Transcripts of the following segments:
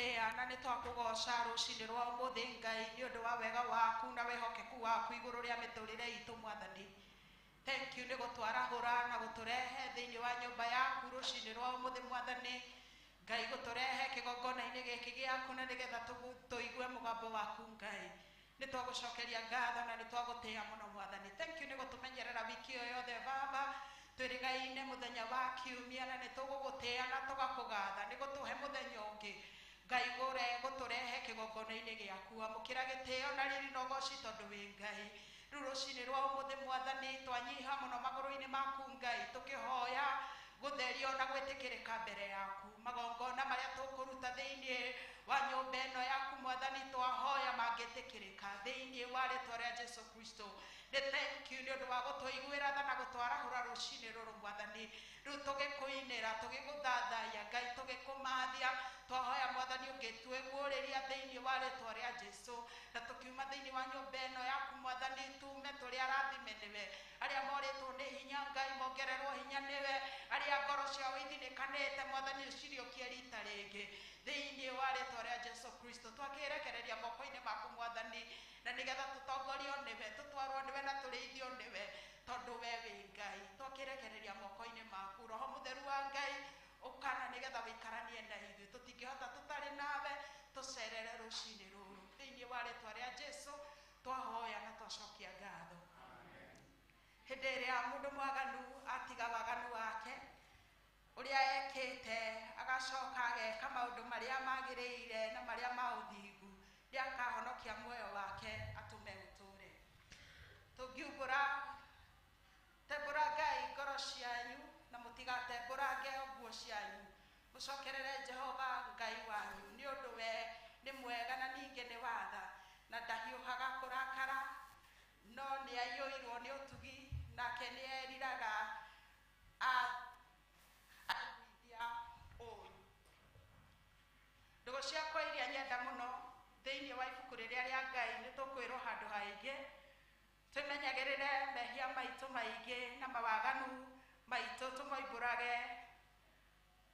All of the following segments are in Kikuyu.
Twagũtĩĩa na nĩ twakũgoca rũcinĩ rwa ũmũthĩ Ngai nĩ ũndũ wa wega waku na wĩhokeku waku igũrũ rĩa mĩtũrĩre itũ Mwathani. Thank you nĩ gũtwarahũra na gũtũrehe thĩinĩ wa nyũmba yaku rũcinĩ rwa ũmũthĩ Mwathani. Ngai gũtũrehe kĩgongona-inĩ gĩkĩ gĩaku na nĩgetha tũigue mũgambo waku Ngai. Nĩ twagũcokeria ngatho na nĩ twagũtĩĩa mũno Mwathani. Thank you nĩ gũtũmenyerera wiki ĩyo yothe Baba. Twĩrĩgaine mũthenya wa kiumia na nĩ tũgũgũtĩĩa na tũgakũgatha nĩ gũtũhe mũthenya ũngĩ. Ngai gũtũrehe kĩgongona-inĩ gĩaku. Amũkĩra gĩtĩo na riri na ũgoci tondũ wĩ Ngai. Rĩu rũcinĩ rwa ũmũthĩ Mwathani twanyiha mũno magũrũ-inĩ maku Ngai tũkĩhoya gũtherio na gwĩtĩkĩrĩka mbere yaku. Magongona marĩa tũkũruta thĩinĩ wa nyũmba ĩno yaku Mwathani twahoya mangĩtĩkĩrĩka thĩinĩ wa rĩtwa rĩa Jesu Kristo. Nĩ thank you nĩ ũndũ wa gũtũiguĩra tha na gũtwarahũra rũcinĩ rũrũ Mwathani. Rĩu tũgĩkũinĩra tũgĩgũthathaiya Ngai tũgĩkũmathia twahoya Mwathani ũngĩtwĩguũrĩria thĩinĩ wa rĩtwa rĩa Jesu na tũkiuma thĩinĩ wa nyũmba ĩno yaku Mwathani tume tũrĩ arathime nĩwe. Arĩa morĩtwo nĩ hinya Ngai mongererwo hinya nĩwe. Arĩa ngoro ciao ithinĩkanĩte Mwathani ũciriũkie rita rĩngĩ thĩinĩ wa rĩtwa rĩa Jesu Kristo. Twakĩrekereria moko-inĩ maku Mwathani na nĩgetha tũtongorio nĩwe tũtwarwo nĩwe na tũrĩithio nĩwe tondũ we wĩ Ngai. Twakĩrekereria moko-inĩ maku Roho Mũtheru wa Ngai ũkana nĩgetha wĩikaranie na ithuĩ. Tũtingĩhota tũtarĩ nawe tũcerere rũcinĩ rũrũ thĩinĩ wa rĩtwa rĩa Jesu twahoya na twacokia ngatho. Hĩndĩ ĩrĩa mũndũ mwaganu atiga waganu wake ũrĩa ekĩte agacoka ageka maũndũ marĩa magĩrĩire na marĩa ma ũthingu nĩakahonokia muoyo wake atũme ũtũre. Tũngiumbũra tembũrangai ngoro cianyu na mũtigatembũrange nguo cianyu. Mũcokerere Jehova Ngai wanyu nĩ ũndũ we nĩ mwega na ningĩ nĩ watha na ndahiũhaga kũrakara no nĩ aiyũirwo nĩ ũtugi nake nĩ eriraga aiguithia ũũru. Ndũgũ ciakwa iria nyenda mũno thĩinĩ wa ibuku rĩrĩa rĩa Ngai nĩ tũkwĩrwo handũ haingĩ twĩmenyagĩrĩre mehia maitũ maingĩ na mawaganu maitũ tũmoimbũrage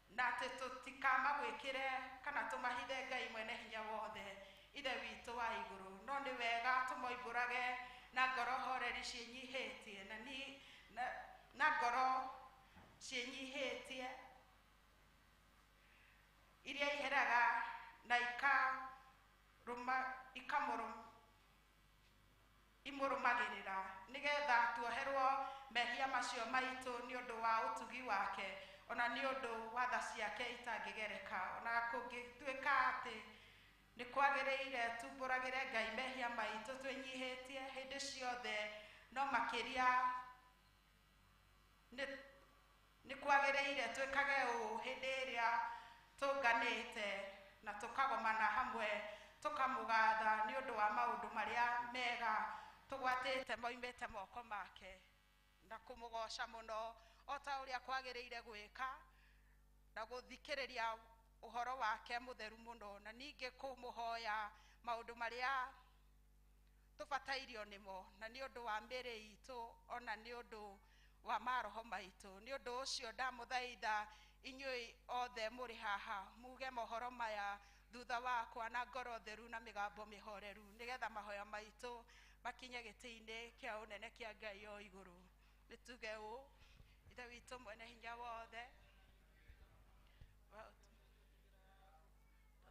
na atĩ tũtikamagwĩkĩre kana tũmahithe Ngai mwene hinya wothe ithe witũ wa igũrũ. No nĩ wega tũmoimbũrage na ngoro horeri ciĩnyihĩtie na ngoro ciĩnyihĩtie iria iheraga na imũrũmagĩrĩra nĩgetha tuoherwo mehia macio maitũ nĩ ũndũ wa ũtugi wake ona nĩ ũndũ wa tha ciake itangĩgereka. Ona kũngĩtuĩka atĩ nĩ kwagĩrĩire tumbũragĩre Ngai mehia maitũ twĩnyihĩtie hĩndĩ ciothe no makĩria nĩ kwagĩrĩire twĩkage ũũ hĩndĩ ĩrĩa tũnganĩte na tũkagomana hamwe tũkamũgatha nĩ ũndũ wa maũndũ marĩa mega tũgwatĩte moimĩte moko make na kũmũgoca mũno o ta ũrĩa kwagĩrĩire gwĩka na gũthikĩrĩria ũhoro wake mũtheru mũno na ningĩ kũmũhoya maũndũ marĩa tũbatairio nĩmo na nĩ ũndũ wa mĩĩrĩ itũ ona nĩ ũndũ wa maroho maitũ. Nĩ ũndũ ũcio ndamũthaitha inyuĩ othe mũrĩ haha muge mohoro maya thutha wakwa na ngoro theru na mĩgambo mĩhoreru nĩgetha mahoya maitũ makinye gĩtĩ-inĩ kĩa ũnene kĩa Ngai o igũrũ. Nĩ tuge ũũ: Ithe witũ mwene hinya wothe,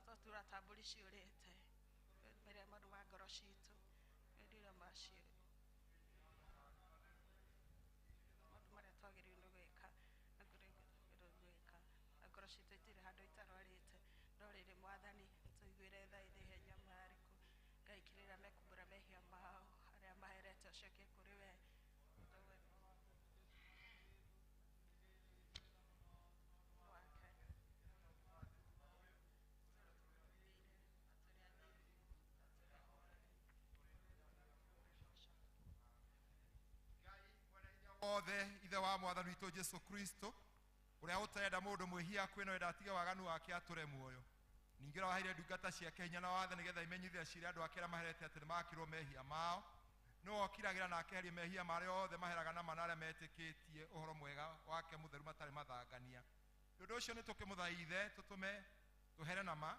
tũtura ta mbũri ciũrĩte mbere ya maũndũ ma ngoro citũ ndira macio maũndũ marĩa twagĩrĩirwo nĩ gwĩka na gwĩka na ngoro citũ itirĩ handũ itarwarĩte no rĩrĩ Mwathani tũiguĩre tha ithĩhe nyamarĩku Ngai kĩrĩra mekumbũra mehia mao arĩa maherete ũcoke kũrĩ we. Othe ithe wa Mwathani witũ Jesu Kristo ũrĩa ũtarenda mũndũ mwĩhia kwĩna wenda atige waganu wake atũre muoyo ningĩ ũrĩa waheire ndungata ciake hinya na wathe nĩgetha imenyithie ciira andũ ake arĩa maherete atĩ nĩmakĩrwo mehia mao nĩwe ũkiragĩra na akeheria mehia marĩa othe maheraga na mana arĩa metĩkĩtie ũhoro mwega wake mũtheru matarĩ mathangania. Nĩ ũndũ ũcio nĩ tũkĩmũthaithe tũtũme tũhere na ma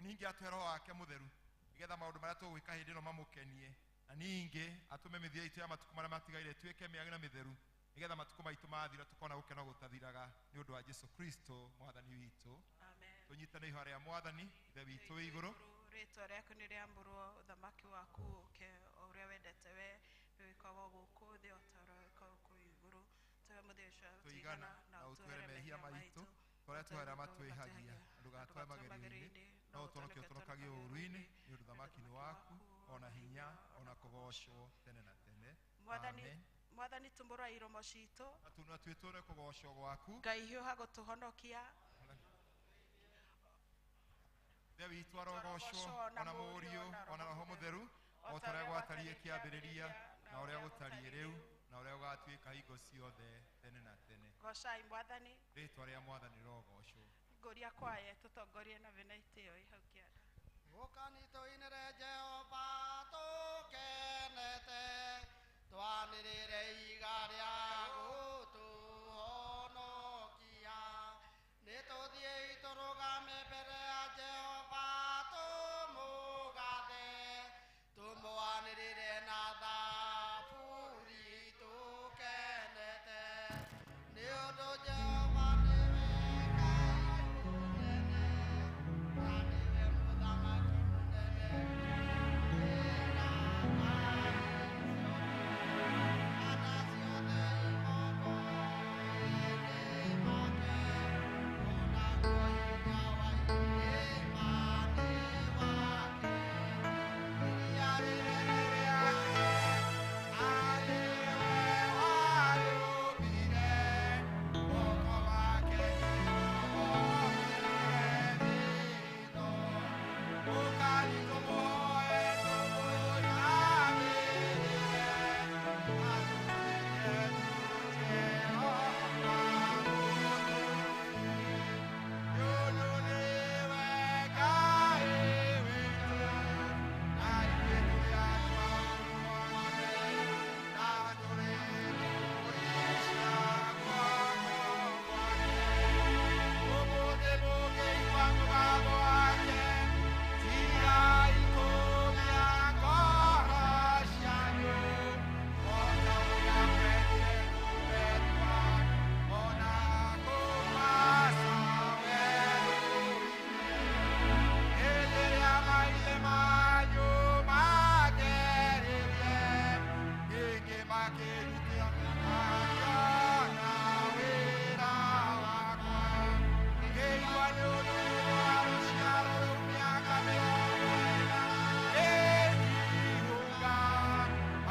Ningĩ atũhe roho wake mũtheru nĩgetha maũndũ marĩa tũgwĩka hĩndĩ ĩno mamũkenie, na ningĩ atũme mĩthiĩre itũ ya matukũ marĩa matigaire ĩtuĩke mĩega na mĩtheru, nĩgetha matukũ maitũ mathira tũkona gũkena gũtathiraga nĩ ũndũ wa Jesu Kristo mwathani witũ. Amen. Tũnyitane ihoya rĩa mwathani ithe witũ wĩ igũrũ. Rĩtwa rĩaku nĩ rĩamũrwo, ũthamaki waku ũke, o ũrĩa wendete we wĩkagwo gũkũ thĩ o ta ũrĩa wĩkagwo kũu igũrũ. Tũhe mũthenya ũcio wa Tũigana na ũtwĩre mehia maitũ tũrĩa tũhera matwĩhagia, na ndũgatware magerio-inĩ, no ũtũhonokie ũtũhonokagie ũũru-inĩ, nĩ ũndũ ũthamaki nĩ waku, ona hinya, ona kũgoocwo tene na tene. Mwathani, Amen. Mwathani tumũra iromo citũ, Na twĩtũre kũgoocwo gwaku. Ngai hiũha gũtũhonokia. Ithe witũ arogocwo, ona Mũriũ, ona Roho Mũtheru, o ta ũrĩa gwatariĩ kĩambĩrĩria, na ũrĩa gũtariĩ rĩu, na ũrĩa gũgatuĩka hingo ciothe tene na tene. Gocai Mwathani. Rĩtwa rĩa Mwathani rĩrogocwo. Ngũria kwaye tũtongorie na bena itĩo ĩ hau kĩanda. Ũkani tũinĩre Jehova tũkenete, twanĩrĩre iga rĩa gũtũhonokia. Nĩtũthiĩi tũrũgame mbere ya Jehova tũmũgathe, tũmwanĩrĩre na thaburi tũkenete. Nĩ ũndũ Jehova nĩwe Ngai mũnene, na nĩwe Mũthamaki mũnene. Ĩra Ngai ciothe, ana ciothe imoko-inĩ make, onaguo hinya wa irĩma nĩ wake. Iria rĩnene rĩake, arĩ we warĩũmbire, moko make nĩmo Ũkani tũmũhoe tũmũinamĩrĩre, atũtuĩke Jehova mũtũmĩre. Nĩ ũndũ nĩwe Ngai witũ, na ithuĩ tũrĩ andũ a wake, na tũrĩ mbũri cia guoko gwake. Ũmũthĩ mũngĩigua mũgambo wake, tigai kũmia ngoro cianyu, o ta ũrĩa mwekire kũu Meriba, o na kũu Masa werũ-inĩ. Hĩndĩ ĩrĩa maithe manyu maangeririe, ningĩ makĩrutĩra makĩona wĩra wakwa. Ngĩigua nĩ ũndũ wa rũciaro rũu mĩaka 40 ĩkiunga.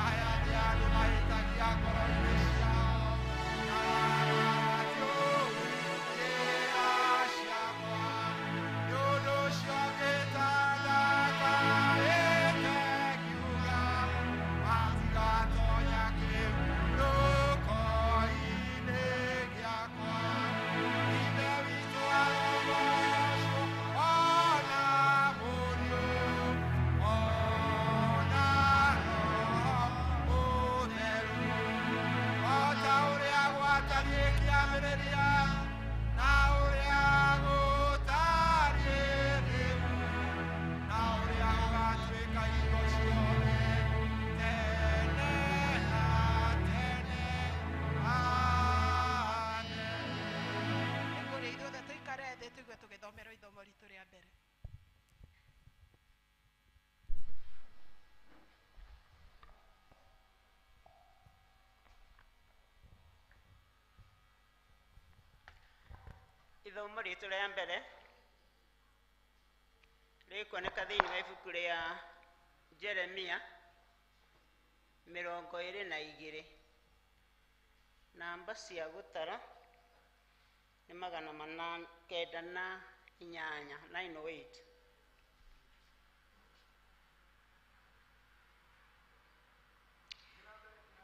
Aya nĩ andũ mahĩtagia ngoro-inĩ ciao, na matiũĩ njĩra ciakwa. Nĩ ũndũ ũcio ngĩtandakarĩte ngiuga, matigatonya kĩhurũko-inĩ gĩakwa. Ithe witũ arogocwo, ona Mũriũ, ona Roho Mũtheru, o ta ũrĩa gwatariĩ kĩambĩrĩria, na ũrĩa gũtariĩ rĩu, na ũrĩa gũgatuĩka hingo ciothe tene na tene. Amen. Nĩngũria ithuothe tũikare thĩ tũigue tũgĩthomerwo ithomo ritũ rĩa mbere. Ithomo ritũ rĩa mbere rĩkuoneka thĩinĩ wa ibuku rĩa Jeremia 22, namba cia gũtara nĩ 908, 908.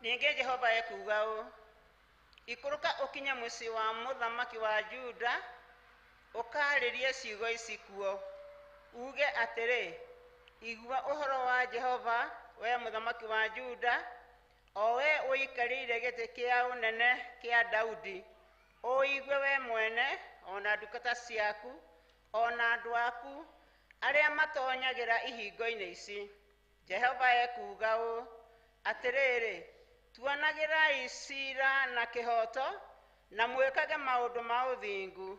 Ningĩ Jehova ekuuga ũũ: ikũrũka ũkinye mũciĩ wa mũthamaki wa Juda, ũkaarĩrie ciugo ici kuo, uge atĩrĩ, igua ũhoro wa Jehova, we mũthamaki wa Juda, o we ũikarĩire gĩtĩ kĩa ũnene kĩa Daudi, ũigue we mwene, ona ndungata ciaku, ona andũ aku Arĩa matonyagĩra ihingo-inĩ ici. Jehova ekuuga ũũ, atĩrĩrĩ, tuanagĩrai ciira na kĩhooto na mwĩkage maũndũ ma ũthingu,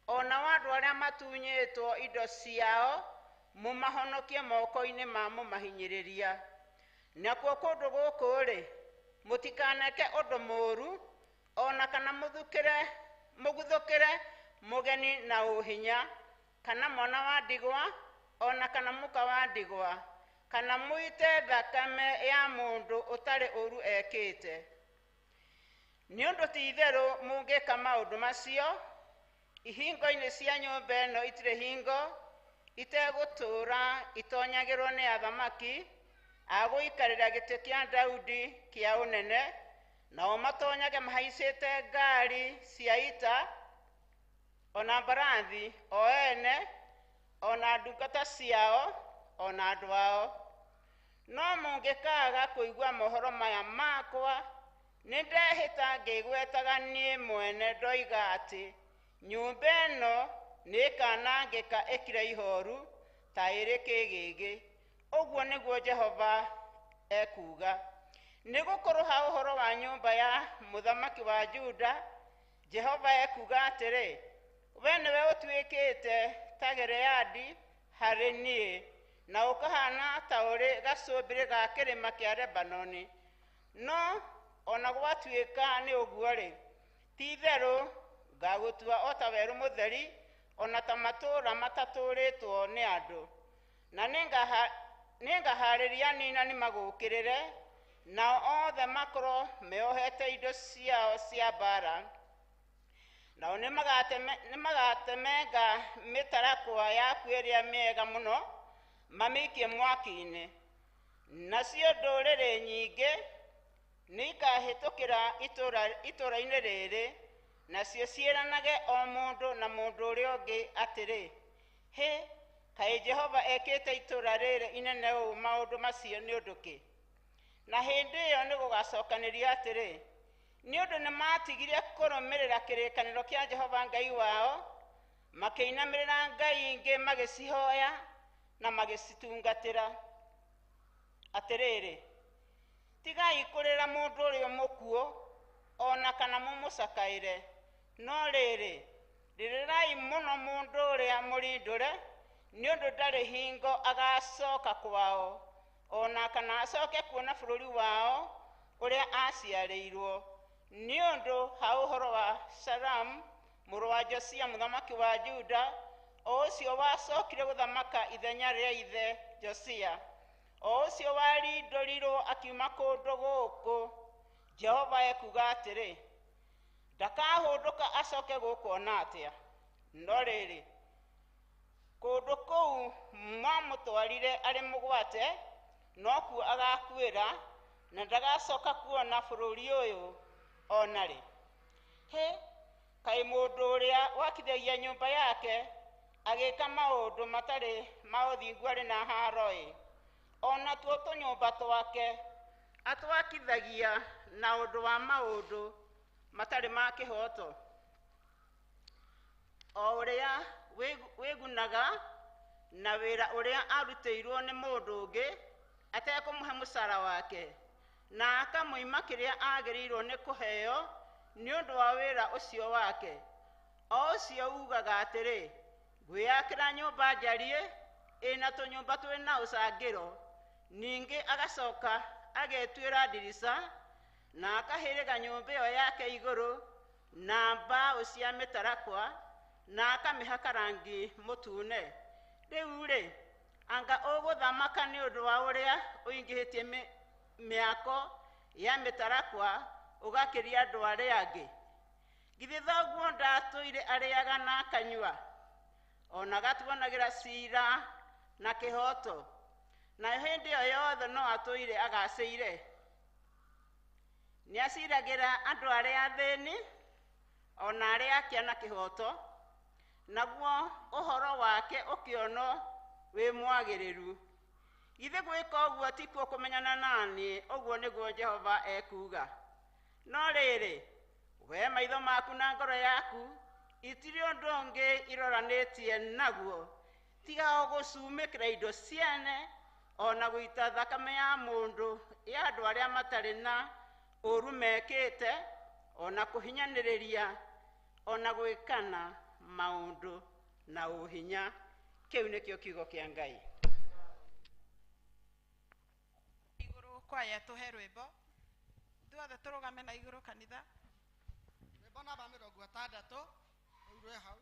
o nao andũ arĩa matunyĩtwo indo ciao mũmahonokie moko-inĩ ma mũmahinyĩrĩria. Nakuo kũndũ gũkũ-rĩ, mũtikaneke ũndũ mũũru o na kana mũguthũkĩre mũgeni na ũhinya, kana mwana wa ndigwa o na kana mũka wa ndigwa, kana mũite thakame ya mũndũ ũtarĩ ũũru ekĩte. Nĩ ũndũ ti-itherũ mũngĩka maũndũ macio, ihingo-inĩ cia nyũmba ĩno itirĩ hingo itegũtũũra itonyagĩrwo nĩ athamaki a gũikarĩra gĩtĩ kĩa Daudi kĩa ũnene, nao matonyage mahaicĩte ngari cia ita ona mbarathi o ene ona ndungata ciao ona andũ ao. No mũngĩkaaga kũigua mohoro maya makwa, nĩndehĩta ngĩgwetaga niĩ mwene ndoiga atĩ nyũmba ĩno nĩĩkanangĩka ĩkire ihoru ta ĩrĩ kĩgĩgĩ. Ũguo nĩguo Jehova ekuuga. Nĩgũkorwo ha ũhoro wa nyũmba ya mũthamaki wa Juda, Jehova ekuuga atĩrĩ, we nĩwe ũtuĩkĩte ta Gileadi harĩ niĩ, na ũkahana ta ũrĩ gacũmbĩrĩ ga kĩrĩma kĩa Lebanoni. No ona gwatuĩka nĩ ũguo-rĩ, ti-itherũ ngagũtua o ta werũ mũtheri, ona ta matũũra matatũũrĩtwo nĩ andũ. Na nĩngahaarĩria aninani magũũkĩrĩre, nao othe makorwo meohete indo ciao cia mbaara. Nao nĩmagatemenga mĩtarakwa yaku ĩrĩa mĩega mũno, mamĩikie mwaki-inĩ. Nacio ndũrĩrĩ nyingĩ nĩikahĩtũkĩra itũũra-inĩ rĩrĩ, nacio ciĩranage o mũndũ na mũndũ ũrĩa ũngĩ atĩrĩ, hĩ, kaĩ Jehova ekĩte itũũra rĩrĩ inene ũũ maũndũ macio nĩ ũndũ kĩ? Na hĩndĩ ĩyo nĩgũgacokanĩrio atĩrĩ, nĩ ũndũ nĩmatigire kũrũmĩrĩra kĩrĩkanĩro kĩa Jehova Ngai wao, makĩinamĩrĩra ngai ingĩ magĩcihoya na magĩcitungatĩra. Atĩrĩrĩ, tigai kũrĩra mũndũ ũrĩa mũkuũ o na kana mũmũcakaĩre, no rĩrĩ, rĩrĩrai mũno mũndũ ũrĩa mũrindũre, nĩ ũndũ ndarĩ hingo agacoka kwao, o na kana acoke kuona bũrũri wao ũrĩa aciarĩirwo. Nĩ ũndũ ha ũhoro wa Shalumu mũrũ wa Josia mũthamaki wa Juda, o ũcio wacokire gũthamaka ithenya rĩa ithe Josia, o ũcio warindũrirwo akiuma kũndũ gũkũ, Jehova ekuuga atĩrĩ, ndakahũndũka acoke gũkũ ona atĩa. No rĩrĩ, kũndũ kũu mwamũtwarire arĩ mũgwate, nokuo agakuĩra, na ndagacoka kuona bũrũri ũyũ ona rĩ. Hĩ, kaĩ mũndũ ũrĩa wakithagia nyũmba yake agĩka maũndũ matarĩ ma ũthingu arĩ na haro-ĩ! Ona tuo tũnyũmba twake atwakithagia na ũndũ wa maũndũ matarĩ ma kĩhooto. O ũrĩa wĩgunaga na wĩra ũrĩa arutĩirwo nĩ mũndũ ũngĩ atekũmũhe mũcara wake, na akamũima kĩrĩa agĩrĩirwo nĩ kũheo nĩ ũndũ wa wĩra ũcio wake. O ũcio ugaga atĩrĩ, ngwĩyakĩra nyũmba njariĩ ĩna tũnyũmba twĩna ũcangĩro, ningĩ agacoka agetuĩra ndirica na akahĩrĩga nyũmba ĩyo yake igũrũ na mbaũ cia mĩtarakwa na akamĩhaka rangi mũtune. Rĩu-rĩ, anga ũgũthamaka nĩ ũndũ wa ũrĩa ũingĩhĩtie mĩako ya mĩtarakwa ũgakĩria andũ arĩa angĩ? Githĩ thoguo ndatũire arĩaga na akanyua, ona agatuanagĩra ciira na kĩhooto, na hĩndĩ ĩyo yothe no atũire agacĩire? Nĩaciragĩra andũ arĩa athĩni ona arĩa akĩa na kĩhooto, naguo ũhoro wake ũkĩonwo wĩ mwagĩrĩru. Githĩ gwĩka ũguo tikuo kũmenyana naniĩ? Ũguo nĩguo Jehova ekuuga. No rĩrĩ, we maitho maku na ngoro yaku itirĩ ũndũ ũngĩ iroranĩtie naguo, Tiga o gũcumĩkĩra indo ciene ona gũita thakame ya mũndũ ya andũ arĩa matarĩ na ũũru mekĩte, ona kũhinyanĩrĩria, ona gwĩkana maũndũ na ũhinya. Kĩu nĩkĩo kiugo kĩa Ngai. Igũrũ kwaya tũhe rwĩmbo. Ithuothe tũrũgame na igũrũ kanitha. Rwĩmbo namba 60 rũu rwĩ hau.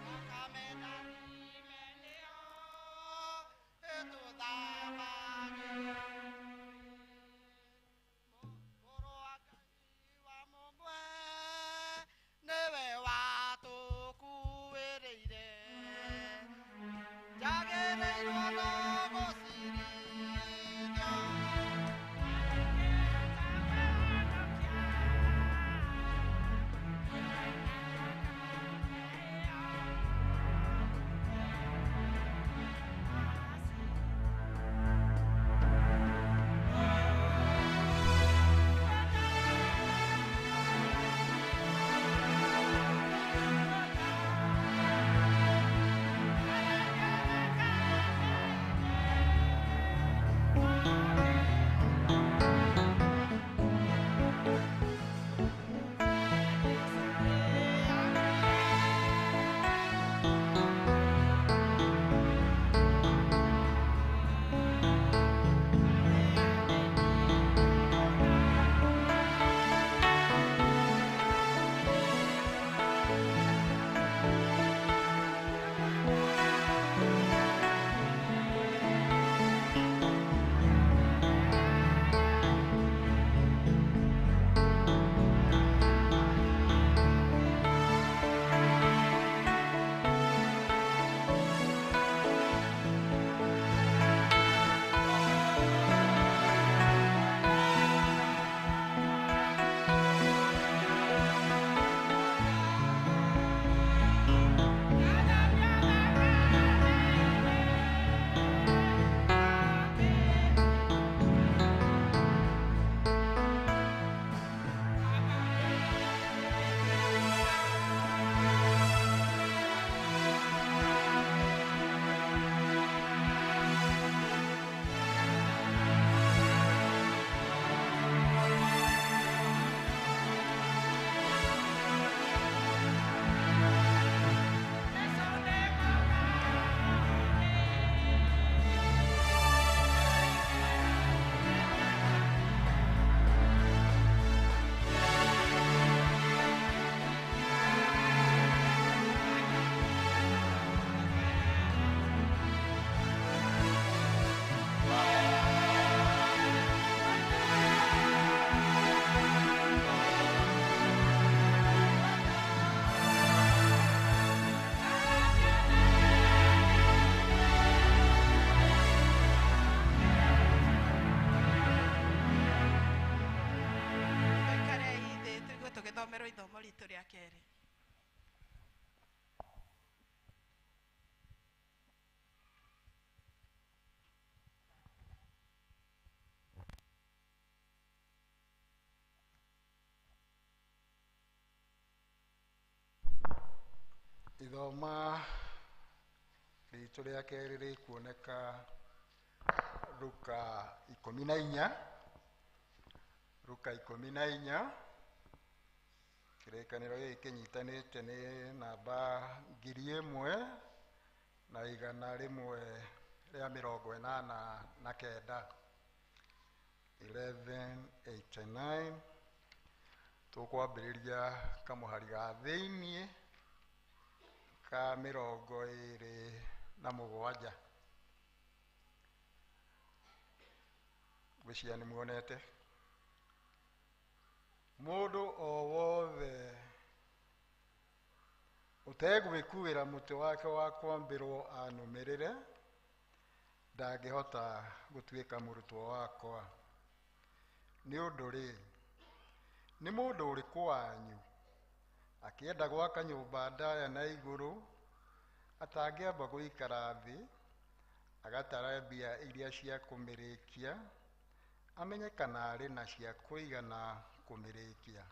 Thakame ndathime nĩyo ĩtũthambagia. Mũrũ wa Ngai wa mũmwe nĩwe watũkuĩrĩire. Njagĩrĩirwo no gũcirithio. Tũikarei thĩ tũigue tũgĩthomerwo ithomo ritũ rĩa kerĩ. Ithoma ritũ rĩa kerĩ rĩkuoneka Luka 14, Luka 14. Kĩrĩkanĩro gĩkĩ kĩnyitanĩte nĩ namba 1189, 1189. Tũkwambĩrĩria kamũhari ga thĩiniĩ ka 27. Ngwĩciria nĩ muonete. Mũndũ o wothe ũtegwĩkuĩra mũtĩ wake wa kwambĩrwo anũmĩrĩre ndangĩhota gũtuĩka mũrutwo wakwa. Nĩ ũndũ rĩ, nĩ mũndũ ũrĩkũ wanyu akĩenda gwaka nyũmba ndaya na igũrũ atangĩamba gũikara thĩ agatara mbia iria cia kũmĩrĩkia, amenye kana arĩ na cia kũigana kũmĩrĩkia?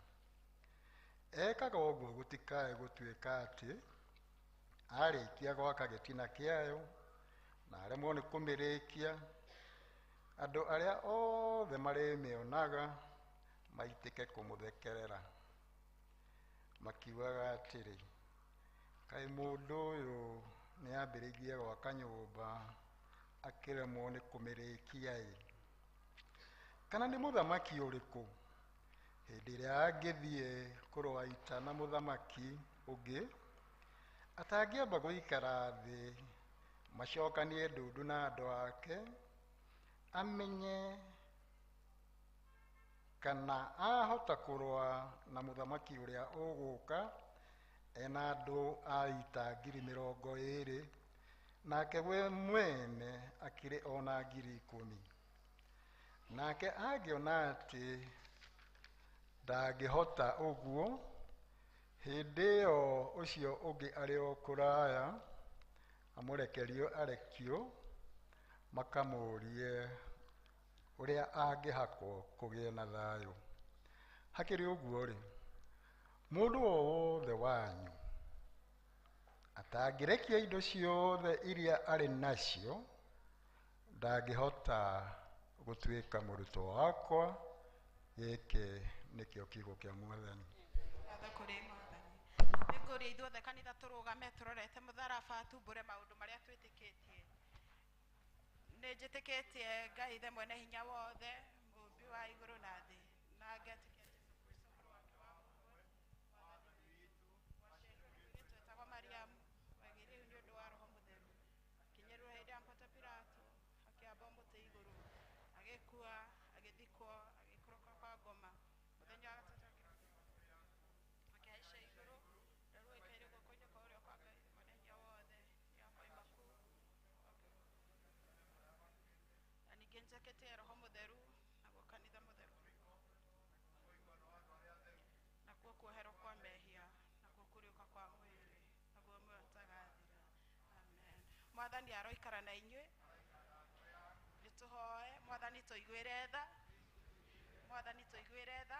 Ekaga ũguo gũtikae gũtuĩka atĩ arĩkia gwaka gĩtina kĩayo na aremwo nĩ kũmĩrĩkia, andũ arĩa othe marĩmĩonaga maitĩke kũmũthekerera, makiugaga atĩrĩ, kaĩ mũndũ ũyũ nĩambĩrĩirie gwaka nyũmba akĩremwo nĩ kũmĩrĩkia-ĩ? Kana nĩ mũthamaki ũrĩkũ hĩndĩ ĩrĩa angĩthiĩ kũrũa ita na mũthamaki ũngĩ atangĩamba gũikara thĩ macokanie ndundu na andũ ake, amenye kana ahota kũrũa na mũthamaki ũrĩa ũgũka ena andũ a ita 20,000, nake we mwene akĩrĩ ona 10,000? Nake angĩona atĩ ndangĩhota ũguo, hĩndĩ ĩyo ũcio ũngĩ arĩ o kũraya amũrekerio arekio makamũũrie ũrĩa angĩhakwo kũgĩe na thayũ. Hakĩrĩ ũguo-rĩ, mũndũ o wothe wanyu atangĩrekia indo ciothe iria arĩ nacio ndangĩhota gũtuĩka mũrutwo wakwa. Gĩkĩ nĩkĩo kiugo kĩa Mwathani. Ngatho kũrĩ Mwathani. Nĩngũria ithuothe kanitha tũrũgame tũrorete mũtharaba, tumbũre maũndũ marĩa twĩtĩkĩtie. Nĩ njĩtĩkĩtie Ngai Ithe mwene hinya wothe, mũũmbi wa igũrũ na thĩ, na ngetĩkia Jesũ Kristo mũrũ wake wa mũmwe, Mwathani witũ, waciarirwo nĩ mũirĩtu wetagwo Mariamu, wagĩire ihu nĩ ũndũ wa Roho Mũtheru, akinyĩrwo hĩndĩ ya Ponto Pilato, akĩambwo mũtĩ igũrũ, agĩkua, agĩthikwo, agĩikũrũka kwa ngoma. Mũthenya wa gatatũ akĩhaica igũrũ, na rĩu aikaire guoko-inĩ kwa ũrĩo kwa Ngai mwene hinya wothe, nĩakoima kũu. Na ningĩ njĩtĩkĩtie Roho Mũtheru, naguo kanitha mũtheru, nakuo kuoherwo kwa mehia, nakuo kũriũka kwa mwĩrĩ, naguo muoyo ũtagathira. Amen. Mwathani aroikara na inyuĩ. Nĩtũhoe. Mwathani tũiguĩre tha. Mwathani tũiguĩre tha.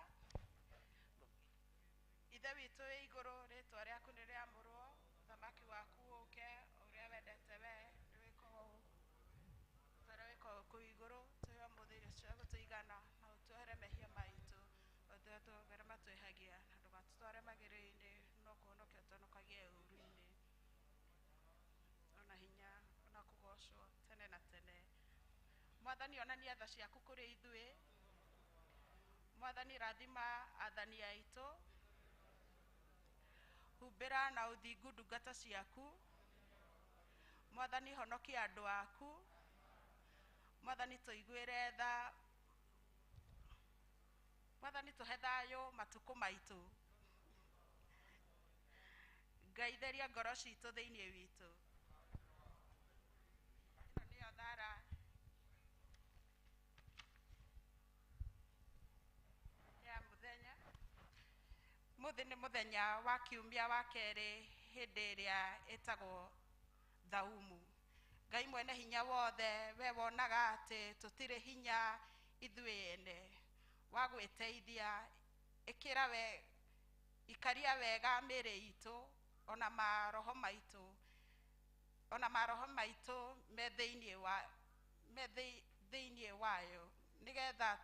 Ithe witũ wĩ igũrũ, rĩtwa rĩaku nĩ rĩamũrwo, ũthamaki waku ũke, ũrĩa wendete we nĩwĩkwo ta ũrĩa wĩkagwo kũu igũrũ. Tũhe ũmũthĩ irio cia gũtũigana, na ũtuohere mehia maitũ o ta ũrĩa arĩa matwĩhagia, na ndũgatũtware magerio-inĩ, no kũhonokia ũtũhonokagie ũũru-inĩ. Ona hinya ona kũgocwo tene na tene. Mwathani onania tha ciaku kũrĩ ithuĩ. Mwathani rathima athani aitũ, humbĩra na ũthingu ndungata ciaku. Mwathani honokia andũ aku. Mwathani tũiguĩre tha. Mwathani tũhe thayũ matukũ maitũ. Ngai theria ngoro citũ thĩinĩ witũ. Ĩno nĩyo thara ya mũthenya. Mũthĩ nĩ mũthenya wa kiumia wa kerĩ hĩndĩ ĩrĩa ĩtagwo thaumu. Ngai mwene hinya wothe, we wonaga atĩ tũtirĩ hinya ithuĩ ene wa gwĩteithia, ĩkĩra we, ikaria wega mĩĩrĩ itũ ona maroho maitũ, ona maroho maitũ me thĩinĩ wa, me thĩinĩ wayo, nĩgetha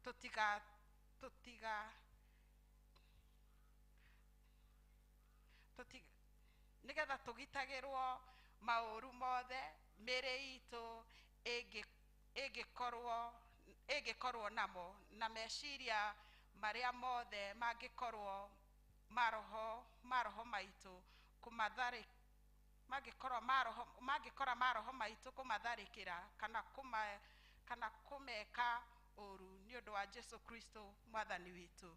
tũtiga tũtiga tũtiga nĩgetha tũgitagĩrwo maũru mothe mĩĩrĩ itũ ĩngĩkorwo namo, na meciria marĩa mothe mangĩkorwo maroho maitũ kũmatharĩ mangĩkorwo maroho mangĩkora maroho maitũ kũmatharĩkĩra kana kũmeka ũru, nĩ ũndũ wa Jesũ Kristo Mwathani witũ.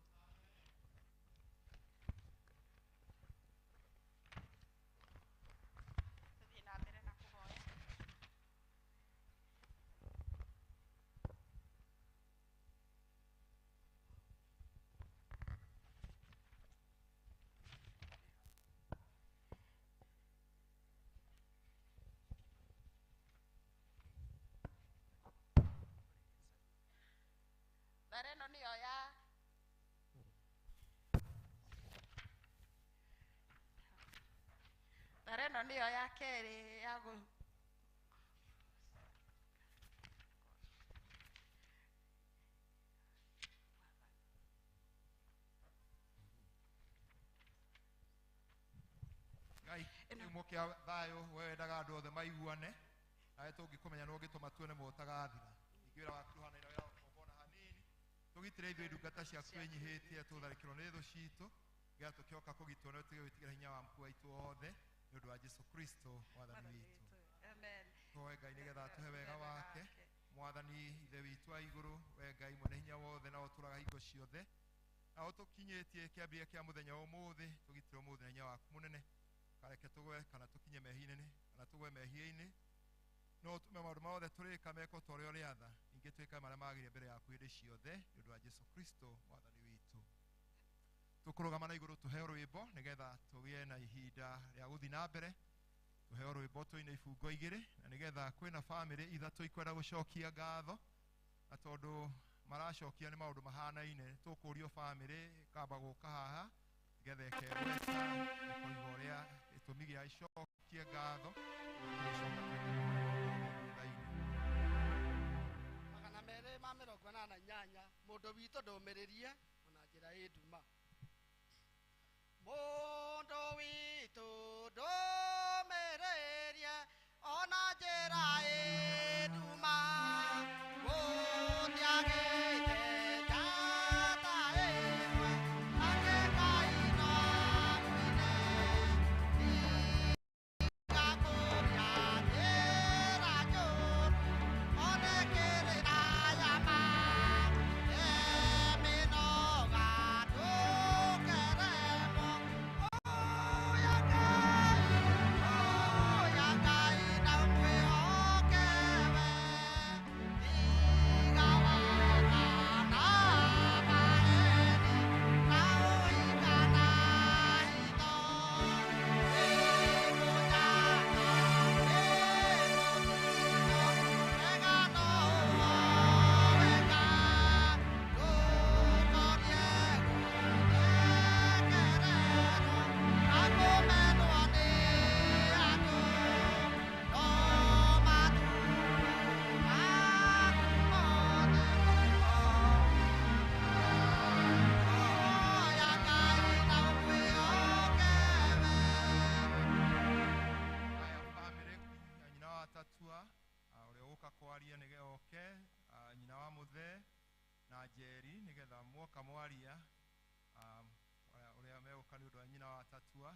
Tũthiĩ na mbere na kũhoya. Thara ĩno nĩyo ya Nĩyo ya kerĩ ya gũ Ngai kiumo kĩa thayũ we wendaga andũ othe maiguane nawe tũngĩkũmenya nĩ ũngĩtũma tuone mũtagathira ningĩ wĩra waku ndũhanaine wĩra wa kũgongona hanini tũgitĩre ithuĩ ndungata ciaku ĩnyihĩtie tũtharĩkĩrwo nĩ thũ citũ nĩgetha tũkĩoka kũgitwo nĩ tũtige gwĩtigĩra hinya waku waitũ wothe nĩ ũndũ wa Jesu Kristo mwathani witũ. Amen. Tũhoe Ngai nĩgetha atũhe wega wake. Mwathani ithe witũ wa igũrũ, we Ngai mwene hinya wothe na ũtũũraga hingo ciothe na ũtũkinyĩtie kĩambĩrĩria kĩa mũthenya wa ũmũthĩ, tũgitĩre ũmũthĩ na hinya waku mũnene, kareke tũgwe kana tũkinye mehia-inĩ kana tũgwe mehia-inĩ, no ũtũme maũndũ mothe tũrĩka mekwo ta ũrĩa ũrĩatha, ningĩ twĩke marĩa magĩrĩire mbere yaku hĩndĩ ciothe nĩ ũndũ wa Jesu Kristo mwathani witũ. Tũkũrũgama na igũrũ tũheo rwĩmbo nĩgetha tũgĩe na ihinda rĩa gũthiĩ na mbere. Tũheo rwĩmbo tũine ibungo igĩrĩ na nĩgetha kwĩna bamĩrĩ ithatũ ikwenda gũcokia ngatho, na tondũ maracokia nĩ maũndũ mahanaine tũkũrio bamĩrĩ ĩkamba gũka haha nĩgetha ĩkegweta ĩkoiga ũrĩa gĩtũmi gĩa icokie ngatho, tũgĩcoka twĩke maũndũ mothe thutha-inĩ. 288 mũndũ witũ ndũmĩrĩrie ona njĩra ĩ nduma. Mũndũ witũ ndũmĩrĩrie ona njĩra ĩ nduma, gũtiagĩte njata ĩmwe nake Ngai no amũine. Tiga kũria njĩra njũru one kĩrĩra ya ma, emĩnoga ndũkeremwo. Oya Ngai, oya Ngai na ũmwĩhoke we, tiga waka na maheni na ũhinga na hitho. Wĩ mũnyaka, wĩ mũtino, wega no wega, ndũkorie gũthekererwo na kũmenwo nĩ andũ. No matukũ maku mothe oya Ngai na ũmwĩhoke we. Aya bamĩrĩ ya nyina wa Tatua ũrĩa ũgũka kwaria nĩgetha oke, nyina wa Mũthee na Njeri nĩgetha mwoka mwaria ũrĩa megũka nĩ ũndũ wa nyina wa Tatua.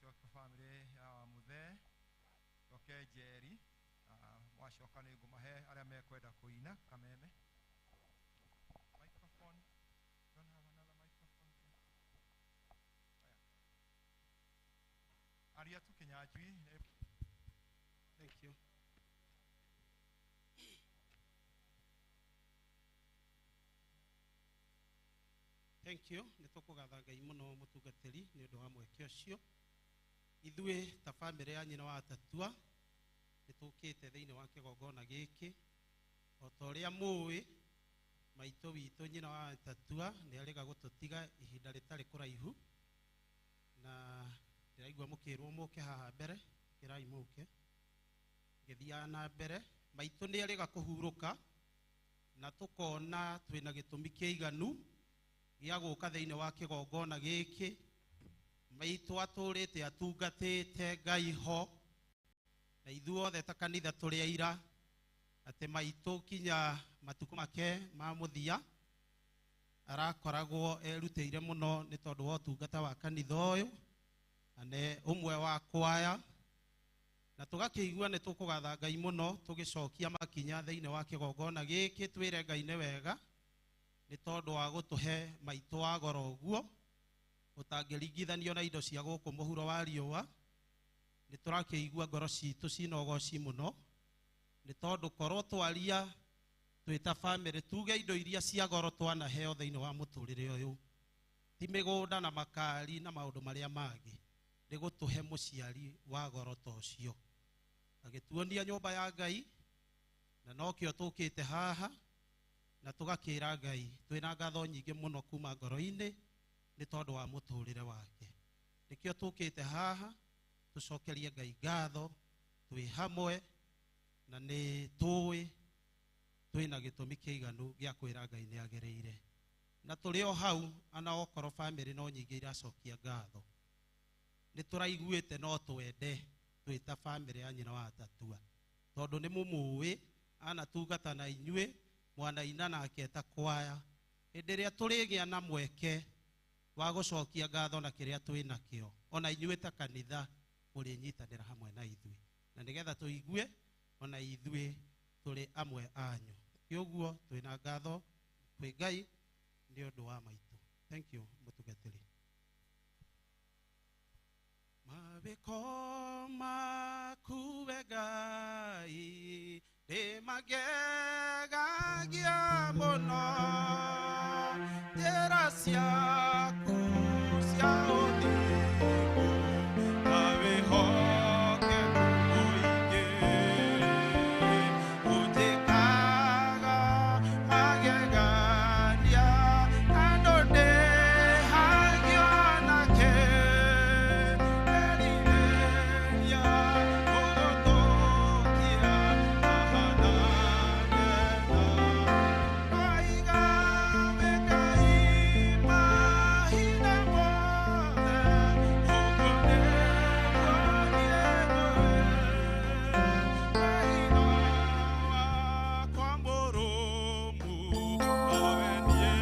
Coke bamĩrĩ ya wa Mũthee, coke Njeri, mwacoka nĩ ngũmahe arĩa mekwenda kũina kameme. Microphone. Don't have another microphone there. Aya. Aria tu Kinyanjui. Thank you. Thank you. Nĩ tũkũgatha Ngai mũno mũtungatĩri nĩ ũndũ wa mweke ũcio. Ithuĩ ta bamĩrĩ ya nyina wa Tatua nĩ tũkĩte thĩinĩ wa kĩgongona gĩkĩ. O ta ũrĩa mũĩ, maitũ witũ nyina wa Tatua nĩ arĩga gũtũtiga ihinda rĩtarĩ kũraihu, na ndĩraigua mũkĩrwo mũke haha mbere, kĩrai mũke. Ngĩthiaga na mbere, maitũ nĩ arĩga kũhurũka na tũkona twĩna gĩtũmi kĩiganu gĩa gũka thĩinĩ wa kĩgongona gĩkĩ. Maitũ atũrĩte atungatĩte Ngai ho, na ithuothe ta kanitha tũrĩ aira atĩ maitũ kinya matukũ make ma mũthia arakoragwo erutĩire mũno nĩ tondũ wa ũtungata wa kanitha ũyũ, na nĩ ũmwe wa kwaya, na tũgakĩigua nĩ tũkũgatha Ngai mũno tũgĩcokia makinya thĩinĩ wa kĩgongona gĩkĩ twĩre Ngai nĩ wega nĩ tondũ wa gũtũhe maitũ wa goro ũguo ũtangĩringithanio na indo cia gũkũ mũhuro wa riũa. Nĩ tũrakĩigua ngoro citũ cina ũgoci mũno nĩ tondũ korwo twaria twĩ ta bamĩrĩ tuge indo iria cia goro twanaheo thĩinĩ wa mũtũrĩre ũyũ, ti mĩgũnda na makari na maũndũ marĩa mangĩ, nĩ gũtũhe mũciari wa goro ta ũcio agĩtuonia nyũmba ya Ngai, na nokĩo tũkĩte haha na tũgakĩra Ngai twĩna ngatho nyingĩ mũno kuma ngoro-inĩ nĩ tondũ wa mũtũrĩre wake. Nĩkĩo tũkĩte haha tũcokerie Ngai ngatho twĩ hamwe na nĩ tũĩ twĩna gĩtũmi kĩiganu gĩa kwĩra Ngai nĩ agĩrĩire. Na tũrĩ o hau ana okorwo bamĩrĩ no nyingĩ iracokia ngatho, nĩ tũraiguĩte no twende twĩ ta bamĩrĩ ya nyina wa Tatua, tondũ nĩ mũmũĩ anatungata na inyuĩ mwanaina nake ta kwaya. Hĩndĩ ĩrĩa tũrĩgĩa na mweke wa gũcokia ngatho na kĩrĩa twĩ nakĩo, ona inyuĩ ta kanitha mũrĩnyitanĩra hamwe na ithuĩ, na nĩgetha tũigue ona ithuĩ tũrĩ amwe anyu. Kĩũguo twĩna ngatho kwĩ Ngai nĩ ũndũ wa maitũ. Thank you mũtungatĩri. Mawĩko maku we Ngai nĩmangegagia mũno, njĩra ciaku cia ũthingu na wĩhokeku mũingĩ, ũnjĩkaga magegania andũ ndĩhagio nake, erirĩria gũgũtũkia ahanane na Ngai mahinda mothe, ũguo nĩguo niĩ njũĩ. Wĩhitho wakwa mũrũmu nowe niĩ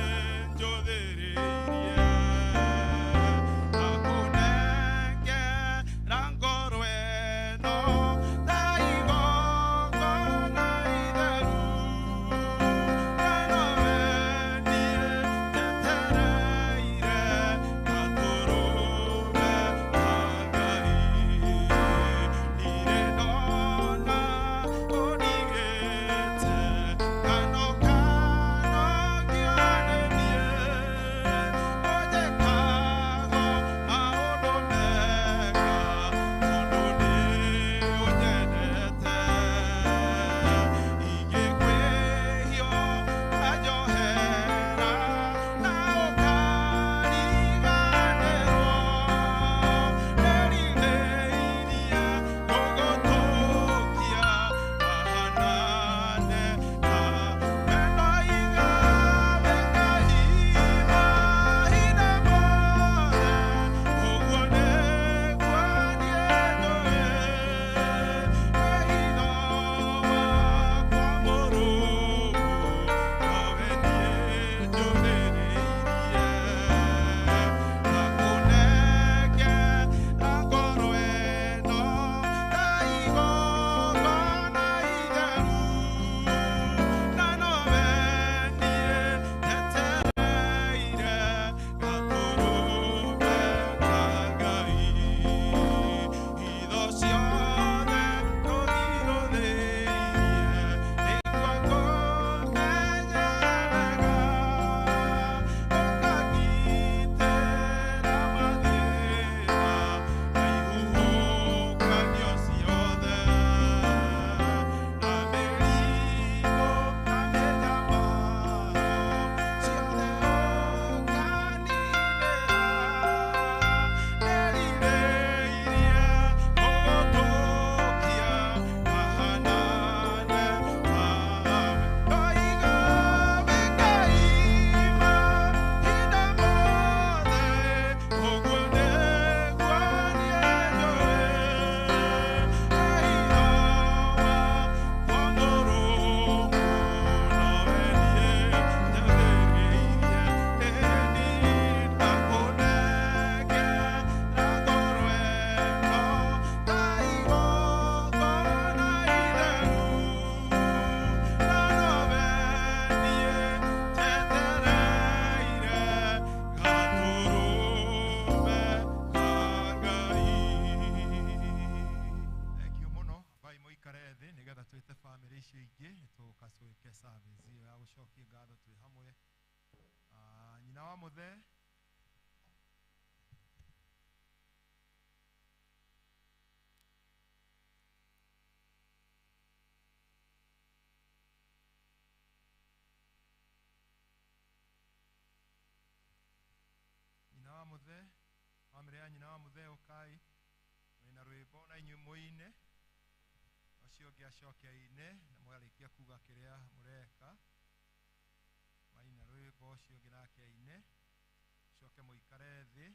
njũthĩrĩirie, nakũnengera ngoro ĩno ta igongona itheru, na nowe niĩ njetereire gatũrũme ka Ngai. Ndirĩ ndona ũndigĩte kano kanogio nĩ niĩ, ũnjĩkaga maũndũ mega tondũ nĩũnyendete. Ingĩkwĩhio ũkanjohera na ũkariganĩrwo, nderirĩirie gũgũtũkia ahanane na ndoiga we Ngai mahinda mothe, ũguo nĩguo niĩ njũĩ. Wĩhitho wakwa mũrũmu nowe niĩ njũthĩrĩirie, nakũnengera ngoro ĩno ta igongona itheru, na nowe niĩ njetereire gatũrũme ka Ngai. Hitho ciothe tũthirũthĩirie nĩguo ngũmenye wega, ũkangitĩra mathĩna na ihuhũkanio ciothe, na mĩrimũ na mĩnyamaro ciothe ũkaninĩra. Nderirĩirie gũgũtũkia ahanane nawe, ndoiga we Ngai mahinda mothe, ũguo nĩguo niĩ njũĩ. Wĩhitho wakwa mũrũmu nowe niĩ njathĩrĩirie, ĩni ndakũnengera ngoro ĩno ta igongona itheru, na nowe niĩ njetereire gatũrũme ka Ngai. Thank you mũno mbai mũikare thĩ nĩgetha twĩte bamĩrĩ icio ingĩ tũka twĩke service ĩyo ya gũcokia ngatho twĩ hamwe. Nyina wa mũthee Bamĩrĩ ya nyina wa mũthee ũkai mwĩna rwĩmbo na inyuĩ mũine, ũcio ũngĩ acoke aine, na mwarĩkia kuga kĩrĩa mũreka maina rwĩmbo ũcio ũngĩ nake aine, coke mũikare thĩ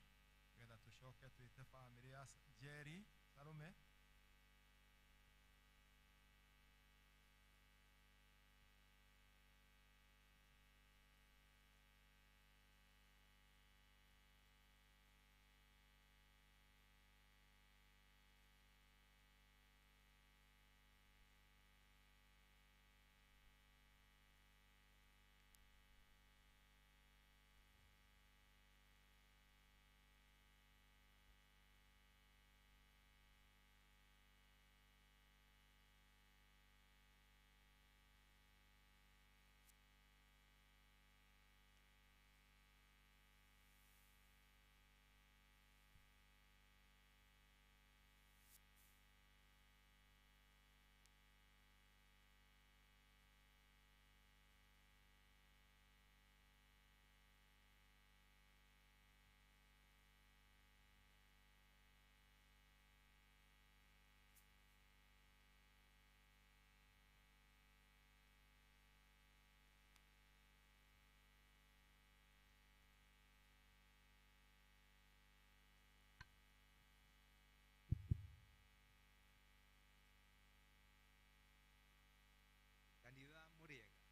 nĩgetha tũcoke twĩte bamĩrĩ ya Jerry Salome. Kanitha mũrĩega,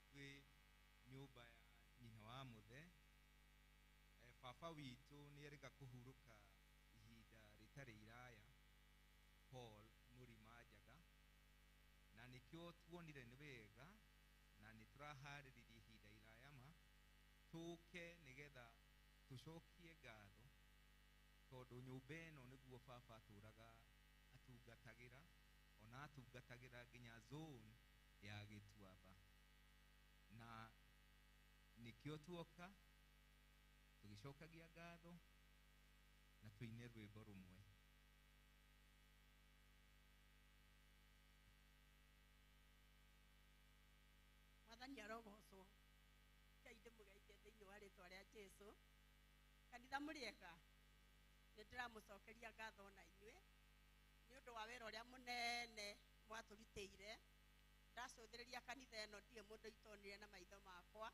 ithuĩ nyũmba ya nyina wa mũthe, baba witũ nĩ erĩga kũhurũka ihinda rĩtarĩ iraya, Paul Mũrima Njaga, na nĩkĩo tuonire nĩ wega na nĩ tũraharĩrĩria ihinda iraya ma tũke nĩgetha tũcokie ngatho, tondũ nyũmba ĩno nĩguo baba atũraga atungatagĩra, ona atungatagĩra nginya zone ya Gĩtuamba, na nĩkĩo tuoka tũgĩcokagia ngatho na tũine rwĩmbo rũmwe. Mwathani arogocwo. Ngai ndĩmũgeithie thĩinĩ wa rĩtwa rĩa Jesũ. Kanitha mũrĩega, nĩ ndĩramũcokeria ngatho na inyuĩ nĩ ũndũ wa wĩra ũrĩa mũnene mwatũrutĩire. Ndacũthĩrĩria kanitha ĩno ndirĩ mũndũ itonire na maitho makwa,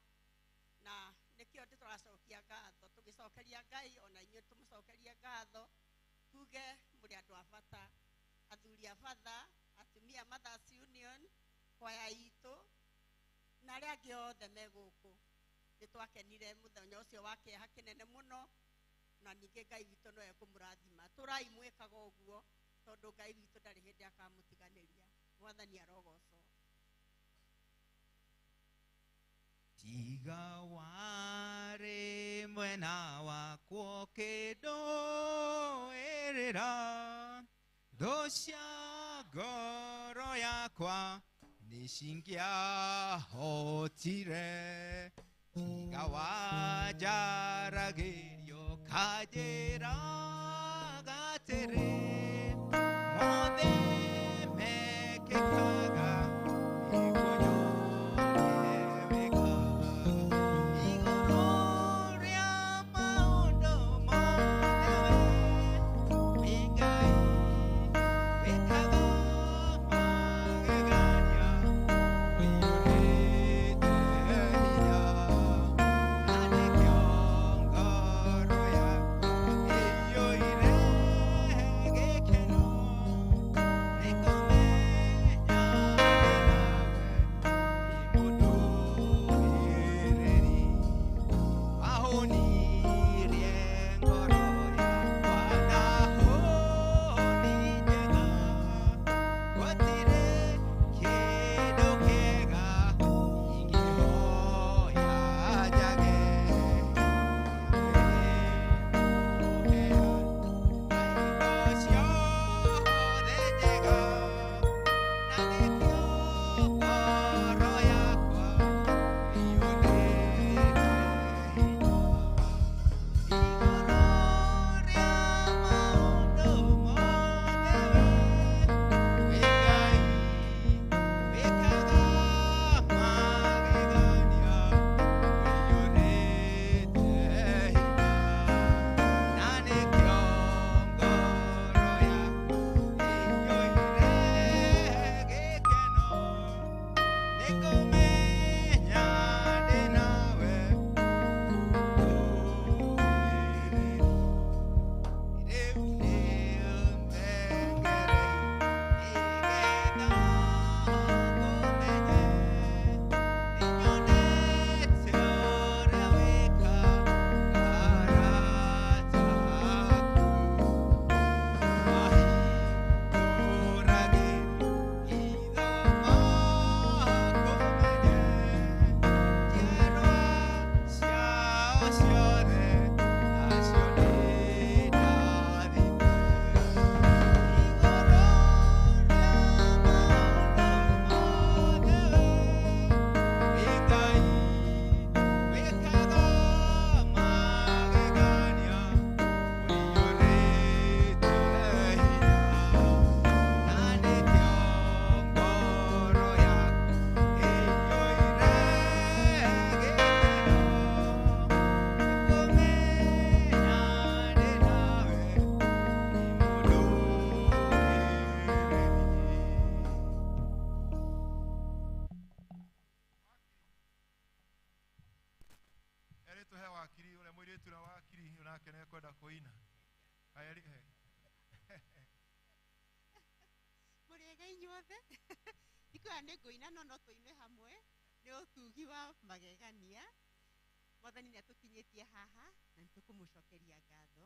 na nĩkĩo tũracokia ngatho, tũgĩcokeria Ngai ona inyuĩ tũmũcokerie ngatho, tuge mũrĩ andũ a bata, athuri a batha, atumia Mothers Union, kwaya itũ na arĩa angĩ othe me gũkũ. Nĩ twakenire mũthenya ũcio wa kĩeha kĩnene mũno, na ningĩ Ngai witũ no ekũmũrathima. Tũrai mwĩkaga ũguo tondũ Ngai witũ ndarĩ hĩndĩ akamũtiganĩria. Mwathani arogocwo. Tiga warĩ mwena wakwa ũkĩndũĩrĩra, thũ cia ngoro yakwa nĩcingĩahotire. Tiga wanjaragĩrio kanjĩraga atĩrĩ, mothe mekĩkaga nĩguo nyone wega. Igũrũ rĩa maũndũ mothe wee wĩ Ngai, wĩkaga magegania, ũiyũrĩte hinya, na nĩkĩo ngoro yakwa ĩiyũire. Nĩngũmenya ndĩ nawe rĩu nĩũndengereire nĩgetha ngũmenye nĩnyonete ũrĩa wĩkaga arata aku mahithũragĩrio hitho makũmenye njiarwa ciao ciothe nacio nĩ ndathime igũrũ rĩa maũndũ mothe wee nĩ Ngai wĩkaga magegania ũiyũrĩte hinya na nĩkĩo ngoro yaku ĩiyũire gĩkeno nĩngũmenya ndĩ nawe nĩ mũndũ Erĩtwo he wakiri ũrĩa mũirĩtu ũrĩa wakiri onake nĩekwenda kũina. Eri Mũrĩega inyuothe. Ndikuoya nĩ ngũina no no tũine hamwe nĩ ũtugi wa magegania. Mwathani nĩ atũkinyĩtie haha na nĩ tũkũmũcokeria ngatho.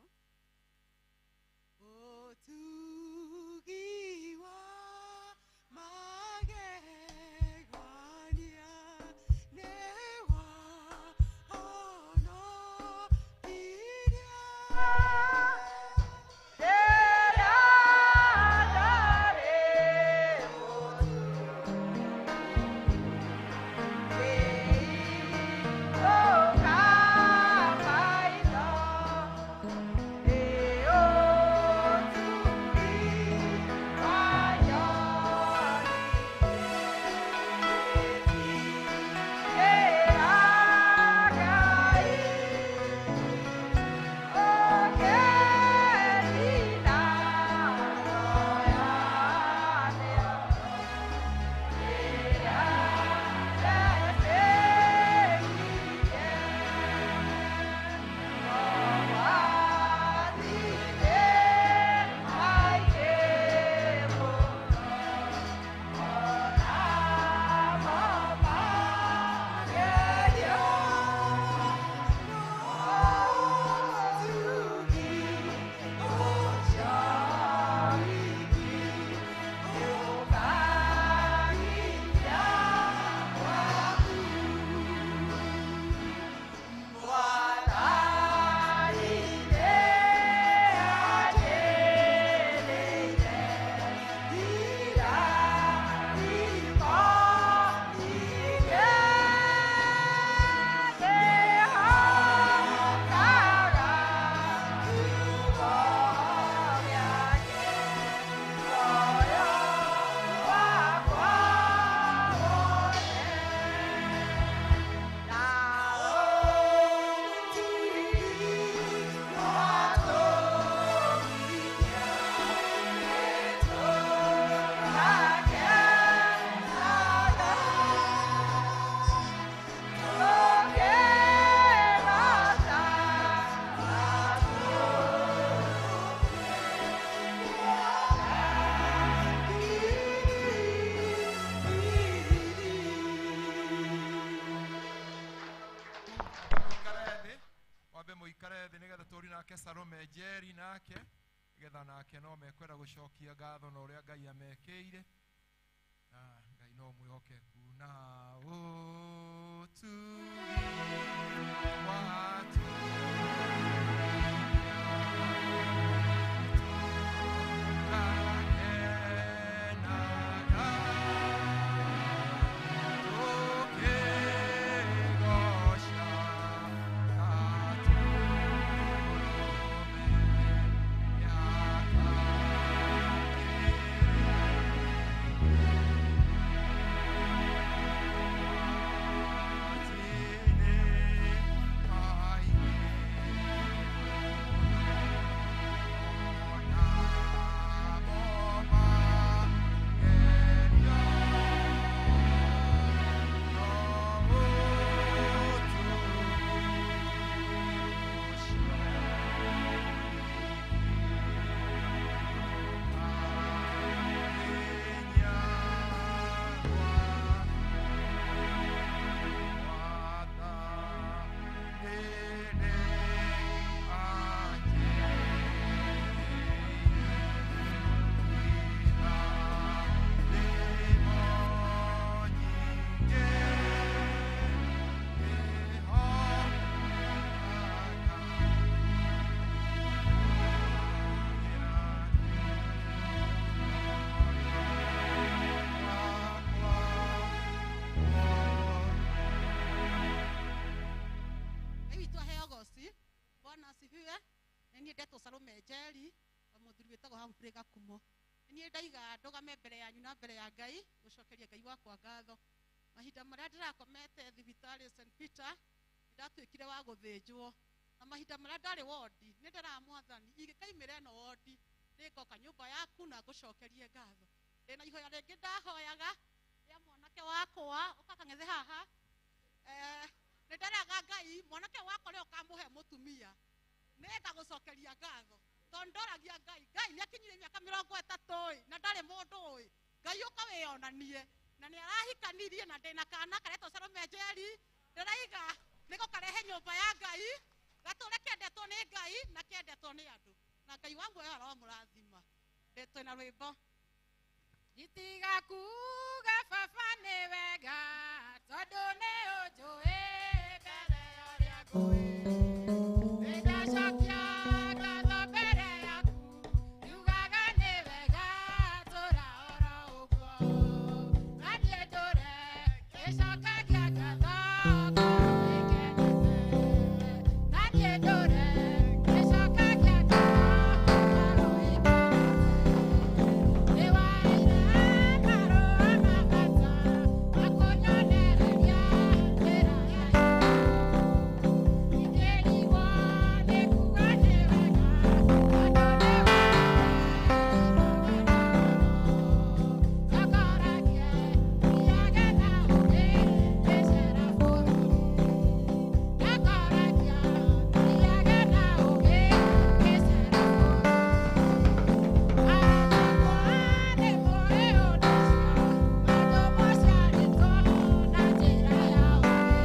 Ũtugi wa magegania nĩ wa Mũikare thĩ, wambe mũikare thĩ nĩgetha tũri nake Salome Njeri nake nĩgetha nake no mekwenda gũcokia ngatho na ũrĩa Ngai amekĩire na Ngai no mwĩhokeku na ũtugi watu tukakenaga tukĩgoca gatũrũme. Bwana asifiwe. Nĩ niĩ ndetwo Salome Njeri wa mũthuri wĩtagwo Humphrey Gakumo. Nĩ niĩ ndaiga ndũgame mbere yanyu na mbere ya Ngai gũcokeria Ngai wakwa ngatho. Mahinda marĩa ndĩrakomete thibitarĩ St Peter nĩndatuĩkire wa gũthĩnjwo, na mahinda marĩa ndarĩ wondi nĩ ndĩraga Mwathani ingĩkaimĩra ĩno wondi nĩngoka nyũmba yaku na ngũcokerie ngatho. Ndĩna ihoya rĩngĩ ndahoyaga rĩa mwanake wakwa ũka kang'ethe haha. Nĩ nderaga Ngai mwanake wakwa rĩo ũkamũhe mũtumia nĩngagũcokeria ngatho, tondũ ndoragia Ngai, Ngai nĩakinyire mĩaka 30 ĩ na ndarĩ mũndũ ĩ, Ngai ũka wĩyonanie na nĩ arahikanirie na ndĩna kana karetwo Salome Njeri, ndĩraiga nĩgũkarehe nyũmba ya Ngai gatũre kendetwo nĩ Ngai na kendetwo nĩ andũ, na Ngai wa muoyo aromũrathima. Twĩna rwĩmbo. Nditiga kuga baba nĩ wega tondũ nĩ ũnjũĩ mbere ya ũrĩa ngũĩ. Nĩndacokia ngatho mbere yaku njugaga nĩ wega tũra oro ũguo. Na niĩ ndũre ngĩcokagia ngatho ngoro ĩkenete. Na niĩ ndũre ngĩcokagia ngatho ngoro ĩkenete. Nĩwaheire marũa ma bata makũnyonereria njĩra ya igũrũ. Ingĩrigwo nĩ kuga nĩ wega tondũ nĩwe Tokoragie thiage na ũũgĩ ngĩcera bũrũri. Tokoragia thiage na ũũgĩ ngĩcera bũrũri. Arata akwa nĩ mũĩ ũndũ ũcio tondũ mũciarĩtwo na njĩra ya ũũgĩ.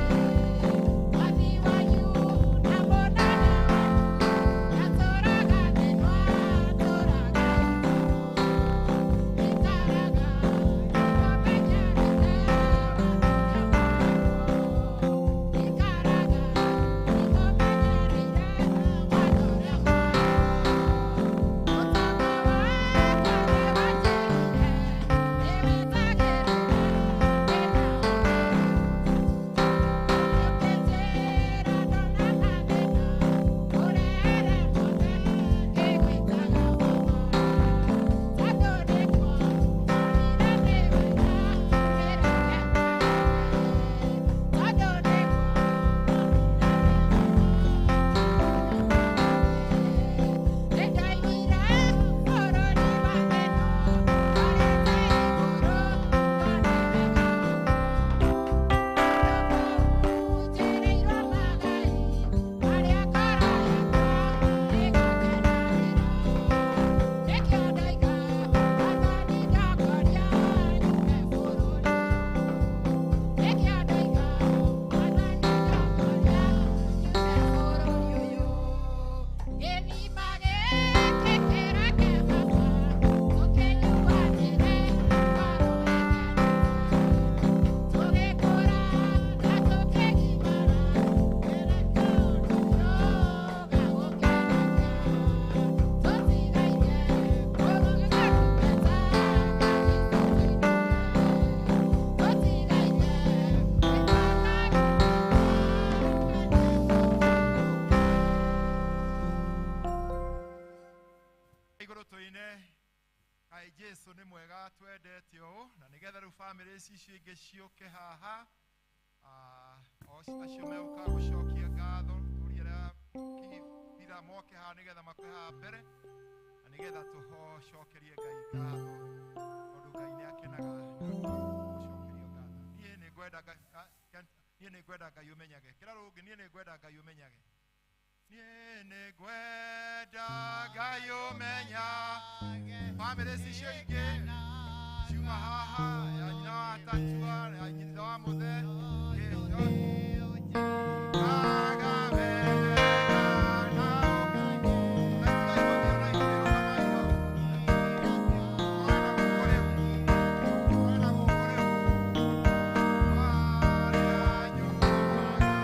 Mwathi wanyu na mũnene wanyu ndatũũraga thĩ no atũũraga igũrũ. Ikaraga ĩkũmenyerete watho ũrĩa mwaheirwo. Ikaraga ĩkũmenyereire watho ũrĩa mwaheirwo. Ũtonga wakwa nĩwanjĩrire nĩwetagĩrĩra ndĩna ũmĩrĩru. Ũkĩnjĩra ndona mathĩna ũrehere mothe ngĩgwĩtaga baba. Tondũ nĩkuo ndonire nĩ wega ngĩreke Tondũ nĩkuo nĩndaiguire bũrũri wa thĩna ndorete igũrũ ngona wega ũguo. Njĩrĩirwo magai marĩa ngoro yakwa ĩgakenagĩra. Nĩkĩo ndoiga Mwathani ndongoria nyume bũrũri ũyũ. Nĩkĩo ndoiga Mwathani ndongoria nyume bũrũri ũyũ. Gĩthima gĩkĩ kĩreke baba tũkĩnyuanĩre ngoro ĩkenete. Tũgĩkũra na tũkĩgimara tũraga gũkenagia. Tũtigaire kũruga ndungata kanitha tũinũke. Tũtigaire gwĩtana ndungata kanitha tũinũke. Igũrũ tũine kaĩ Jesũ nĩ mwega twendete ũũ, na nĩgetha rĩu bamĩrĩ ici icio ingĩ ciũke haha. O acio megũka gũcokia ngatho tũrie arĩa kibira moke haha nĩgetha makwe haha mbere, na nĩgetha tũcokerie Ngai ngatho tondũ Ngai nĩ akenaga nĩ ũndũ wa gũcokerio ngatho. Niĩ nĩ ngwenda Ngai, niĩ nĩ ngwenda Ngai ũmenyage. Kĩra rũngĩ, niĩ nĩ ngwenda Ngai ũmenyage. Niĩ nĩ ngwenda Ngai ũmenyage. Bamĩrĩ ici icio ingĩ ciuma haha, ya nyina wa Tatua, ya nyina wa Mũthe, Kaga wega na ũkĩ. Na tigai gũthiĩ ona ikĩrũgama iho. Mwana gũkũ rĩu. Mwana gũkũ rĩu. Marĩa nyumaga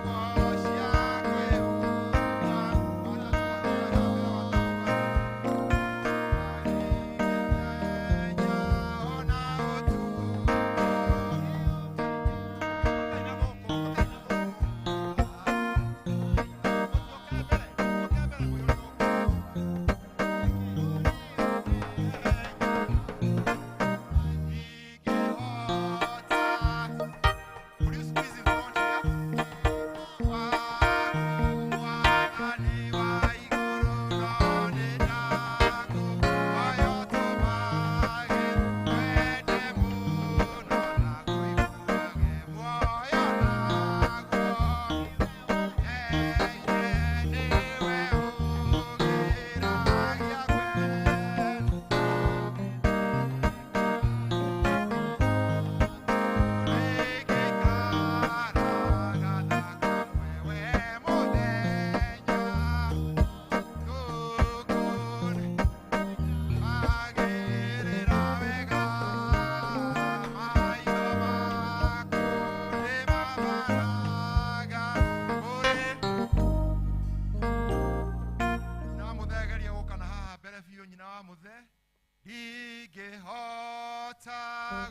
nguo cia kwĩhumba. Wa Tatua, wa Tatua, wa Tatua. Ona ũtukũ.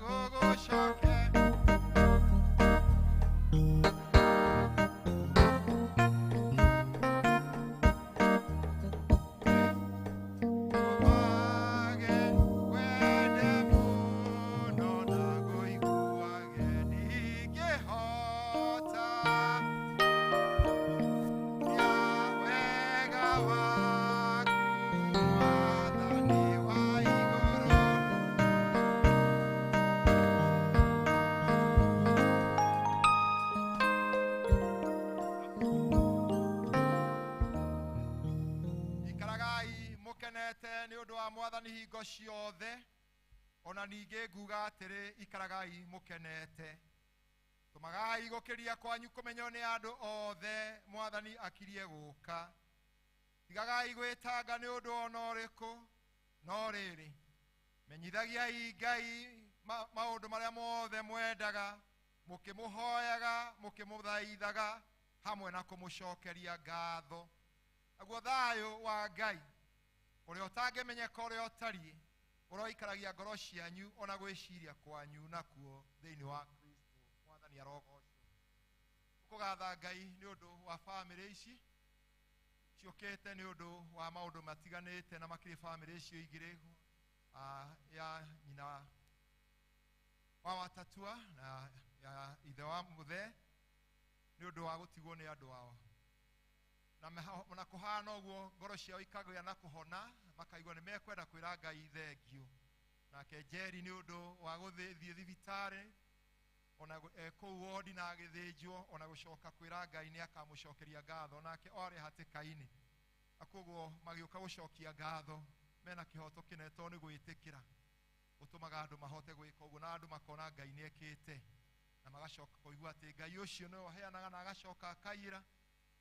gũgũcokeria. Wage wende mũno na ngũiguage ndingĩhota ya wega waku Mwathani wa igũrũ. Ikaragai mũkenete nĩ ũndũ wa Mwathani hingo ciothe, ona ningĩ nguga atĩrĩ, ikaragai mũkenete. Tũmagai gũkĩria kwanyu kũmenywo nĩ andũ othe, Mwathani akirie gũka. Tigagai gwĩtanga nĩ ũndũ ona ũrĩkũ, no rĩrĩ, menyithagiai Ngai maũndũ marĩa mothe mwendaga, mũkĩmũhoyaga, mũkĩmũthaithaga, hamwe na kũmũcokeria ngatho. Naguo thayũ wa Ngai ũrĩa ũtangĩmenyeka ũrĩa ũtariĩ, ũroikaragia ngoro cianyu ona gwĩciria kwanyu nakuo thĩinĩ wa Kristo. Mwathani arogocwo. Tũkũgatha Ngai nĩ ũndũ wa bamĩrĩ ici ciũkĩte nĩ ũndũ wa maũndũ matiganĩte, na makĩria bamĩrĩ icio igĩrĩ, ya nyina wa Watatua na ya ithe wa Mũthee, nĩ ũndũ wa gũtigwo nĩ andũ ao. Na na kũhana ũguo ngoro ciao ikagĩa na kũhona, makaigua nĩ mekwenda kwĩra Ngai thengio. Nake Njeri nĩ ũndũ wa gũthiĩ thibitarĩ, ona kũu wodi na agĩthĩnjwo, ona gũcoka kwĩra Ngai nĩ akamũcokeria ngatho, nake arĩ hatĩka-inĩ. Na koguo magĩũka gũcokia ngatho mena kĩhoto kĩnene, tondũ nĩ gwĩtĩkĩra gũtũmaga andũ mahote gwĩka ũguo, na andũ makona Ngai nĩ ekĩte, na magacoka kũigua atĩ Ngai ũcio nĩwe ũheanaga na agacoka akaiyĩra.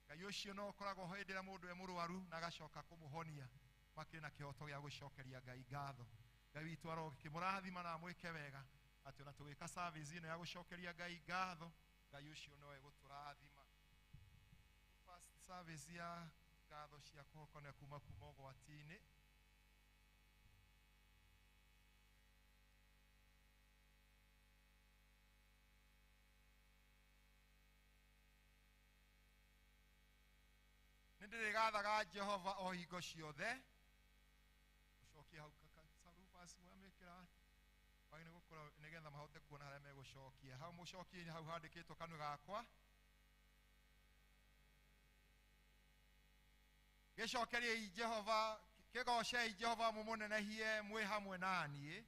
Ngai ũcio no ũkoragwo ho hĩndĩ ĩrĩa mũndũ e mũrwaru na agacoka kũmũhonia. Makĩrĩ na kĩhoto gĩa gũcokeria Ngai ngatho. Ngai witũ arokĩmũrathima na amwĩke wega, atĩ ona tũgĩka service ĩno ya gũcokeria Ngai ngatho, Ngai ũcio nowe gũtũrathima. First service ya ngatho cia kũhokania kuma ũgwati-inĩ. Nĩ ndĩrĩgathaga Jehova o hingo ciothe. Ũcokie hau Rufus mwamĩkĩra wagĩrĩirwo nĩ gũkorwo nĩgetha mahote kuona harĩa megũcokia. Hau mũcokie hau handĩkĩtwo kanua gakwa. Gĩcokeriei Jehova, kĩgocei Jehova mũmũnenehie mwĩ hamwe na niĩ.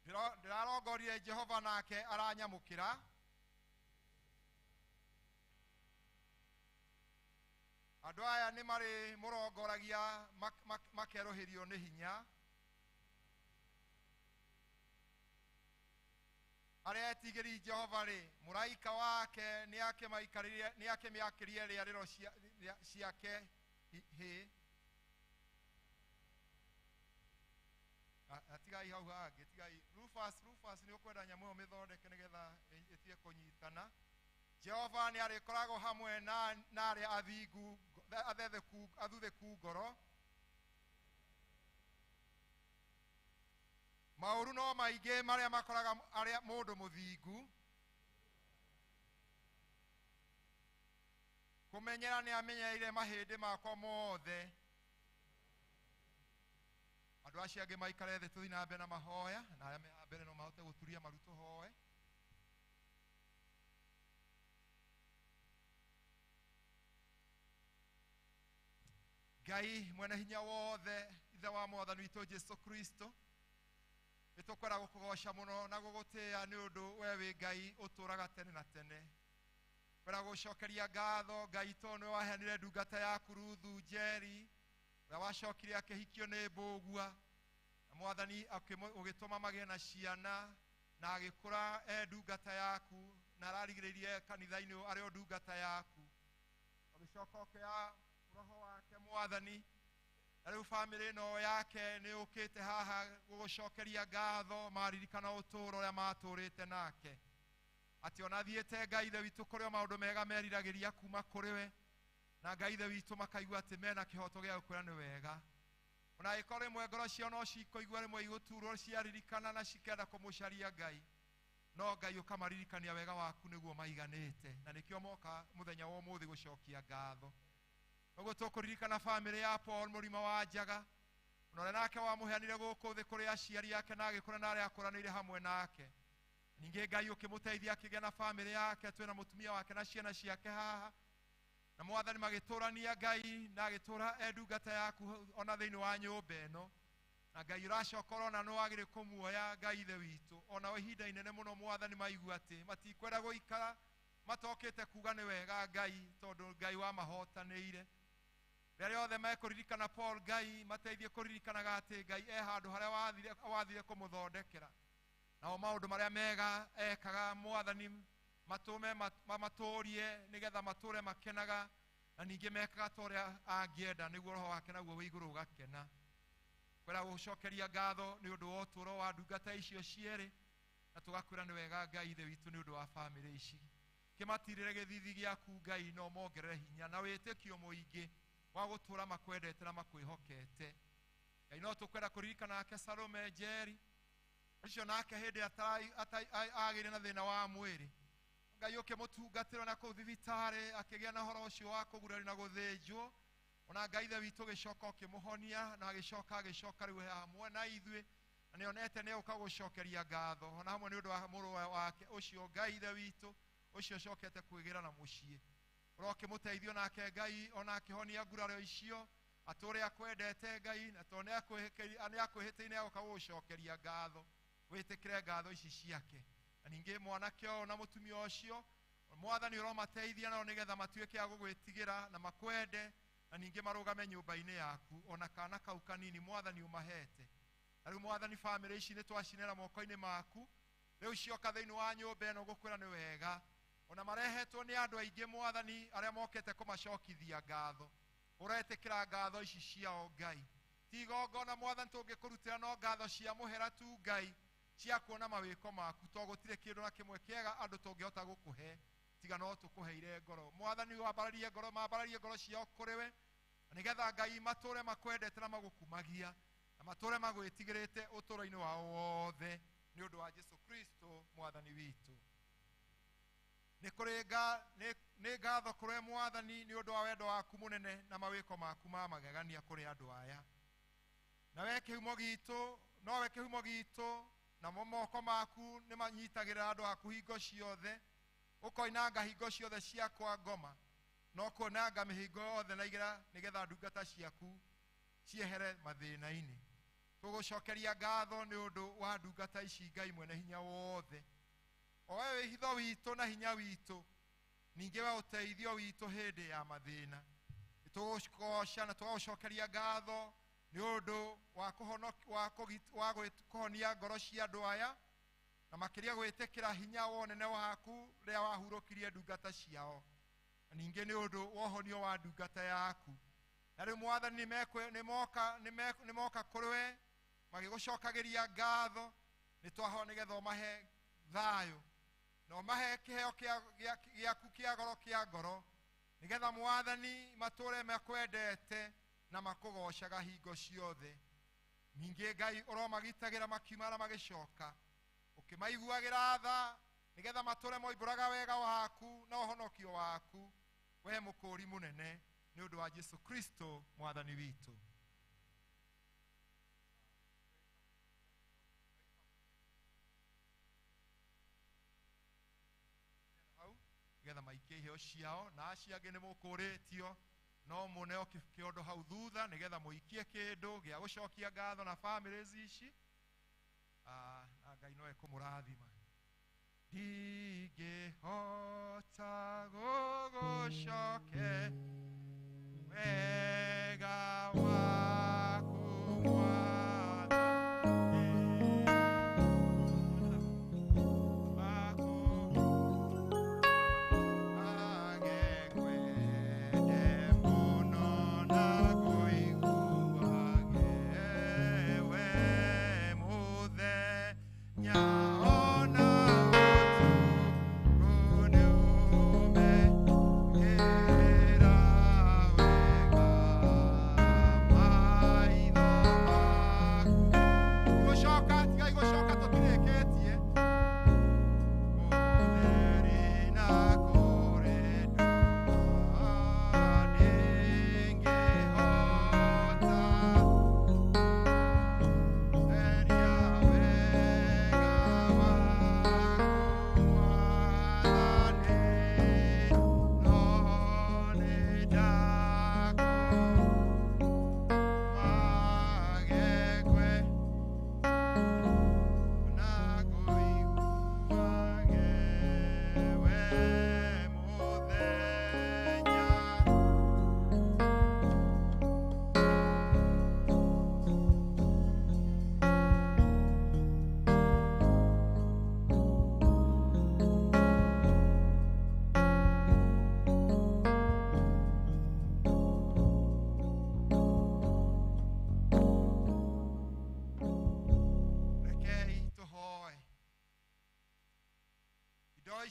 Ndĩrarongoririe Jehova nake aranyamũkĩra. Andũ aya nĩ marĩ mũrongoragia makerũhĩrio nĩ hinya. Arĩa etigĩri Jehova rĩ, mũraika wake nĩ akĩmĩakĩrie rĩarĩro ciake hĩ. Tigai hau hangĩ, tigai. Rufus, nĩ ũkwenda nyamũ ĩyo mĩthondeke nĩgetha ĩtige kũnyitana. Jehova nĩ arĩkoragwo hamwe na arĩa athingu, athuthĩku ngoro. Maũru no maingĩ marĩa makoraga arĩa mũndũ mũthingu. Kũmenyera nĩ amenyereire mahĩndĩ makwa mothe. Andũ acio angĩ maikare thĩ tũthiĩ na mbere na mahoya, na arĩa me haha mbere no mahote gũturia maru tũhoe. Ngai mwene hinya wothe, Ithe wa Mwathani witũ Jesu Kristo, nĩtũkwenda gũkũgoca mũno na gũgũtĩĩa nĩ ũndũ we wĩ Ngai ũtũũraga tene na tene. Kwenda gũcokeria ngatho Ngai tondũ nĩwe waheanire ndungata yaku Ruthu Njeri, ũrĩa wacokire akĩhikio nĩ Mbũgua, na Mwathani ũgĩtũma magĩe na ciana, na agĩkũra e ndungata yaku, na ararigĩrĩirie kanitha-inĩ ũyũ arĩ o ndungata yaku. Ũgĩcoka ũkĩoya roho wake Mwathani, na rĩu bamĩrĩ ĩno yake nĩ yũkĩte haha gũgũcokeria ngatho, maririkana ũtũũro ũrĩa matũũrĩte nake, atĩ ona thiĩte Ngai Ithe witũ kũrĩ o maũndũ mega meriragĩria kuma kũrĩ we, na Ngai Ithe witũ makaigua atĩ mena kĩhoto gĩa gũkwĩra nĩ wega. Ona ĩkorwo rĩmwe ngoro ciao no cikũigua rĩmwe igũturwo ciaririkana na cikenda kũmũcaria Ngai, no Ngai ũkamaririkania wega waku nĩguo maiganĩte, na nĩkĩo moka mũthenya wa ũmũthĩ gũcokia ngatho. Noguo tũkũririkana bamĩrĩ ya Paul mũrima wa Njaga, ona ũrĩa nake wamũheanire gũkũ thĩ kũrĩ aciari ake na agĩkũra na arĩa akũranĩire hamwe nake. Ningĩ Ngai ũkĩmũteithia akĩgĩa na bamĩrĩ yake, twĩna mũtumia wake na ciana ciake haha, na mwathani magĩtũrania Ngai na agĩtũra e ndungata yaku ona thĩinĩ wa nyũmba ĩno. Na Ngai ũracoka ũrona nĩ wagĩrĩire kũmuoya Ngai ithe witũ, ona ihinda inene mũno mwathani maigua atĩ matikwenda gũikara matokĩte kuga nĩ wega Ngai, tondũ Ngai wamahotanĩire. Rĩrĩa rĩothe mekũririkana Paul, Ngai mateithie kũririkanaga atĩ Ngai e handũ harĩa wathire kũmũthondekera, nao maũndũ marĩa mega ekaga mwathani matũme mamatũrie nĩgetha matũre makenaga, na ningĩ mekaga ta ũrĩa angĩenda, nĩguo roho wake naguo wĩ igũrũ ũgakena. Kwĩra gũcokeria ngatho nĩ ũndũ wa ũtũũro wa ndungata icio cierĩ, na tũgakwĩra nĩ wega Ngai ithe witũ nĩ ũndũ wa bamĩrĩ ici. Kĩmatirĩre gĩthithi gĩaku Ngai, na ũmongerere hinya na wĩtĩkio mũingĩ wa gũtũũra makwendete na makwĩhokete. Ngai no tũkwenda kũririkana nake Salome Njeri ũcio nake hĩndĩ agĩire na thĩna wa mwĩrĩ, Ngai ũkĩmũtungatĩra na kũu thibitarĩ akĩgĩa na ũhoro ũcio wa kũgurario na gũthĩnjwo, ona Ngai ithe witũ ũgĩcoka ũkĩmũhonia na agĩcoka rĩu hamwe na ithuĩ, na nĩonete nĩegũka gũcokeria ngatho ona hamwe nĩ ũndũ wa mũrũ wake ũcio Ngai ithe witũ ũcio ũcokete kwĩgĩra na mũciĩ. Ũrokĩmũteithio nake Ngai ona akĩhonia nguraro icio, atũre akwendete Ngai, na tondũ nĩakwĩhĩtĩire nĩegũka gũgũcokeria ngatho, wĩtĩkĩre ngatho ici ciake. Na ningĩ mwanake ũyũ na mũtumia ũcio mwathani ũromateithia nao nĩgetha matuĩke a gũgwĩtigĩra na makwende, na ningĩ marũgame nyũmba-inĩ yaku, ona kana kau kanini mwathani ũmahete. Na rĩu mwathani bamĩrĩ ici nĩ twacinĩra moko-inĩ maku, rĩu cioka thĩinĩ wa nyũmba ĩno gũkwĩra nĩ wega, ona marehetwo nĩ andũ aingĩ mwathani arĩa mokĩte kũmacokithia ngatho. Ũretĩkĩra ngatho ici ciao Ngai, ti igongona mwathani tũngĩkũrutĩra, no ngatho cia mũhera tu Ngai, cia kuona mawĩko maku, to gũtirĩ kĩndũ na kĩmwe kĩega andũ tũngĩhota gũkũhe tiga no tũkũheire ngoro. Mwathani wambararie ngoro, mambararie ngoro ciao kũrĩ we, nĩgetha Ngai matũre makwendete na magũkumagia, na matũre magwĩtigĩrĩte ũtũũro-inĩ wao wothe, nĩ ũndũ wa Jesu Kristo mwathani witũ. Nĩ kũrĩ nĩ ngatho kũrĩ mwathani nĩ ũndũ wa wendo waku mũnene na mawĩko maku ma magegania kũrĩ andũ aya. Na we kĩhumo gitũ, nowe kĩhumo gitũ, namo moko maku nĩ manyitagĩrĩra andũ aku hingo ciothe, ũkoinanga hingo ciothe cia kwa ngoma, no kuonanga mĩhingo yothe na igera, nĩgetha ndungata ciaku ciehere mathĩna-inĩ. Tũgũcokeria ngatho nĩ ũndũ wa ndungata ici Ngai mwene hinya wothe, o we wĩhitho witũ na hinya witũ, ningĩ we ũteithio witũ hĩndĩ ya mathĩna. Nĩtũgũgoca na tũgagũcokeria ngatho nĩ ũndũ wa kũhonia ngoro cia andũ aya, na makĩria gwĩtĩkĩra hinya wa ũnene waku rĩrĩa wahurũkirie ndungata ciao, na ningĩ nĩ ũndũ wa ũhonio wa ndungata yaku. Na rĩu mwathani nĩmoka kũrĩ we magĩgũcokagĩria ngatho, nĩtwahoya nĩgetha ũmahe thayũ na ũmahe kĩheo gĩaku kĩa goro kĩa ngoro, nĩgetha mwathani matũre makwendete na makũgocaga hingo ciothe. Ningĩ Ngai ũromagitagĩra makiuma na magĩcoka, ũkĩmaiguagĩra tha, nĩgetha matũre moimbũraga wega waku na ũhonokio waku, we mũkũũri mũnene, nĩ ũndũ wa Jesu Kristo mwathani witũ. Hau nĩgetha maikie iheo ciao, na acio angĩ nĩ mũkũrĩtio no mũneo kĩondo hau thutha nĩgetha mũikie kĩndũ gĩa gũcokia ngatho na families ici. Na Ngai no ekũmũrathima. Ndingĩhota gũgũcoke wega waku Mwathani, waku agekwende mũno na kũiguage we mũthenya ona ũtukũ nĩũmekĩra wega.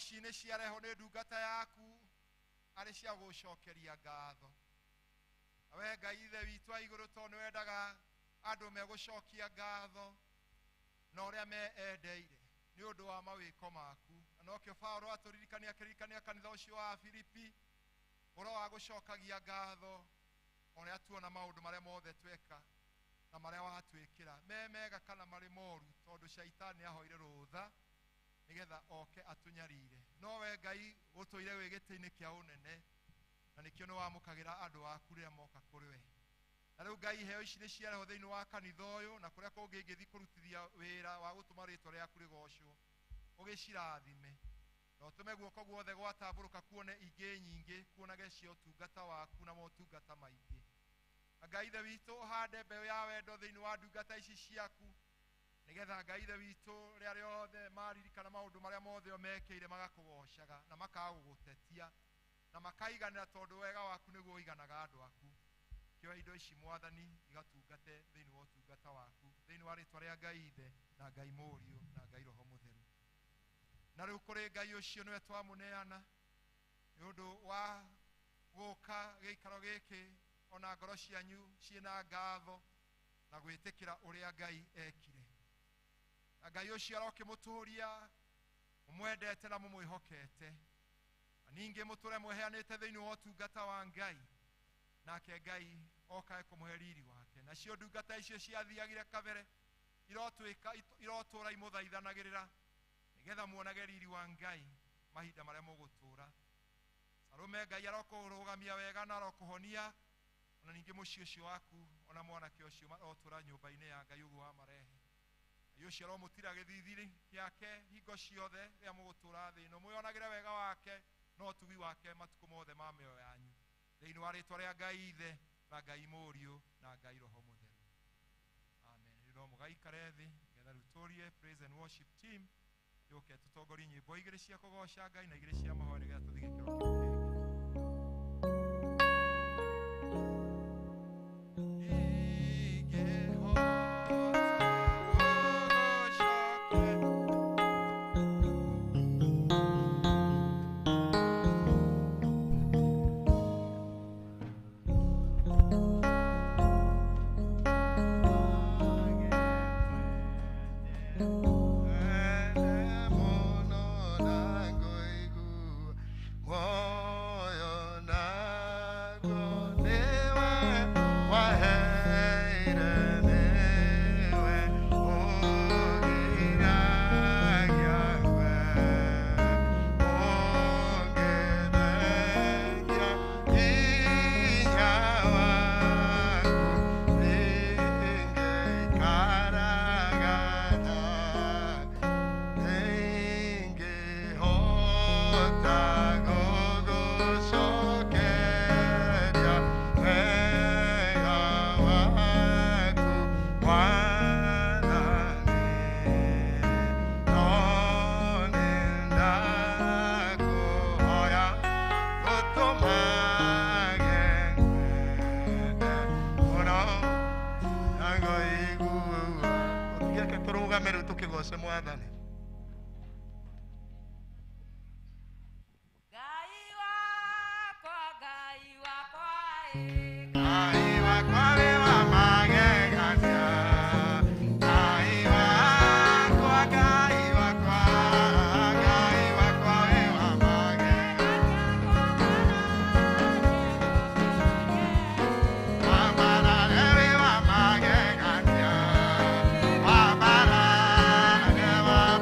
Ici nĩ ciarehwo nĩ ndungata yaku arĩ cia gũcokeria ngatho. Na we Ngai Ithe witũ wa igũrũ, tondũ nĩ wendaga andũ megũcokia ngatho na ũrĩa meendeire nĩ ũndũ wa mawĩko maku, na nokĩo Paũlũ atũririkania akĩririkania kanitha ũcio wa Filipi ũhoro wa gũcokagia ngatho ũrĩa tuona maũndũ marĩa mothe tweka na marĩa watwĩkĩra me mega kana marĩ moru, tondũ caitani ahoire rũtha nĩgetha oke atũnyarire. No we Ngai ũtũire wĩ gĩtĩ-inĩ kĩa ũnene, na nĩkĩo nĩ wamũkagĩra andũ aku rĩrĩa moka kũrĩ we. Na rĩu Ngai, iheo ici nĩ ciarehwo thĩinĩ wa kanitha ũyũ na kũrĩa kũngĩ ingĩthiĩ kũrutithia wĩra wa gũtũma rĩtwa rĩaku rĩgocwo, ũgĩcirathime na ũtũme guoko guothe gwatambũrũka kuone ingĩ nyingĩ, kuonage cia ũtungata waku na motungata maingĩ. Na Ngai Ithe witũ, ũhande mbeũ ya wendo thĩinĩ wa ndungata ici ciaku, nĩgetha Ngai Ithe witũ rĩrĩa rĩothe maririkana maũndũ marĩa mothe ũmekĩire magakũgocaga na makagũgũtetia na makaiganĩra, tondũ wega waku nĩguo ũiganaga andũ aku. Kĩoya indo ici Mwathani igatungate thĩinĩ wa ũtungata waku, thĩinĩ wa rĩtwa rĩa Ngai Ithe na Ngai Mũriũ na Ngai Roho Mũtheru. Na rĩu kũrĩ Ngai ũcio nĩwe twamũneana nĩ ũndũ wa gũka gĩikaro gĩkĩ, ona ngoro cianyu ciĩna ngatho na gwĩtĩkĩra ũrĩa Ngai ekire. Na Ngai ũcio arokĩmũtũũria mũmwendete na mũmwĩhokete, na ningĩ mũtũre mweheanĩte thĩinĩ wa ũtungata wa Ngai, nake Ngai okae kũmũhe riri wake. Nacio ndungata icio ciathiagire kabere irotũra imũthaithanagĩrĩra nĩgetha muonage riri wa Ngai mahinda marĩa mũgũtũra. Salome, Ngai arokũrũgamia wega na arokũhonia, ona ningĩ mũciĩ ũcio waku ona mwanake ũcio marotũra nyũmba-inĩ ya Ngai ũguo wamarehe. Ngai ũcio aromũtira gĩthithi gĩake hingo ciothe rĩrĩa mũgũtũra thĩ ĩno, mwĩonagĩre wega wake na ũtugi wake matukũ mothe ma mĩoyo yanyu, thĩinĩ wa rĩtwa rĩa Ngai Ithe na Ngai Mũriũ na Ngai Roho Mũtheru. Amen. Rĩu no mũgaikare thĩ nĩgetha rĩu tũrie praise and worship team yũke tũtongorie nyĩmbo igĩrĩ cia kũgoca Ngai na igĩrĩ cia mahoya nĩgetha tũthiĩ gĩkĩro kĩu kĩngĩ. Mwathani Ngai wakwa wĩ wa magegania, Ngai wakwa, Ngai wakwa, Ngai wakwa wĩ wa magegania. Wabarare wĩ wa magegania, wabarare, wabarare.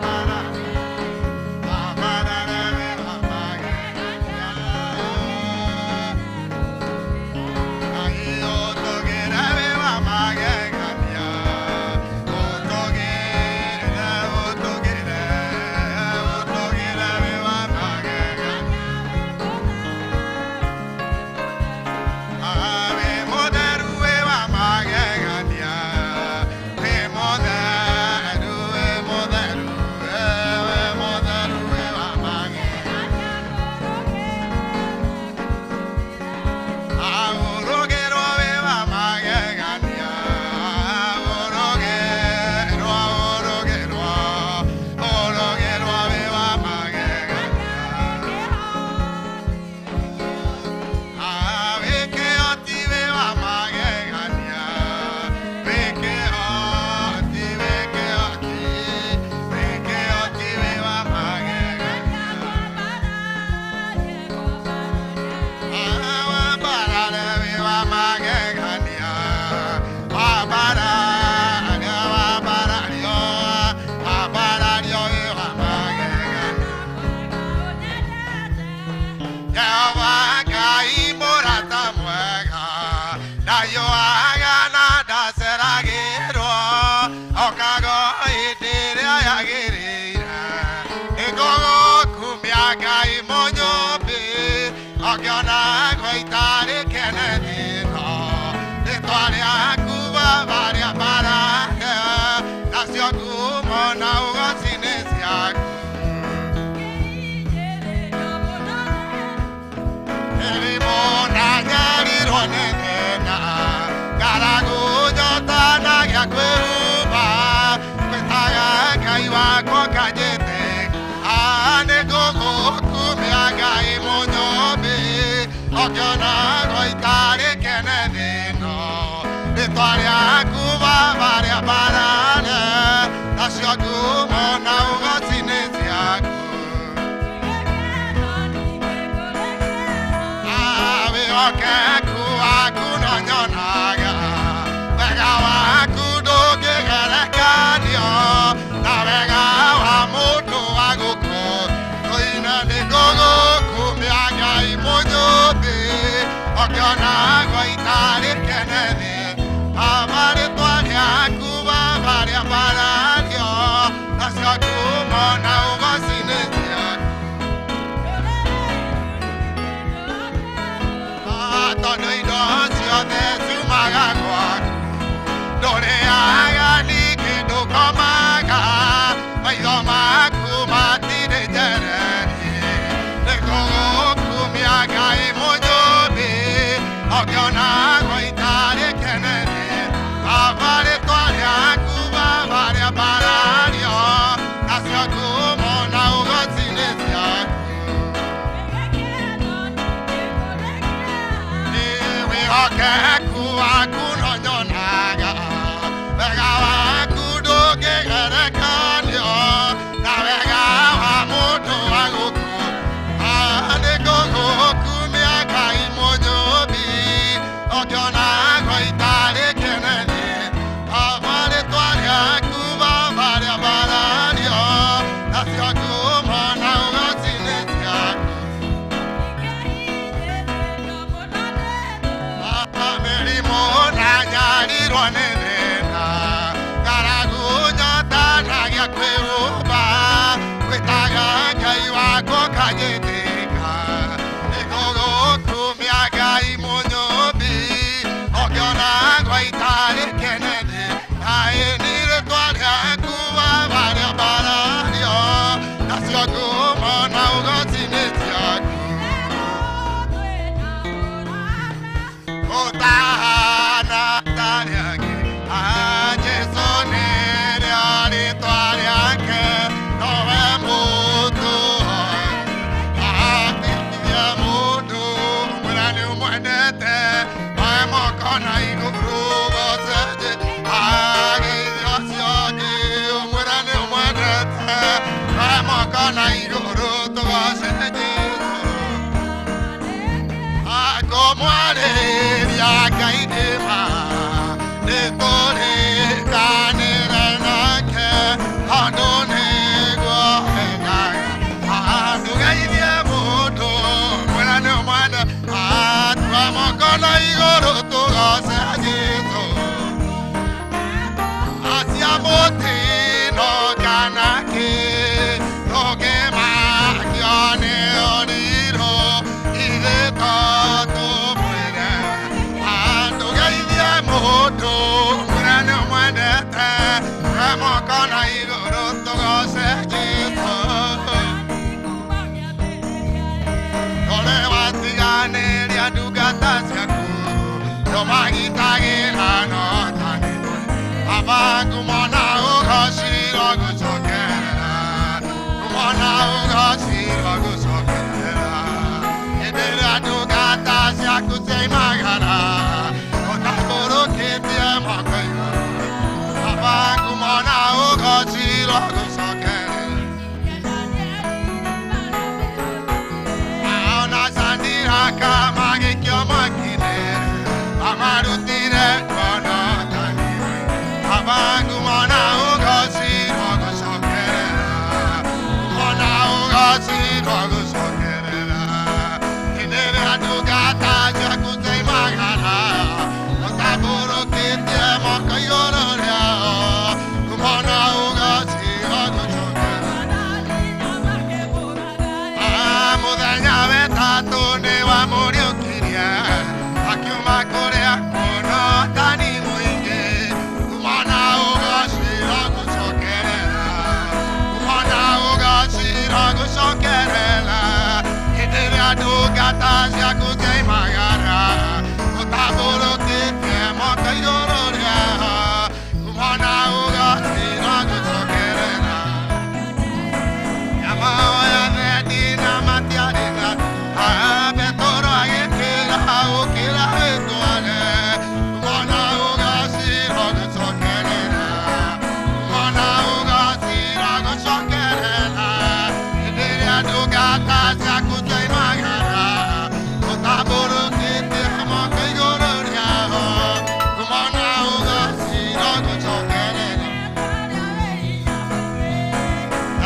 Amaru tire kono tani, abangu mona ugosi. Ndungata ciaku ciaimagara ũtambũrũkĩtie moko igũrũ rĩao kumona ũgacira gũcokerera nyamaoya thendi na matiarĩ na Petero agĩkĩra ũkĩra wĩtware kumona ũgacira gũcokerera kumona ũgacira gũcokerera hĩndĩ ĩrĩa ndungata ciaku ciaimagara ũtambũrũkĩtie moko igũrũ rĩao kumona ũgacira gũcokerera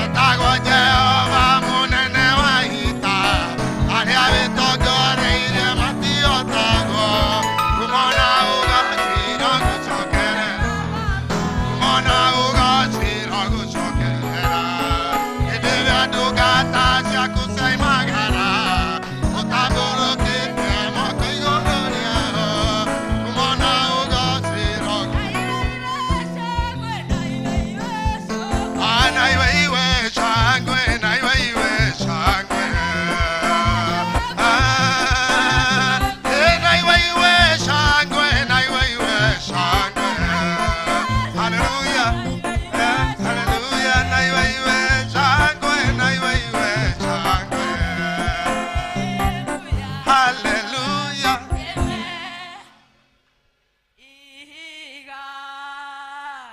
etagwo Jehova mũnene wa ita arĩa wĩtongoreirie matiotagwo kumona ũgacira gũcokerera kumona ũgacira gũcokerera hĩndĩ ĩrĩa ndungata ciaku ciaimagara ũtambũrũkĩtie moko igũrũ rĩao kumona ũgacira Naiwe iwe shangwe, naiwe iwe shangwe. Naiwe iwe shangwe, naiwe iwe shangwe. Hallelujah, hallelujah, naiwe iwe shangwe, naiwe iwe shangwe. Hallelujah. Ihiga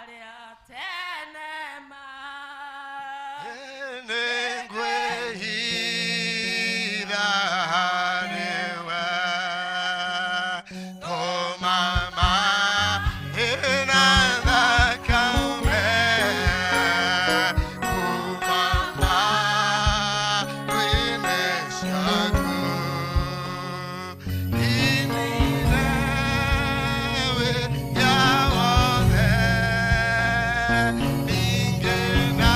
rĩa tene ma Nĩngwĩhitha harĩwe, tũma maĩ na thakame kuuma mbaru-inĩ ciaku. Inine wĩhia wothe, ningĩ na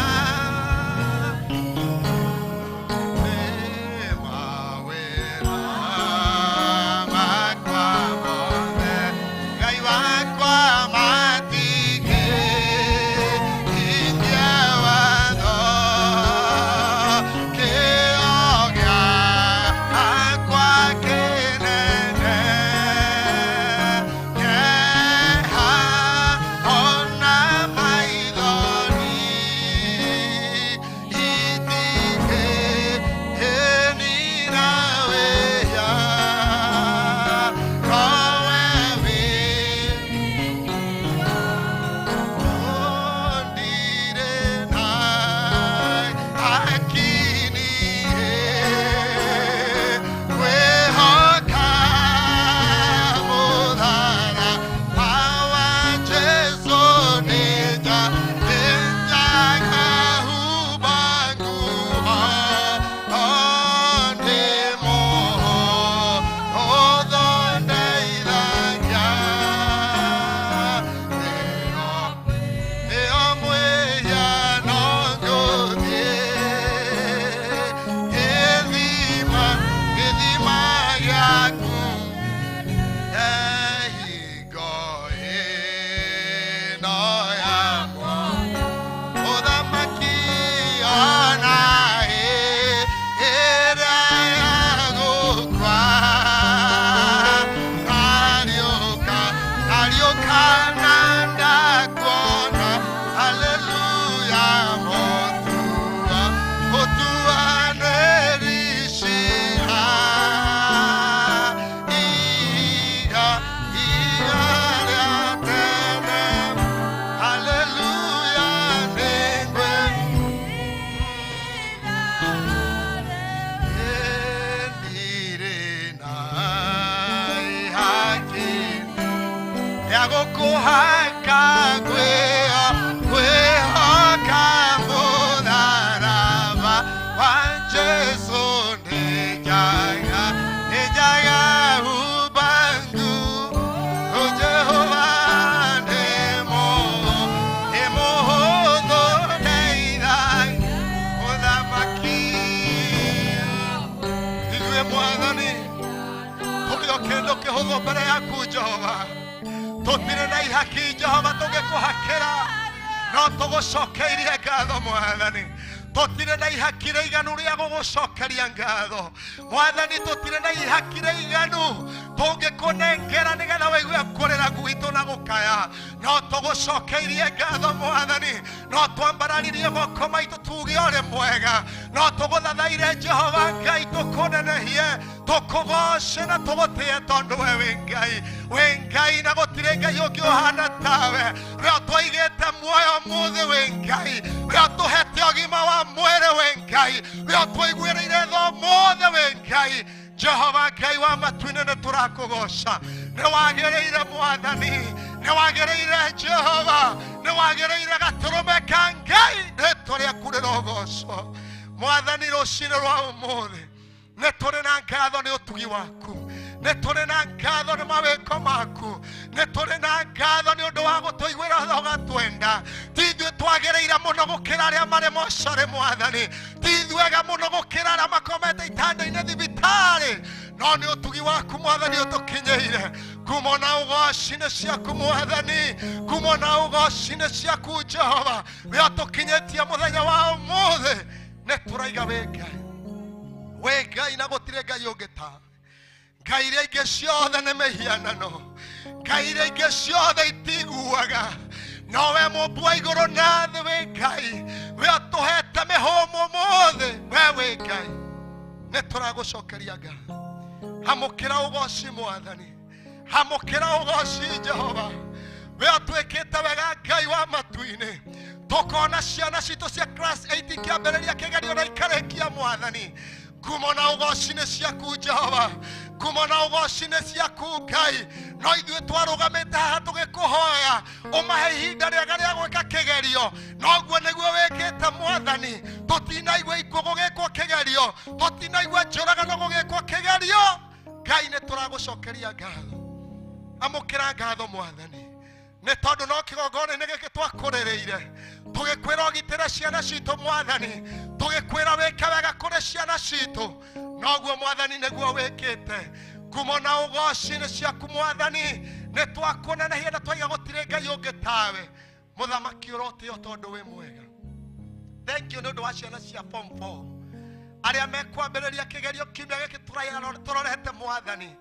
Hallelujah, motua, motua nerishira. Iya, iya rĩa tene. Hallelujah, nĩngwe ndirĩ na ihaki rĩa gũkũhaka ngwĩhoka mũtharaba wa Jesũ nĩnjaga nĩnjaga hubangu o Jehova nĩ mũhũthũ ndeithagia mũthamaki ithuĩ Mwathani tũrĩ o kĩndũ kĩhũthũ mbere yaku Jehova tũtirĩ na ihaki Jehova tũngĩkũhakĩra no tũgũcokeirie ngatho Mwathani. Tũtirĩ na ihaki rĩiganu rĩa gũgũcokeria ngatho mwathani, tũtirĩ na ihaki rĩiganu tũngĩkũnengera nĩgetha wĩigue kũrĩra gwitũ na gũkaya. No tũgũcokeirie ngatho mwathani, no twambararirie moko maitũ tuge ũrĩ mwega, no tũgũthathaire Jehova Ngai, tũkũnenehie, tũkũgoce na tũgũtĩe tondũ we wĩ Ngai, wĩ Ngai na gũtirĩ Ngai ũngĩ ũhana tawe. We ũtũigĩte muoyo mũthĩ wĩ Ngai, we ũtũhete ũgima wa mwĩrĩ wĩ Ngai, we ũtũiguĩrĩire tha ũmũthĩ wĩ Ngai. Jehova Ngai wa matu-inĩ, nĩ tũrakũgoca. Nĩ wagĩrĩire mwathani, nĩ wagĩrĩire Jehova, nĩ wagĩrĩire gatũrũme ka Ngai, rĩtwa rĩaku rĩrogocwo mwathani. Rũcinĩ rwa ũmũthĩ nĩ tũrĩ na ngatho nĩ ũtugi waku, nĩ tũrĩ na ngatho nĩ mawĩko maku, nĩ tũrĩ na ngatho nĩ ũndũ wa gũtũiguĩra tha ũgatwenda. Ti ithuĩ twagĩrĩire mũno gũkĩra arĩa marĩ mocarĩ mwathani, ti ithuĩ ega mũno gũkĩra arĩa makomete itanda-inĩ thibitarĩ, no nĩ ũtugi waku mwathani ũtũkinyĩire. Kuma na ũgoci nĩ ciaku mwathani, kuma na ũgoci nĩ ciaku Jehova, we ũtũkinyĩtie mũthenya wa ũmũthĩ. Nĩ tũraiga wĩ Ngai, wĩ Ngai na gũtirĩ Ngai ũngĩ tawe. Ngai iria ingĩ ciothe nĩ mĩhianano, Ngai iria ingĩ ciothe itiguaga, no we mũmbi wa igũrũ na thĩ wĩ Ngai, we ũtũhete mĩhũmũ ũmũthĩ, we wĩ Ngai. Nĩ tũragũcokeria ngatho. Amũkĩra ũgoci mwathani, amũkĩra ũgoci Jehova, we ũtwĩkĩte wega Ngai wa matu-inĩ. Tũkona ciana citũ cia class 8 ikĩambĩrĩria kĩgerio na ikarĩkia mwathani. Kuma na ũgoci nĩ ciaku Jehova, kuma na ũgoci nĩ ciaku Ngai. No ithuĩ twarũgamĩte haha tũgĩkũhoya ũmahe ihinda rĩega rĩa gwĩka kĩgerio, noguo nĩguo wĩkĩte mwathani. Tũtinaigua ikuũ gũgĩkwo kĩgerio, tũtinaigua njũragano gũgĩkwo kĩgerio. Ngai nĩ tũragũcokeria ngatho. Amũkĩra ngatho mwathani, nĩ tondũ no kĩgongona-inĩ gĩkĩ twakũrĩrĩire tũgĩkwĩra ũgitĩre ciana citũ mwathani, tũgĩkwĩra wĩke wega kũrĩ ciana citũ, noguo mwathani nĩguo wĩkĩte. Kumo na ũgoci nĩ ciaku mwathani, nĩ twakũnenehia na twaiga gũtirĩ Ngai ũngĩ tawe. Mũthamaki ũrotĩo tondũ wĩ mwega. Thank you nĩ ũndũ wa ciana cia form 4 arĩa mekwambĩrĩria kĩgerio kiumia gĩkĩ tũrorete mwathani.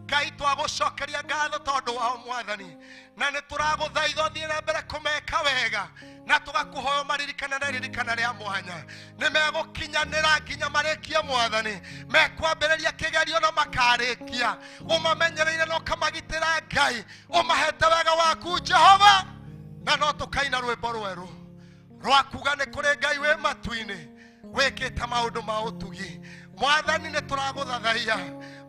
Ngai twagũcokeria ngatho tondũ wao mwathani, na nĩ tũragũthaitha ũthiĩ na mbere kũmeka wega, na tũgakũhoya maririkana na iririkana rĩa mwanya. Nĩ megũkinyanĩra nginya marĩkie mwathani, mekwambĩrĩria kĩgerio na makarĩkia. Ũmamenyereire na ũkamagitĩra Ngai, ũmahete wega waku Jehova, na no tũkaina rwĩmbo rwerũ rwa kuga nĩ kũrĩ Ngai wĩ matu-inĩ wĩkĩte maũndũ ma ũtugi. Mwathani nĩ tũragũthathaiya,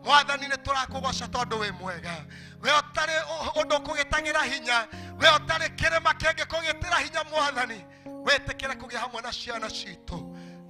mwathani nĩ tũrakũgoca tondũ wĩ mwega. We ũtarĩ ũndũ ũkũgĩtagĩra hinya, we ũtarĩ kĩrĩma kĩngĩkũgĩtĩra hinya mwathani, wĩtĩkĩre kũgĩa hamwe na ciana citũ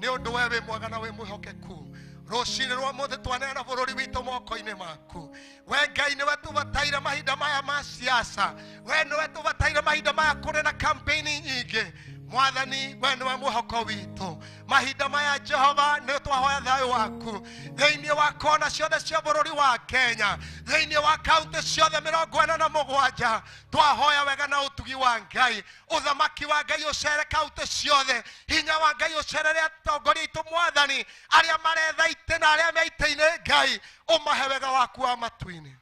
nĩ ũndũ we wĩ mwega na wĩ mwĩhokeku. Rũcinĩ rwa mũthĩ twaneana bũrũri witũ moko-inĩ maku. We Ngai nĩwe tũbataire mahinda maya ma siasa, we nĩwe tũbataire mahinda maya kũrĩ na kampeni nyingĩ. Mwathani we nĩwe mwĩhoko witũ mahinda maya. Jehova nĩ twahoya thayũ waku thĩinĩ wa kona ciothe cia bũrũri wa Kenya, thĩinĩ wa kaunti ciothe 47. Twahoya wega na ũtugi wa Ngai, ũthamaki wa Ngai ũcere kaunti ciothe, hinya wa Ngai ũcerere atongoria aitũ mwathani, arĩa maretha itĩ na arĩa me itĩ-inĩ. Ngai ũmahe wega waku wa matu-inĩ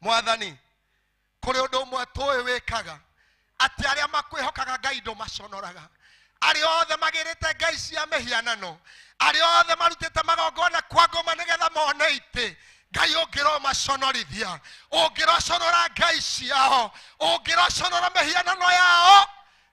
mwathani. Kũrĩ ũndũ ũmwe tũĩ wĩkaga, atĩ arĩa makwĩhokaga Ngai ndũmaconoraga. Arĩa othe magĩrĩte ngai cia mĩhianano, arĩa othe marutĩte magongona kwa ngoma nĩgetha mone itĩ, Ngai ũngĩromaconorithia, ũngĩroconora ngai ciao, ũngĩroconora mĩhianano yao,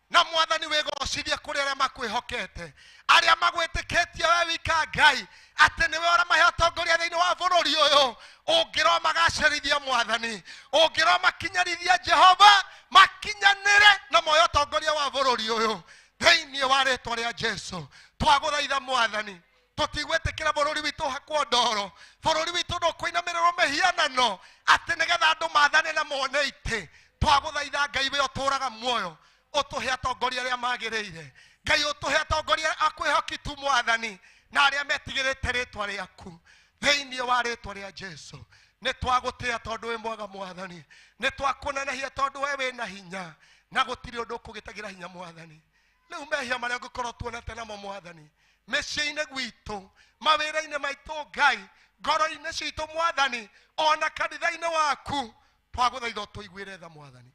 na mwathani wĩgocithie kũrĩ arĩa makwĩhokete, arĩa magwĩtĩkĩtie we wika Ngai atĩ nĩwe ũramahe ũtongoria thĩinĩ wa bũrũri ũyũ. Ũngĩromagacĩrithia mwathani, ũngĩromakinyarithia Jehova, makinyanĩre na moyo ũtongoria wa bũrũri ũyũ thĩinĩ wa rĩtwa rĩa Jesu. Twagũthaitha mwathani, tũtigwĩtĩkĩra bũrũri witũ ũhakwo ndoro, bũrũri witũ ndũkũinamĩrĩrwo mĩhianano atĩ nĩgetha andũ mathane na mone itĩ. Twagũthaitha Ngai we ũtũũraga muoyo, ũtũhe atongoria arĩa magĩrĩire. Ngai ũtũhe atongoria akwĩhoki tu mwathani, na arĩa metigĩrĩte rĩtwa rĩaku thĩinĩ wa rĩtwa rĩa Jesu. Nĩ twagũtĩĩa tondũ wĩ mwega mwathani, nĩ twakũnenehia tondũ we wĩna hinya na gũtirĩ ũndũ ũkũgĩtagĩra hinya mwathani. Rĩu mehia marĩa ũngĩkorwo tuonete namo mwathani mĩciĩ-inĩ gwitũ, mawĩra-inĩ maitũ Ngai, ngoro-inĩ citũ mwathani, ona kanitha-inĩ waku, twagũthaitha ũtũiguĩre tha mwathani.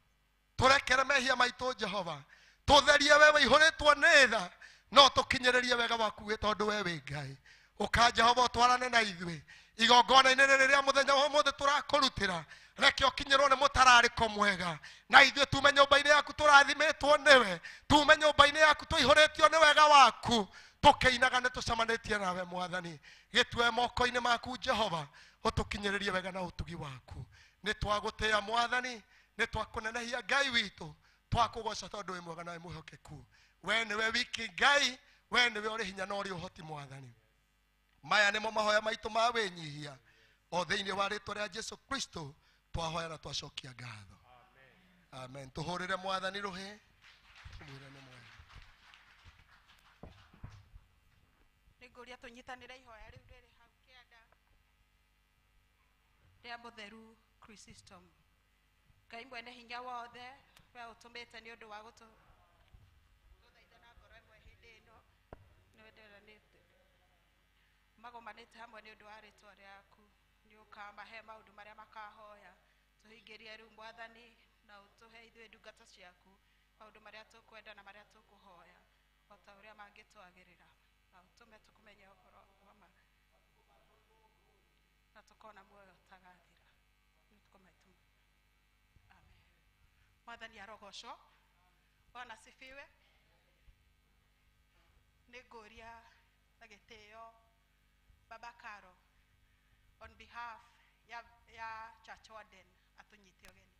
Tũrekere mehia maitũ Jehova, tũtherie we wĩihũrĩtwo nĩ tha, no tũkinyĩrĩrie wega waku wĩ tondũ we wĩ Ngai. Ũka Jehova ũtwarane na ithuĩ igongona-inĩ rĩrĩ rĩa mũthenya wa ũmũthĩ tũrakũrutĩra, reke ũkinyĩrwo nĩ mũtararĩko mwega, na ithuĩ tume nyũmba-inĩ yaku tũrathimĩtwo nĩwe, tume nyũmba-inĩ yaku tũihũrĩtio nĩ wega waku, tũkĩinaga nĩ tũcemanĩtie nawe mwathani. Gĩtue moko-inĩ maku Jehova, ũtũkinyĩrĩrie wega na ũtugi waku. Nĩ twagũtĩĩa mwathani, nĩ twakũnenehia Ngai witũ, twakũgoca tondũ wĩ mwega na wĩ mwĩhokeku. We nĩwe wiki Ngai, we nĩwe ũrĩ hinya na ũrĩ ũhoti mwathani. Maya nĩmo mahoya maitũ ma wĩnyihia o thĩinĩ wa rĩtwa rĩa Jesu Kristo twahoya na twacokia ngatho. Amen. Tũhũrĩre mwathani rũhĩ, tũmwĩre nĩ mwega. Nĩngũria tũnyitanĩre ihoya rĩu rĩrĩ hau kĩanda rĩa mũtheru Chrysostom. Ngai mwene hinya wothe, we ũtũmĩte nĩ ũndũ wa gũtũthaitha na ngoro ĩmwe hĩndĩ ĩno, nĩ wenderanĩte magomanĩte hamwe nĩ ũndũ wa rĩtwa rĩaku. Nĩ ũkamahe maũndũ marĩa makahoya, tũhingĩrie rĩu mwathani, na ũtũhe ithuĩ ndungata ciaku maũndũ marĩa tũkwenda na marĩa tũkũhoya o ta ũrĩa mangĩtwagĩrĩra, na ũtũme tũkũmenye ũhoro wa ma na tũkona muoyo ũtagathira. Nĩ maitũ. Amen. Mwathani arogocwo. Bwana asifiwe. Nĩ ngũria na gĩtĩo Baba Caro on behalf ya Church Warden atũnyite ũgeni.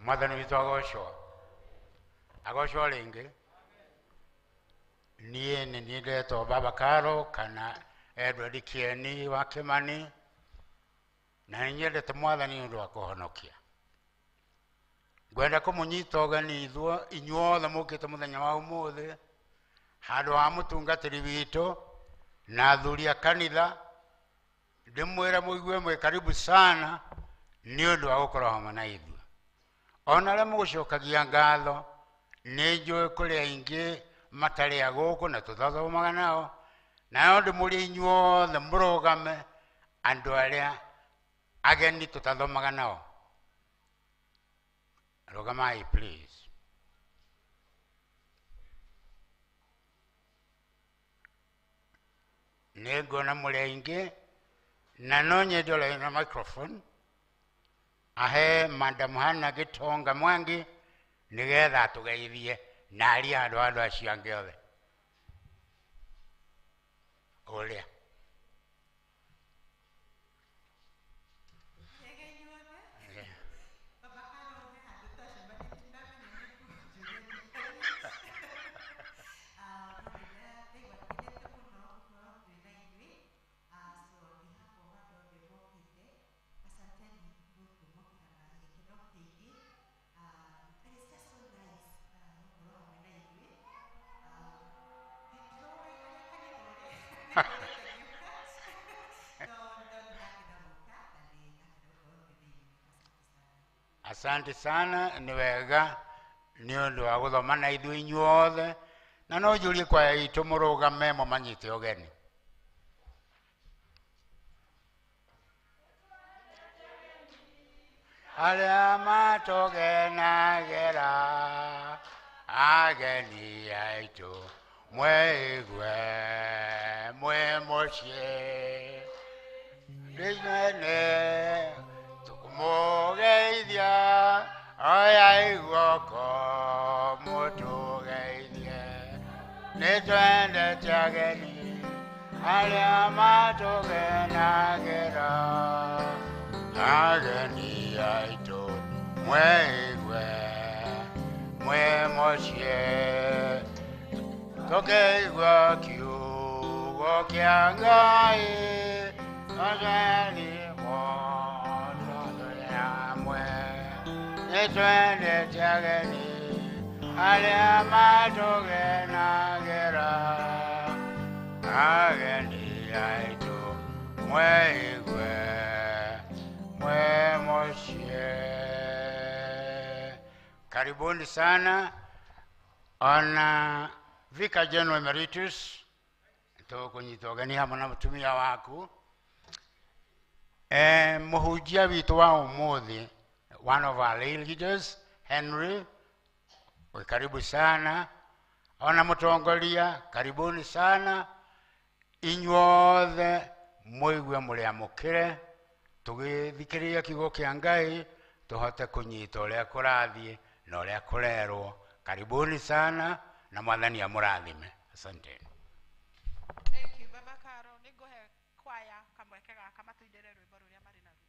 Mwathani witũ agocwo, agocwo rĩngĩ. Niĩ nĩ niĩ ndetwo Baba Caro kana Edward Kieni wa Kimani, na nĩ nyendete mwathani nĩ ũndũ wa kũhonokia. Ngwenda kũmũnyita ũgeni inyuothe mũkĩte mũthenya wa ũmũthĩ handũ ha mũtungatĩri witũ na athuri a kanitha, ndĩmwĩre mũigue mwĩ karibu sana nĩ ũndũ wa gũkorwo hamwe na ithuĩ. Ona arĩa mũgũcokagia ngatho, nĩ njũĩ kũrĩ aingĩ matarĩ a gũkũ na tũtathomaga nao, na no ndĩmũrie inyuothe mũrũgame andũ arĩa ageni tũtathomaga nao. Rũgamai please. Nĩ nguona mũrĩ aingĩ na no nyende ũrĩa wĩna microphone ahe Madam Hannah Gitonga Mwangi nĩgetha atũgeithie na arie handũ ha andũ acio angĩ othe. Ũrĩa Asante sana, nĩ wega nĩ ũndũ wa gũthoma na ithuĩ inyuothe, na no njũrie kwaya itũ mũrũgame mũmanyite ũgeni. Arĩa matũgenagĩra ageni aitũ mwĩigue mwĩ mũciĩ ndĩnene tũkũmũgeithia oya iguoko mũtũgeithie nĩ twendete ageni arĩa matũgenagĩra ageni aitũ mwĩigue mwĩ mũciĩ tũkĩigua kiugo kĩa Ngai ageni hamwe nĩ twendete ageni arĩa matũgenagĩra ageni aitũ mwĩigue Karibuni sana ona Vicar General Emeritus tũkũnyita ũgeni hamwe na mũtumia waku. Mũhunjia witũ wa ũmũthĩ, one of our lay leaders, Henry, we karibu sana. Ona mũtongoria, karibuni sana. Inyuothe mũigue mũrĩ amũkĩre, tũgĩthikĩrĩria kiugo kĩa Ngai, tũhote kũnyita ũrĩa kũrathiĩ na ũrĩa kũrerwo. Karibuni sana na Mwathani amũrathime. Asante. Thank you, Baba Karo. Nĩ ngũhe kwaya kamweke gaka matũinĩre rwĩmbo rũrĩa marĩ naruo.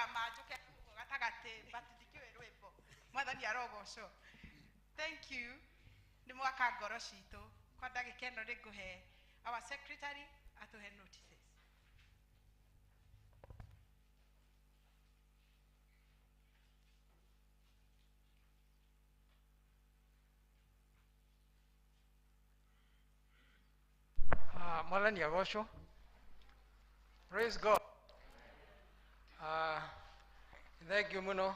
Ngũrũgama njũke ũguo gatagatĩ, but ndikĩũĩ rwĩmbo. Mwathani arogocwo. Thank you. Nĩ mwaka ngoro citũ. Kwa ndagĩka ĩno nĩ ngũhe our secretary atũhe notices. Mwathani agocwo. Praise God. Thank you muno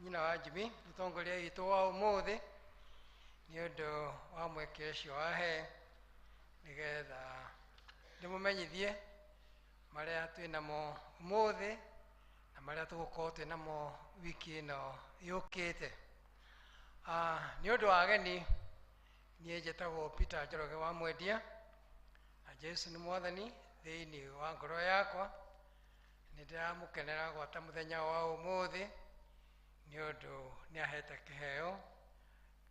nyina wa Jimmy mũtongoria witũ wa ũmũthĩ nĩ ũndũ wa mweke ũcio wahe nĩgetha ndĩmũmenyithie marĩa twĩ namo ũmũthĩ na marĩa tũgũkorwo twĩ namo wiki ĩno yũkĩte. Nĩ ũndũ wa ageni, niĩ njĩtagwo Peter Njoroge wa Mwendia na Jesu nĩ mwathani thĩinĩ wa ngoro yakwa. Nĩ ndĩramũkenera gwata mũthenya wa ũmũthĩ nĩ ũndũ nĩ ahete kĩheo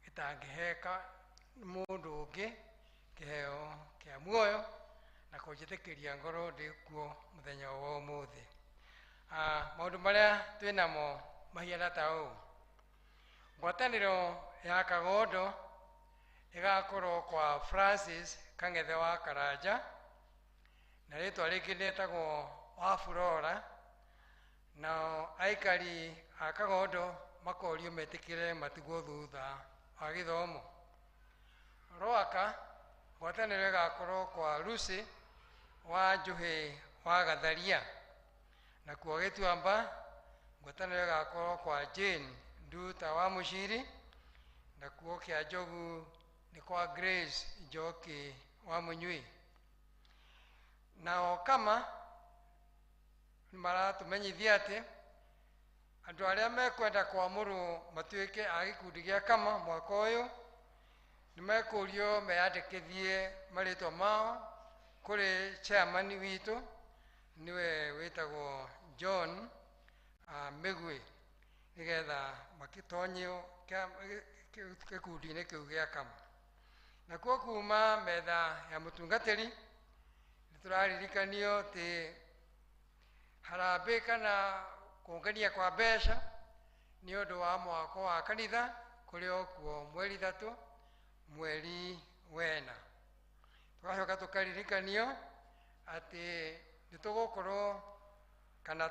gĩtangĩheka mũndũ ũngĩ, kĩheo kĩa muoyo na kũnjĩtĩkĩria ngoro ndĩ kuo mũthenya wa ũmũthĩ. Maũndũ marĩa twĩ namo mahiana ta ũũ: ngwatanĩro ya Kagondo ĩgakorwo kwa Francis Kang'ethe wa Karanja, na rĩtwa rĩngĩ rĩtagwo wa Flora. Nao aikari a Kagondo makorio metĩkĩre matigwo thutha wa gĩthomo. Rwaka ngwatanĩro ĩgakorwo kwa Lucy wa Njuhĩ wa Gatharia, nakuo Gĩtuamba ngwatanĩro ĩgakorwo kwa Jane Nduta wa Mũciri, nakuo Kĩa Njogu nĩ kwa Grace Njoki wa Mũnyui. Nao kama nĩ maratũmenyithia atĩ andũ arĩa mekwenda kwamũrwo matuĩke a gĩkundi gĩa kama mwaka ũyũ nĩ mekũrio meyandĩkithie marĩtwa mao kũrĩ chairman witũ, nĩwe wĩtagwo John Mĩgwi, nĩgetha makĩtonyio gĩkundi-inĩ kĩu gĩa kama. Nakuo kuma metha ya mũtungatĩri nĩ tũraririkanio atĩ harambĩ kana kũngania kwa mbeca nĩ ũndũ wa mwako wa kanitha kũrĩ o kuo mweri 3 mweri 4. Tũgacoka tũkaririkanio atĩ nĩ tũgũkorwo kana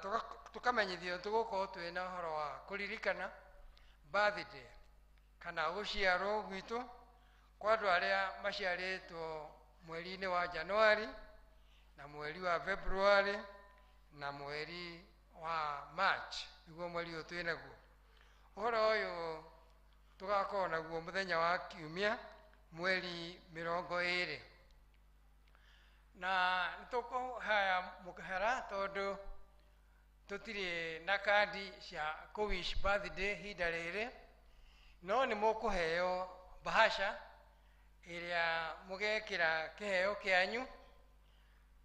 tũkamenyithio nĩ tũgũkorwo twĩna ũhoro wa kũririkana birthday kana gũciarwo gwitũ kwa andũ arĩa maciarĩtwo mweri-inĩ wa Januari na mweri wa February na mweri wa March, nĩguo mweri ũyũ twĩ naguo. Ũhoro ũyũ tũgakorwo naguo mũthenya wa kiumia mweri 20. Na nĩ tũkũhaya mũhera tondũ tũtirĩ na kandi cia kũ-wish birthday ihinda rĩrĩ, no nĩ mũkũheo bahasha ĩrĩa mũgekĩra kĩheo kĩanyu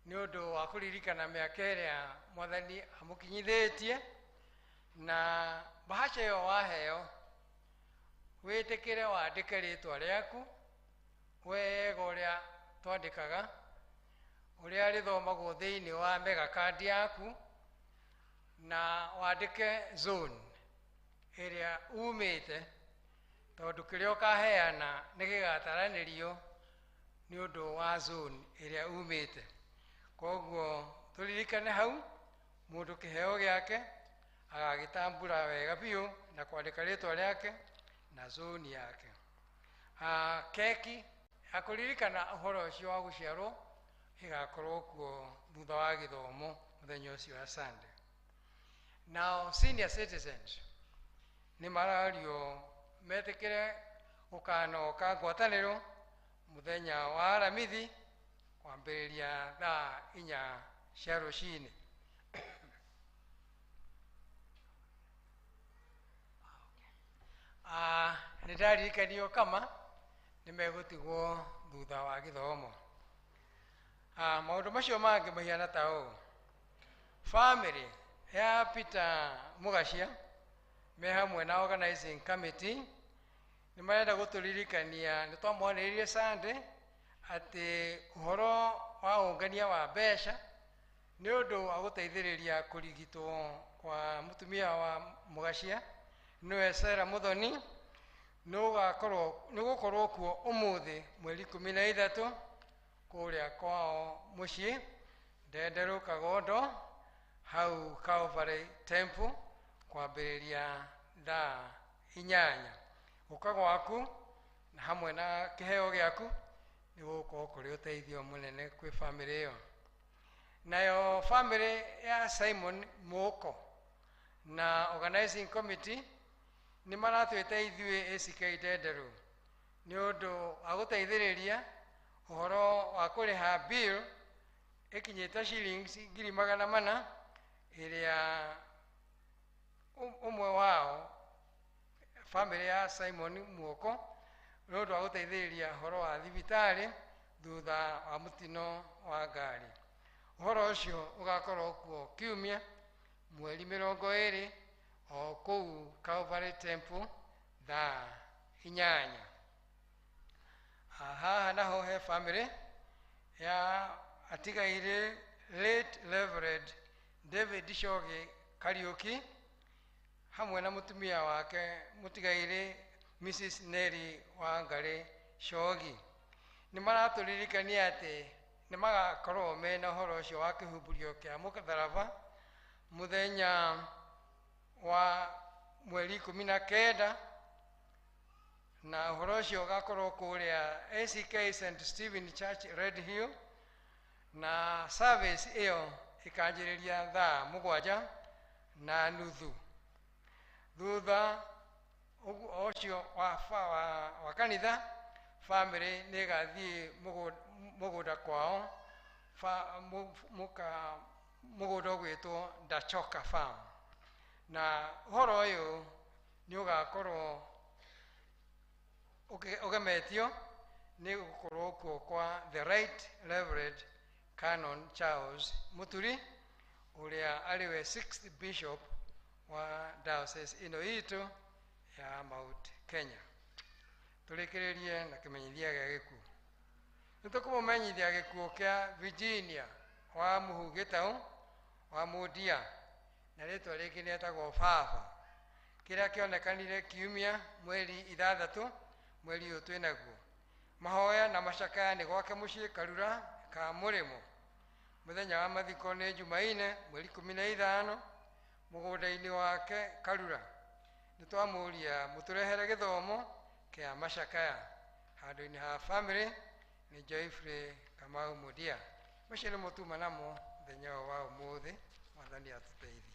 nĩ ũndũ wa kũririkana mĩaka ĩrĩa mwathani amũkinyithĩtie. Na bahasha ĩyo waheo wĩtĩkĩre wandĩke rĩtwa rĩaku wega ũrĩa twandĩkaga, ũrĩa rĩthomagwo thĩinĩ wa mega kandi yaku, na wandĩke zone ĩrĩa umĩte, tondũ kĩrĩa ũkaheana nĩ gĩgataranĩrio nĩ ũndũ wa zone ĩrĩa umĩte. Koguo tũririkane hau mũndũ kĩheo gĩake agagĩtambũra wega biũ na kwandĩka rĩtwa rĩake na zone yake. Keki ya kũririkana ũhoro ũcio wa gũciarwo ĩgakorwo kuo thutha wa gĩthomo mũthenya ũcio wa Sunday. Now senior citizens nĩ marario metĩkĩre gũkanoka ngwatanĩro mũthenya wa Aramithi kwambĩrĩria thaa 4 cia rũcinĩ. Nĩ ndaririkanio kama nĩ megũtigwo thutha wa gĩthomo. Maũndũ macio mangĩ mahiana ta ũũ: family ya Peter Mugacia me hamwe na organizing committee nĩ marenda gũtũririkania nĩ twamwanĩrĩire Sunday atĩ ũhoro wa ũngania wa mbeca nĩ ũndũ wa gũteithĩrĩria kũrigitwo kwa mutumia wa Mugacia niwe Sarah Muthoni nĩ ũgũkorwo kuo ũmũthĩ mweri 13 kũrĩa kwao mũciĩ Ndenderũ Kagondo hau Calvary Temple kwambĩrĩria thaa 8. Ũka gwaku na hamwe na kĩheo gĩaku nĩ gũgũkorwo kũrĩ ũteithio mũnene kwĩ bamĩrĩ ĩyo. Nayo bamĩrĩ ya Simon Mũko na organizing committee nĩ maratwĩta ithuĩ ACK Ndenderũ nĩ ũndũ wa gũteithĩrĩria ũhoro wa kũrĩha bill ĩkinyĩte shillings 400,000 ĩrĩa ũmwe wao bamĩrĩ ya Simon Muoko nĩ ũndũ wa gũteithĩrĩria ũhoro wa thibitarĩ thutha wa mũtino wa ngari. Ũhoro ũcio ũgakorwo kuo kiumia mweri 20 o kũu Calvary Temple thaa 8. Haha naho he bamĩrĩ ya atigaire late Reverend David Shogi Kariuki hamwe na mutumia wake mutigaire Mrs. Nelly Wangari Shogi. Nĩ maratũririkania atĩ nĩ magakorwo mena ũhoro ũcio wa kĩhumbũrio kĩa mũtharaba mũthenya wa mweri 19 na ũhoro ũcio ũgakorwo kũrĩa ACK St. Stephen Church Red Hill na service ĩyo ĩkanjĩrĩria thaa 7:30. Thutha ũcio wa kanitha bamĩrĩ nĩ ĩgathiĩ mũgũnda kwao mũgũnda ũgwĩtwo Ndachoka Farm na ũhoro ũyũ nĩ ũgakorwo ũgemetio nĩ gũkorwo kuo kwa the Right Reverend Canon Charles Muturi ũrĩa arĩ we 6th Bishop wa diocese ĩno itũ ya Mount Kenya. Tũrĩkĩrĩrie na kĩmenyithia gĩa gĩkuũ. Nĩ tũkũmũmenyithia gĩkuũ kĩa Virginia wa Muhu Gĩtaũ wa Mũndia na rĩtwa rĩngĩ nĩetagwo Baba, kĩrĩa kĩonekanire kiumia mweri 6 mweri ũyũ twĩnaguo. Mahoya na macakaya nĩ gwake mũciĩ Karura ka Mũrĩmo. Mũthenya wa mathiko nĩ Jumaine mweri 15 mũgũnda-inĩ wake Karura. Nĩ twamũria mũtũrehere gĩthomo kĩa macakaya handũ-inĩ ha bamĩrĩ nĩ Joyfrey Kamau Mũndia. Macio nĩmo tuma namo mũthenya ũyũ wa ũmũthĩ. Mwathani atũteithie.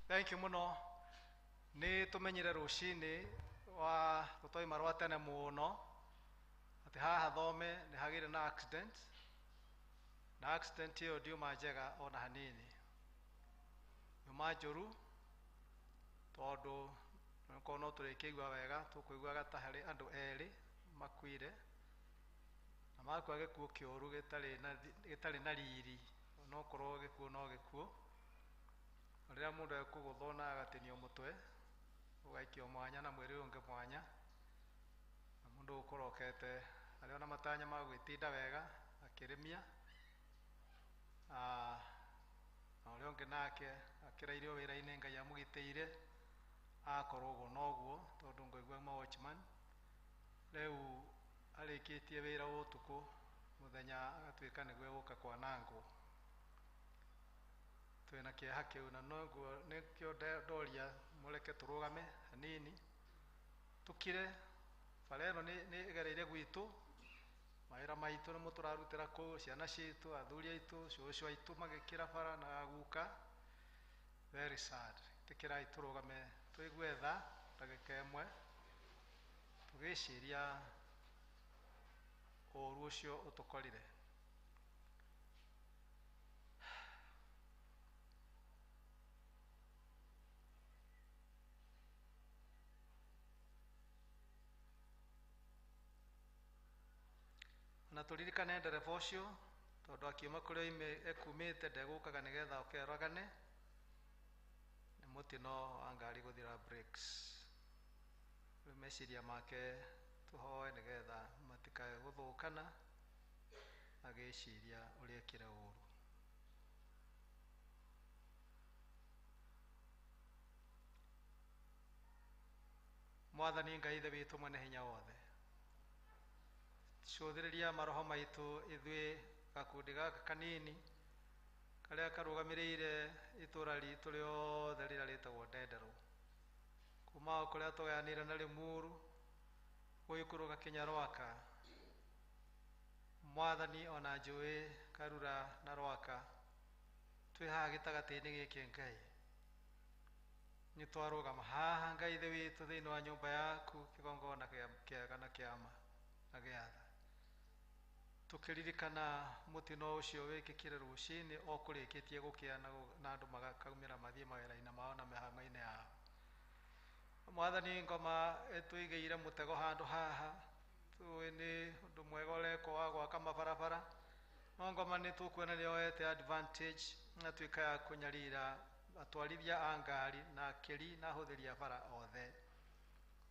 Thank you muno. Nĩ tũmenyire rũcinĩ wa tũtwaima rwa tene mũno atĩ haha thome nĩ hagĩire na accident na accident ĩyo ndiuma njega ona hanini, yuma njũru tondũ okorwo no tũrĩkĩigua wega tũkũiguaga ta harĩ andũ erĩ makuire na makua gĩkuũ kĩũru gĩtarĩ na riri, onokorwo gĩkuũ no gĩkuũ. Rĩrĩa mũndũ ekũgũthwo na agatinio mũtwe ũgaikio mwanya na mwĩrĩ ũyũ ũngĩ mwanya na mũndũ ũkorokete arĩ ona matanya ma gwĩtinda wega akĩrĩmia na ũrĩa ũngĩ nake akĩraire wĩra-inĩ Ngai amũgitĩire akorwo ũguo noguo tondũ ngũigua ma watchman rĩu arĩkĩtie wĩra wa ũtukũ mũthenya agatuĩka nĩguo egũka kwanangwo. Twĩna kĩeha kĩu na noguo nĩkĩo ndoria mũreke tũrũgame hanini tũkire. Bara ĩno nĩ ĩgereire gwitũ, mawĩra maitũ nĩmo tũrarutĩra kũu, ciana citũ, athuri aitũ, cũcũ aitũ magĩkĩra bara na guka. Very sad. Ĩtĩkĩrai tũrũgame tũigue tha ndagĩka ĩmwe tũgĩciria ũũru ũcio ũtũkorire. Na tũririkane ndereba ũcio tondũ akiuma kũrĩa ekumĩte ndegũkaga nĩgetha oke erogane nĩ mũtino wa ngari gũthira brakes. Rĩu meciria make tũhoe nĩgetha matikae gũthũkana agĩciria ũrĩa ekire ũru. Mwathani Ngai Ithe witũ mwene hinya wothe, cũthĩrĩria maroho maitũ ithuĩ gakundi gaka kanini karĩa karũgamĩrĩire itũra ritũ rĩothe rĩrĩa rĩtagwo Ndenderũ, kuma o kũrĩa tũgayanĩire na Limuru gũikũrũka kinya Rwaka. Mwathani ona njũĩ Karura na Rwaka, twĩ haha gĩtagatĩ-inĩ gĩkĩ Ngai, nĩ twarũgama haha Ngai Ithe witũ thĩinĩ wa nyũmba yaku kĩgongona kĩega na kĩama na gĩatha, tũkĩririkana mũtino ũcio wĩkĩkire rũcinĩ o kũrĩkĩtie gũkĩa na andũ magakaumĩra mathiĩ mawĩra-inĩ mao na mĩhang'o-inĩ yao. Mwathani ngoma ĩtũigĩire mũtego handũ haha, tũĩ nĩ ũndũ mwega ũrekwo wa gwaka mabarabara, no ngoma nĩ tũkuona nĩ yoete advantage na tuĩka ya kũnyarira atwarithia a ngari na akĩri na ahũthĩri a bara othe.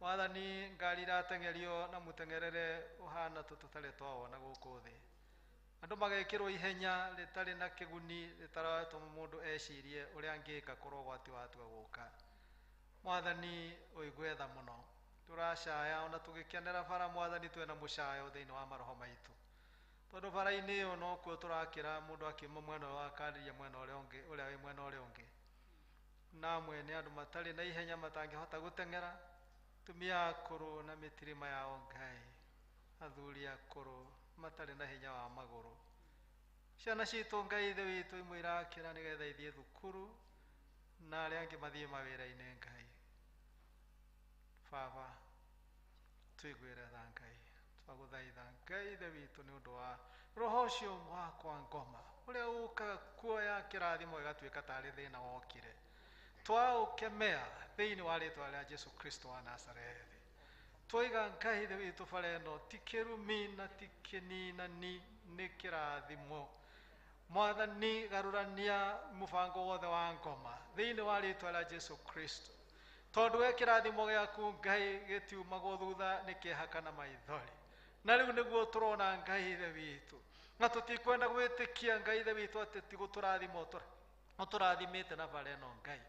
Mwathani ngari irateng'erio na mũteng'erere ũhana tũtarĩ twawona gũkũ thĩ, andũ magekĩrwo ihenya rĩtarĩ na kĩguni rĩtaratũma mũndũ ecirie ũrĩa angĩka korwo ũgwati watua gũka. Mwathani ũigue tha mũno, tũracaya ona tũgĩkenera bara Mwathani twĩna mũcayo thĩinĩ wa maroho maitũ, tondũ bara-inĩ ĩyo nokuo tũrakĩra mũndũ akiuma mwena ũyũ akarĩria mwena ũrĩa ũngĩ, ũrĩa wĩ mwena ũrĩa ũngĩ, na amwe nĩ andũ matarĩ na ihenya matangĩhota gũteng'era, atumia akũrũ na mĩtirima yao Ngai, athuri akũrũ matarĩ na hinya wa magũrũ, ciana citũ Ngai Ithe witũ imwe irakĩra nĩgetha ithiĩ thukuru na arĩa angĩ mathiĩ mawĩra-inĩ Ngai. Baba tũiguĩre tha Ngai, twagũthaitha Ngai Ithe witũ nĩ ũndũ wa roho ũcio wakwa ngoma ũrĩa ũkaga kuoya kĩrathimo gĩgatuĩka tarĩ thĩna wokire, twaũkemea thĩinĩ wa rĩtwa rĩa Jesu Kristo wa Nazarethi. Twaiga Ngai Ithe witũ bara ĩno ti kĩrumi na ti kĩninani, nĩ kĩrathimo. Mwathani garũrania mũbango wothe wa ngoma thĩinĩ wa rĩtwa rĩa Jesu Kristo, tondũ we kĩrathimo gĩaku Ngai gĩtiumagwo thutha nĩ kĩeha kana maithori. Na rĩu nĩguo tũrona Ngai Ithe witũ, na tũtikwenda gwĩtĩkia Ngai Ithe witũ atĩ ti gũtũrathima ũtũrathimĩte na bara ĩno Ngai,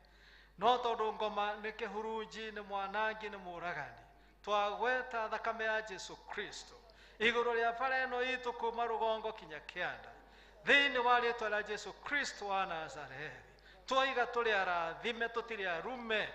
no tondũ ngoma nĩ kĩhurunji, nĩ mwanangi, nĩ mũragani, twagweta thakame ya Jesu Kristo igũrũ rĩa bara ĩno itũ kuma rũgongo kinya kĩanda thĩinĩ wa rĩtwa rĩa Jesu Kristo wa Nazarethi. Twaiga tũrĩ arathime, tũtirĩ arume,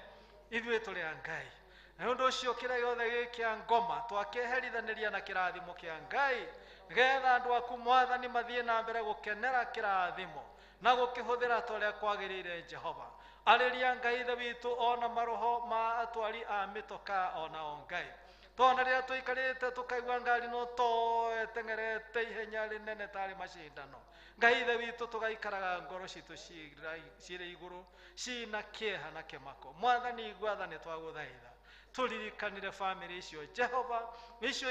ithuĩ tũrĩ a Ngai. Na nĩ ũndũ ũcio kĩrĩa gĩothe gĩ kĩa ngoma twakĩherithanĩria na kĩrathimo kĩa Ngai, nĩgetha andũ aku Mwathani mathiĩ na mbere gũkenera kĩrathimo na gũkĩhũthĩra ta ũrĩa kwagĩrĩire. Jehova arĩria Ngai Ithe witũ ona maroho ma atwari a mĩtoka onao Ngai, tona rĩrĩa tũikarĩte tũkaigua ngari no tũteng'erete ihenya rĩnene tarĩ macindano, Ngai Ithe witũ tũgaikaraga ngoro citũ cirĩ igũrũ cina kĩeha na kĩmako. Mwathani igua tha, nĩ twagũthaitha tũririkanire bamĩrĩ icio Jehova, icio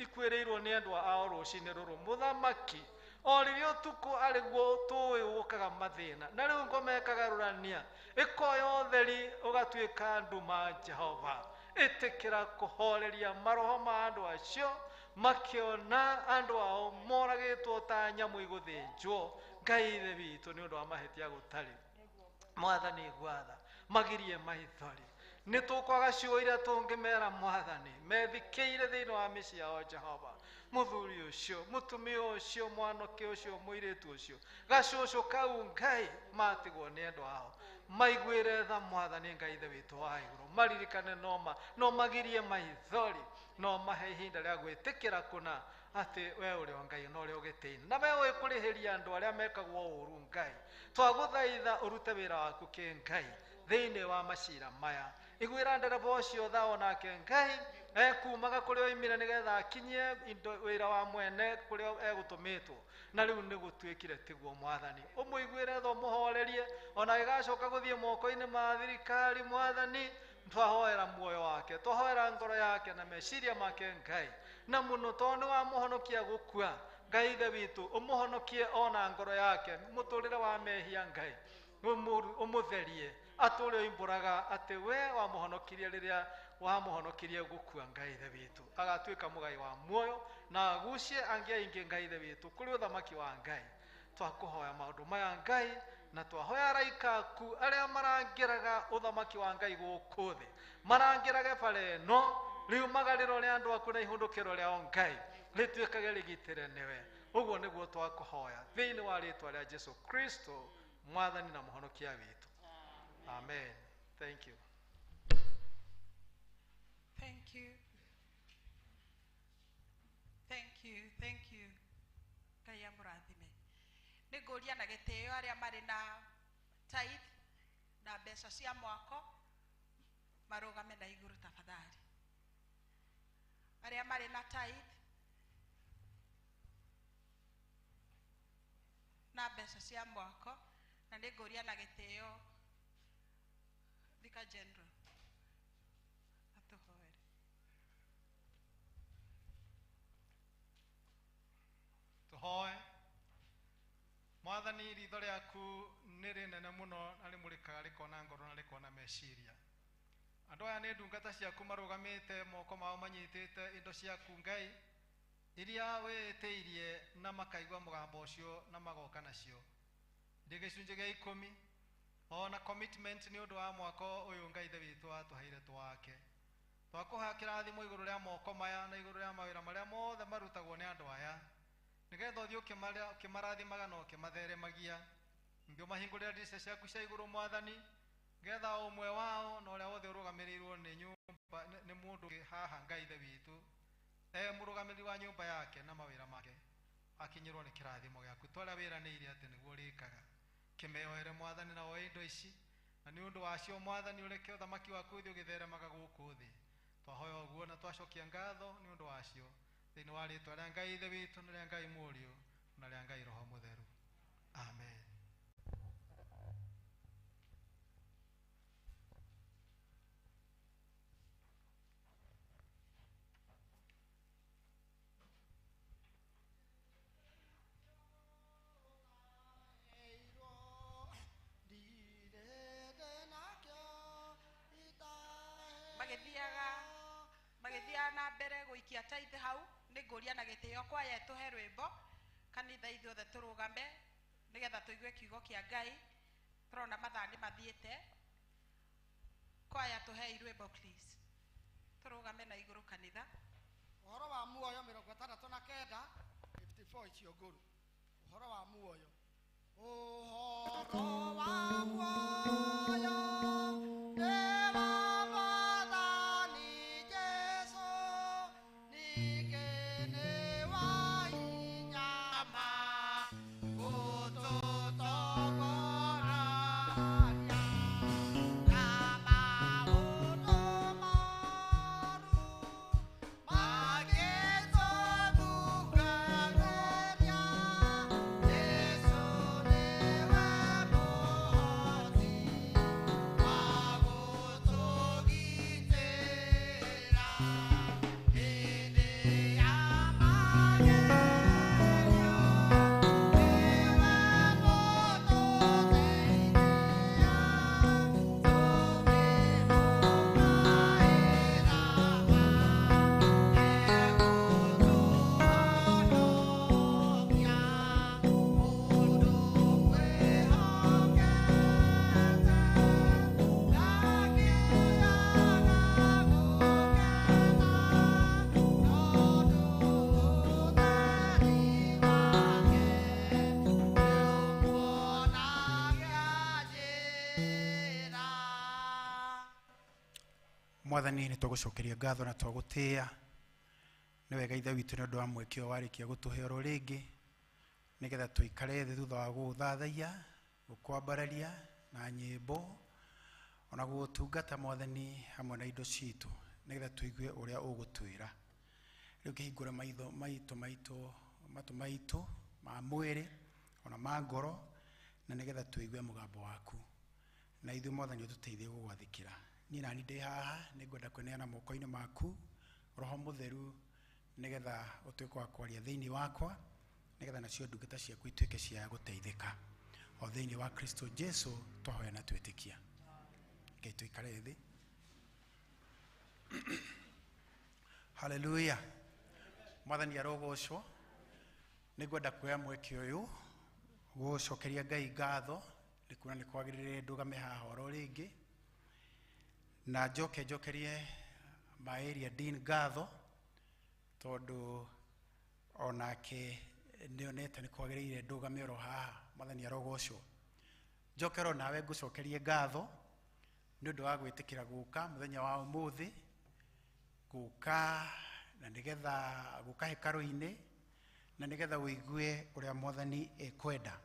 ikuĩrĩirwo nĩ endwa ao rũcinĩ rũrũ. Mũthamaki o rĩrĩa ũtukũ arĩguo tũĩ ũkaga mathĩna, na rĩu ngoma ĩkagarũrania ĩkoya ũtheri ũgatuĩka nduma. Jehova ĩtĩkĩra kũhoreria maroho ma andũ acio makĩona andũ ao moragĩtwo ta nyamũ igũthĩnjwo. Ngai Ithe witũ nĩ ũndũ wa mahĩtia gũtarĩ, Mwathani igua tha, magirie maithori. Nĩ tũkwaga ciugo iria tũngĩmera Mwathani methikĩire thĩinĩ wa mĩciĩ yao. Jehova mũthuri ũcio, mũtumia ũcio, mwanake ũcio, mũirĩtu ũcio, gacũcũ kau Ngai matigwo nĩ endwa ao, maiguĩre tha Mwathani Ngai Ithe witũ wa igũrũ, maririkane no magirie maithori, no mahe ihinda rĩa gwĩtĩkĩra kũna atĩ we ũrĩ o Ngai na ũrĩ ũgĩtĩinĩ, na we ũĩ kũrĩhĩria andũ arĩa mekagwo ũũru. Ngai twagũthaitha ũrute wĩra waku kĩ Ngai thĩinĩ wa macira maya. Iguĩra ndereba ũcio tha onake Ngai ekumaga kũrĩa oimire nĩgetha akinyie indo wĩra wa mwene kũrĩa egũtũmĩtwo, na rĩu nĩ gũtuĩkire tiguo. Mwathani ũmũiguĩre tha, ũmũhorerie, ona gĩgacoka gũthiĩ moko-inĩ ma thirikari. Mwathani twahoera muoyo wake, twahoera ngoro yake na meciria make Ngai, na mũno tondũ nĩ wamũhonokia gũkua. Ngai Ithe witũ ũmũhonokie ona ngoro yake mũtũrĩre wa mehia Ngai, Ũmũtherie atũre oimbũraga atĩ we wamũhonokirie rĩrĩa wamũhonokirie gũkua Ngai Ithe witũ, agatuĩka mũgai wa muoyo na agucie angĩ aingĩ Ngai Ithe witũ kũrĩ ũthamaki wa Ngai. Twakũhoya maũndũ maya Ngai, na twahoya araika aku arĩa marangĩraga ũthamaki wa Ngai gũkũ thĩ marangĩrage bara ĩno riumagarĩro rĩa andũ aku na ihũndũkĩro rĩao Ngai rĩtuĩkage rĩgitĩre nĩwe. Ũguo nĩguo twakũhoya thĩinĩ wa rĩtwa rĩa Jesu Kristo mwathani na mũhonokia witũ. Amen. Thank you. Thank you. Thank you. Thank you. Ngai amũrathime. Nĩ ngũria na gĩtĩo arĩa marĩ na tithe na mbeca cia mwako marũgame na igũrũ tafadhali. Arĩa marĩ na tithe na mbeca cia mwako, na nĩ ngũria na gĩtĩo Vicar General atũhoere. Tũhoe. Mwathani, ritho rĩaku nĩ rĩnene mũno na rĩmũrĩkaga rĩkona ngoro na rĩkona meciria. Andũ aya nĩ ndungata ciaku marũgamĩte moko mao manyitĩte indo ciaku Ngai iria wĩĩtĩirie na makaigua mũgambo ũcio na magoka nacio. Ndĩ gĩcunjĩ gĩa 10 ona commitment nĩ ũndũ wa mwako ũyũ Ngai Ithe witũ atũheire twake. Twakũhoya kĩrathimo igũrũ rĩa moko maya na igũrũ rĩa mawĩra marĩa mothe marutagwo nĩ andũ aya, nĩgetha ũthiĩ ũkĩmarathimaga na ũkĩmatheremagia. Ningĩ ũmahingũrĩre ndirica ciaku cia igũrũ Mwathani, nĩgetha o ũmwe wao na ũrĩa wothe ũrũgamĩrĩirwo nĩ nyũmba nĩ mũndũ ũngĩ haha Ngai Ithe witũ e mũrũgamĩrĩri wa nyũmba yake na mawĩra make akinyĩrwo nĩ kĩrathimo gĩaku twarĩa wĩranĩire atĩ nĩguo ũrĩkaga. Kĩmeoere Mwathani na woe indo ici, na nĩ ũndũ wacio Mwathani ũreke ũthamaki waku ũthiĩ ũgĩtheremaga gũkũ thĩ. Twahoya ũguo na twacokia ngatho nĩ ũndũ wacio thĩinĩ wa rĩtwa rĩa Ngai Ithe witũ na rĩa Ngai Mũriũ na rĩa Ngai Roho Mũtheru. Amen. Magĩthiaga na mbere gũikia tithe hau, nĩ ngũria na gĩtĩo kwaya ĩtũhe rwĩmbo kanitha ithuothe tũrũgame nĩgetha tũigue kiugo kĩa Ngai. Tũrona mathaa nĩ mathiĩte. Kwaya tũhei rwĩmbo please, tũrũgame na igũrũ kanitha. Ũhoro wa muoyo 69 54 icio ngũrũ. Ũhoro wa muoyo. Ũhoro wa muoyo nĩ wa Mwathani Jesũ, ningĩ nĩ wa hinya ma gũtũtongoragia na maũndũ moru magĩtũthungarĩria. Jesũ nĩwe mũhoti wa gũtũgitĩra hĩndĩ ya magerio, nĩwe mũtũteithia tũngĩmũkaĩra ma egũtũhonokia. Mũndũ mwĩhokete ndangĩaga gũkena, tondũ ũtheri wake nĩũmuonagia njĩra. Mwathani, nĩ twagũcokeria ngatho na twagũtĩĩa. Nĩ wega Ithe witũ nĩ ũndũ wa mweke ũyũ warĩkia gũtũhe oro rĩngĩ nĩgetha tũikare thĩ thutha wa gũgũthathaiya, gũkwambararia na nyĩmbo ona gũgũtungata Mwathani hamwe na indo citũ nĩgetha tũigue ũrĩa ũgũtwĩra. Rĩu kĩhingũre maitho maitũ matũ maitũ ma mwĩrĩ ona ma ngoro, na nĩgetha tũigue mũgambo waku, na ithuĩ Mwathani ũtũteithie gũgwathĩkĩra. Niĩ nani ndĩ haha nĩngwenda kwĩneana moko-inĩ maku Roho Mũtheru, nĩgetha ũtuĩke wa kwaria thĩinĩ wakwa, nĩgetha nacio ndungata ciaku ituĩke cia gũteithĩka. O thĩinĩ wa Kristo Jesu twahoya na twĩtĩkia. Ngai tũikare thĩ. Haleluya. Mwathani arogocwo. Nĩngwenda kuoya mweke ũyũ gũcokeria Ngai ngatho nĩ kuona nĩ kwagĩrĩire ndũgame haha oro rĩngĩ, na njoke njokerie my area dean ngatho tondũ onake nĩonete nĩ kwagĩrĩire ndũgame oro haha. Mwathani arogocwo. Njoke oro nawe ngũcokerie ngatho nĩ ũndũ wa gwĩtĩkĩra gũka mũthenya wa ũmũthĩ, gũka na nĩgetha gũka hekarũ-inĩ na nĩgetha ũigue ũrĩa Mwathani ekwenda.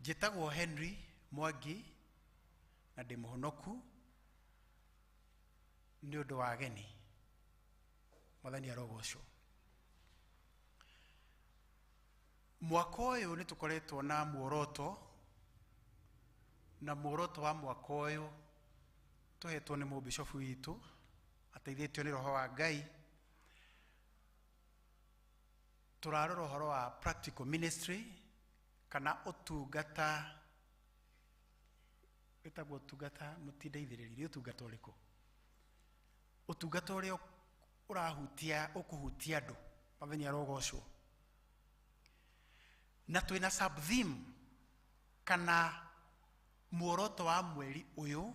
Njĩtagwo Henry Mwangi na ndĩ mũhonoku nĩ ũndũ wa ageni. Mwathani arogocwo. Mwaka ũyũ nĩ tũkoretwo na muoroto, na muoroto wa mwaka ũyũ tũhetwo nĩ mũbishofu witũ ateithĩtio nĩ Roho wa Ngai. Tũrarora ũhoro wa practical ministry kana ũtungata, wĩtagwo ũtungata, mũtindeithĩrĩrie, nĩ ũtungata ũrĩkũ? Ũtungata ũrĩa ũrahutia, ũkũhutia andũ. Mwathani arogocwo. Na twĩna sub theme kana muoroto wa mweri ũyũ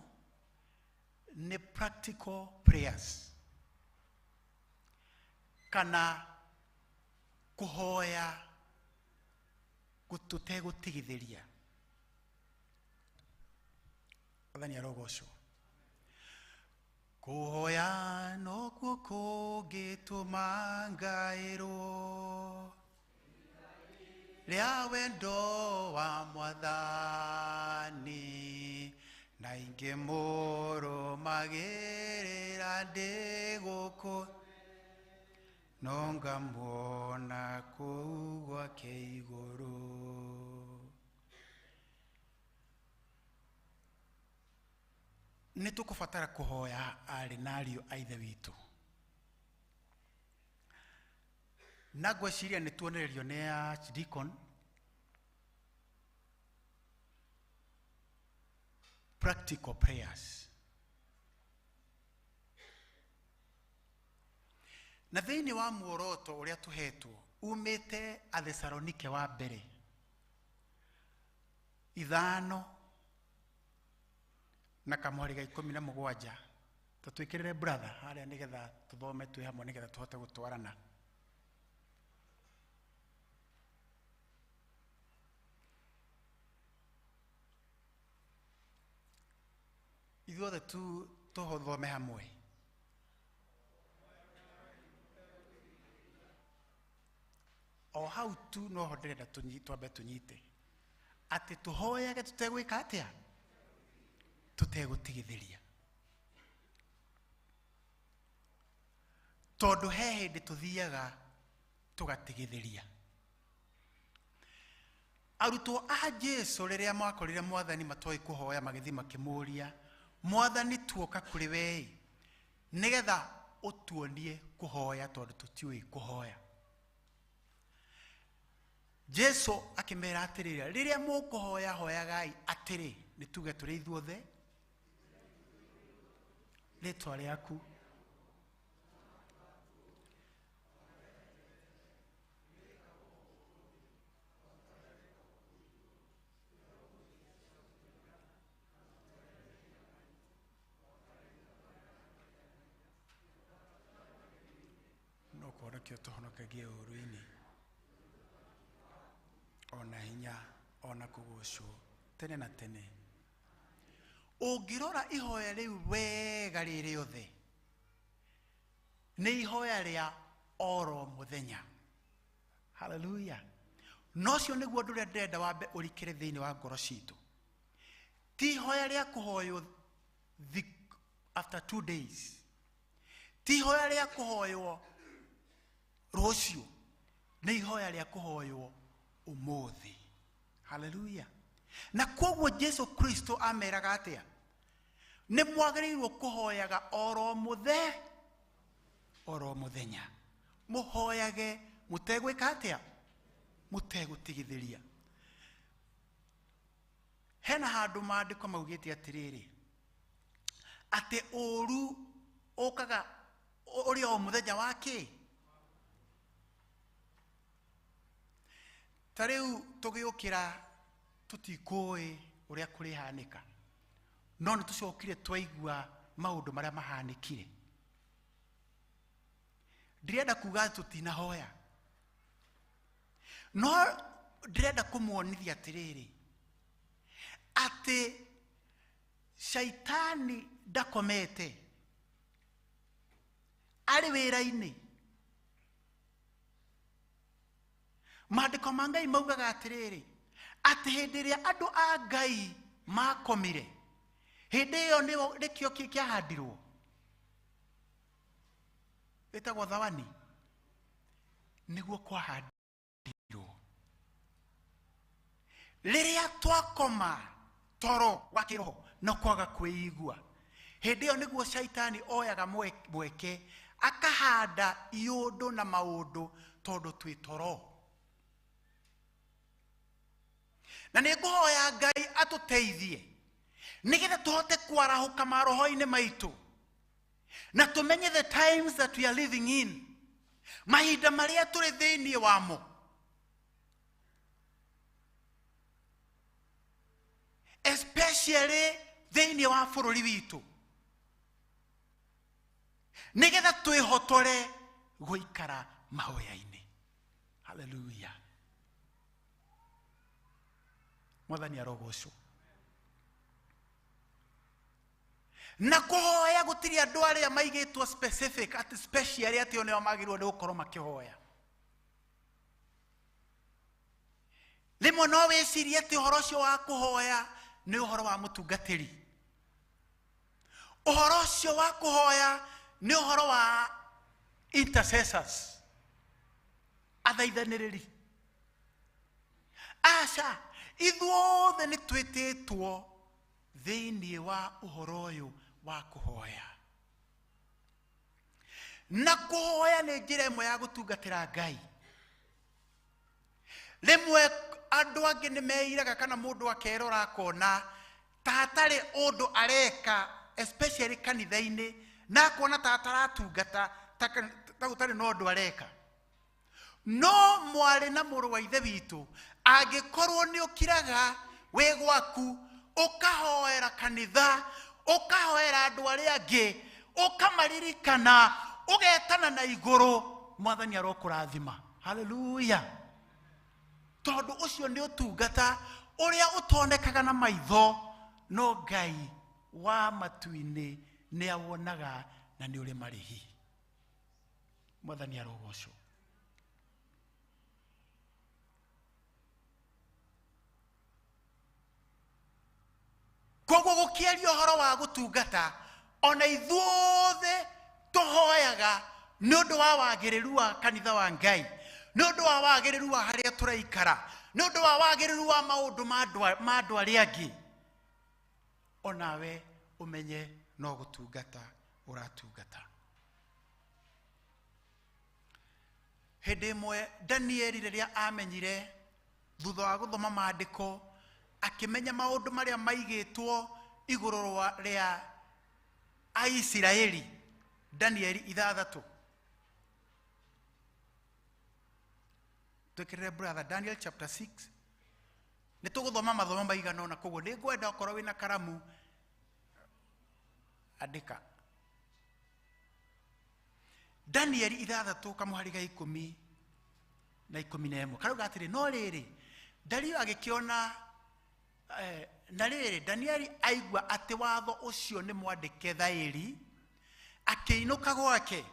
nĩ practical prayers kana kũhoya tũtegũtigithĩria. Mwathani arogocwo. Kũhoya nokuo kũngĩtũma ngaĩrwo rĩa wendo wa Mwathani, na ingĩ mũrũmagĩrĩra ndĩ gũkũ, no ngamuona kũu gwake igũrũ. Nĩ tũkũbatara kũhoya arĩ na ariũ a Ithe witũ, na ngwĩciria nĩ tuonererio nĩ Archdeacon practical prayers. Na thĩinĩ wa muoroto ũrĩa tũhetwo umĩte Athesalonike wa mbere 5 na kamũhari ga 17, tũtwĩkĩrĩre brother harĩa nĩgetha tũthome twĩ hamwe nĩgetha tũhote gũtwarana. Ithuothe tũthome hamwe. O hau tu noho ndĩrenda twambe tũnyite atĩ tũhoyage tũtegwĩka atĩa, tũtegũtigithĩria, tondũ he hĩndĩ tũthiaga tũgatigithĩria. Arutwo a Jesu rĩrĩa makorire Mwathani matoĩ kũhoya, magĩthiĩ makĩmũũria, Mwathani tuoka kũrĩ we nĩgetha ũtuonie kũhoya tondũ tũtiũĩ kũhoya. Jesu akĩmera atĩrĩrĩ, rĩrĩa mũkũhoya hoyagai atĩrĩ, nĩ tuge tũrĩ ithuothe, rĩtwa rĩaku no kũhonokio tũhonokagie ũũru-inĩ, ona hinya ona kũgocwo tene na tene. Ũngĩrora ihoya rĩu wega rĩ rĩothe, nĩ ihoya rĩa oro mũthenya. Haleluya. Na ũcio nĩguo ũndũ ũrĩa ndĩrenda wambe ũrikĩre thĩinĩ wa ngoro citũ. Ti ihoya rĩa kũhoywo after 2 days, ti ihoya rĩa kũhoywo rũciũ, nĩ ihoya rĩa kũhoywo ũmũthĩ. Haleluya. Na koguo Jesu Kristo ameraga atĩa? Nĩ mwagĩrĩirwo kũhoyaga oro mũthenya, mũhoyage mũtegwĩka atĩa? Mũtegũtigithĩria. Hena handũ maandĩko maugĩte atĩrĩrĩ, atĩ ũũru ũkaga ũrĩ o mũthenya wa kĩ. Ta rĩu tũgĩũkĩra tũtikũĩ ũrĩa kũrĩhanĩka, no nĩ tũcokire twaigua maũndũ marĩa mahanĩkire. Ndĩrenda kuga atĩ tũtinahoya, no ndĩrenda kũmuonithia atĩrĩrĩ, atĩ shaitani ndakomete, arĩ wĩra-inĩ. Maandĩko ma Ngai maugaga atĩrĩrĩ, atĩ hĩndĩ ĩrĩa andũ a Ngai makomire, hĩndĩ ĩyo nĩkĩo kĩahandirwo ĩtagwo thawani, nĩguo kwahandirwo. Rĩrĩa twakoma toro wa kĩroho na kwaga kwĩigua, hĩndĩ ĩyo nĩguo shaitani oyaga mweke akahanda iũndũ na maũndũ, tondũ twĩ toro. Na nĩ ngũhoya Ngai atũteithie nĩgetha tũhote kwarahũka maroho-inĩ maitũ na tũmenye the times that we are living in, mahinda marĩa tũrĩ thĩinĩ wamo. Especially thĩinĩ wa bũrũri witũ, nĩgetha twĩhotore gũikara mahoya-inĩ. Haleluya, Mwathani arogocwo. Na kũhoya gũtirĩ andũ arĩa maigĩtwo specific atĩ special atĩ o nĩo magĩrĩirwo nĩ gũkorwo makĩhoya. Rĩmwe no wĩcirie atĩ ũhoro ũcio wa kũhoya nĩ ũhoro wa mũtungatĩri, ũhoro ũcio wa kũhoya nĩ ũhoro wa intercessors, athaithanĩrĩri. Aca, ithuothe nĩ twĩtĩtwo thĩinĩ wa ũhoro ũyũ wa kũhoya. Na kũhoya nĩ njĩra ĩmwe ya gũtungatĩra Ngai. Rĩmwe andũ angĩ nĩ meiraga kana mũndũ akerora akona ta hatarĩ ũndũ areka, especially kanitha-inĩ, na akona ta ataratungata, ta gũtarĩ na ũndũ areka. No mwarĩ na mũrũ wa ithe witũ, angĩkorwo nĩ ũkiraga wĩ gwaku, ũkahoera kanitha, ũkahoera andũ arĩa angĩ, ũkamaririkana, ũgetana na igũrũ, Mwathani arokũrathima. Haleluya. Tondũ ũcio nĩ ũtungata ũrĩa ũtonekaga na maitho, no Ngai wa matu-inĩ nĩ awonaga na nĩ ũrĩ marĩhi. Mwathani arogocwo. Koguo gũkĩaria ũhoro wa gũtungata, ona ithuothe tũhoyaga nĩ ũndũ wa wagĩrĩru wa kanitha wa Ngai, nĩ ũndũ wa wagĩrĩru wa harĩa tũraikara, nĩ ũndũ wa wagĩrĩru wa maũndũ ma andũ arĩa angĩ. Onawe ũmenye no gũtungata ũratungata. Hĩndĩ ĩmwe Danieli rĩrĩa amenyire thutha wa gũthoma maandĩko, akĩmenya maũndũ marĩa maigĩtwo igũrũ rĩa Aisiraeli. Danieli 6. Twĩkĩrĩre brother Daniel chapter 6. Nĩ tũgũthoma mathomo maigana ũna, koguo nĩ ngwenda okorwo wĩna karamu andĩka. Danieli 6 kamũhari ga 10 na 11 karauga atĩrĩ, no rĩrĩ Dario agĩkĩona, na rĩrĩ Danieli aigua atĩ watho ũcio nĩ mwandĩke thaĩri, akĩinũka gwake,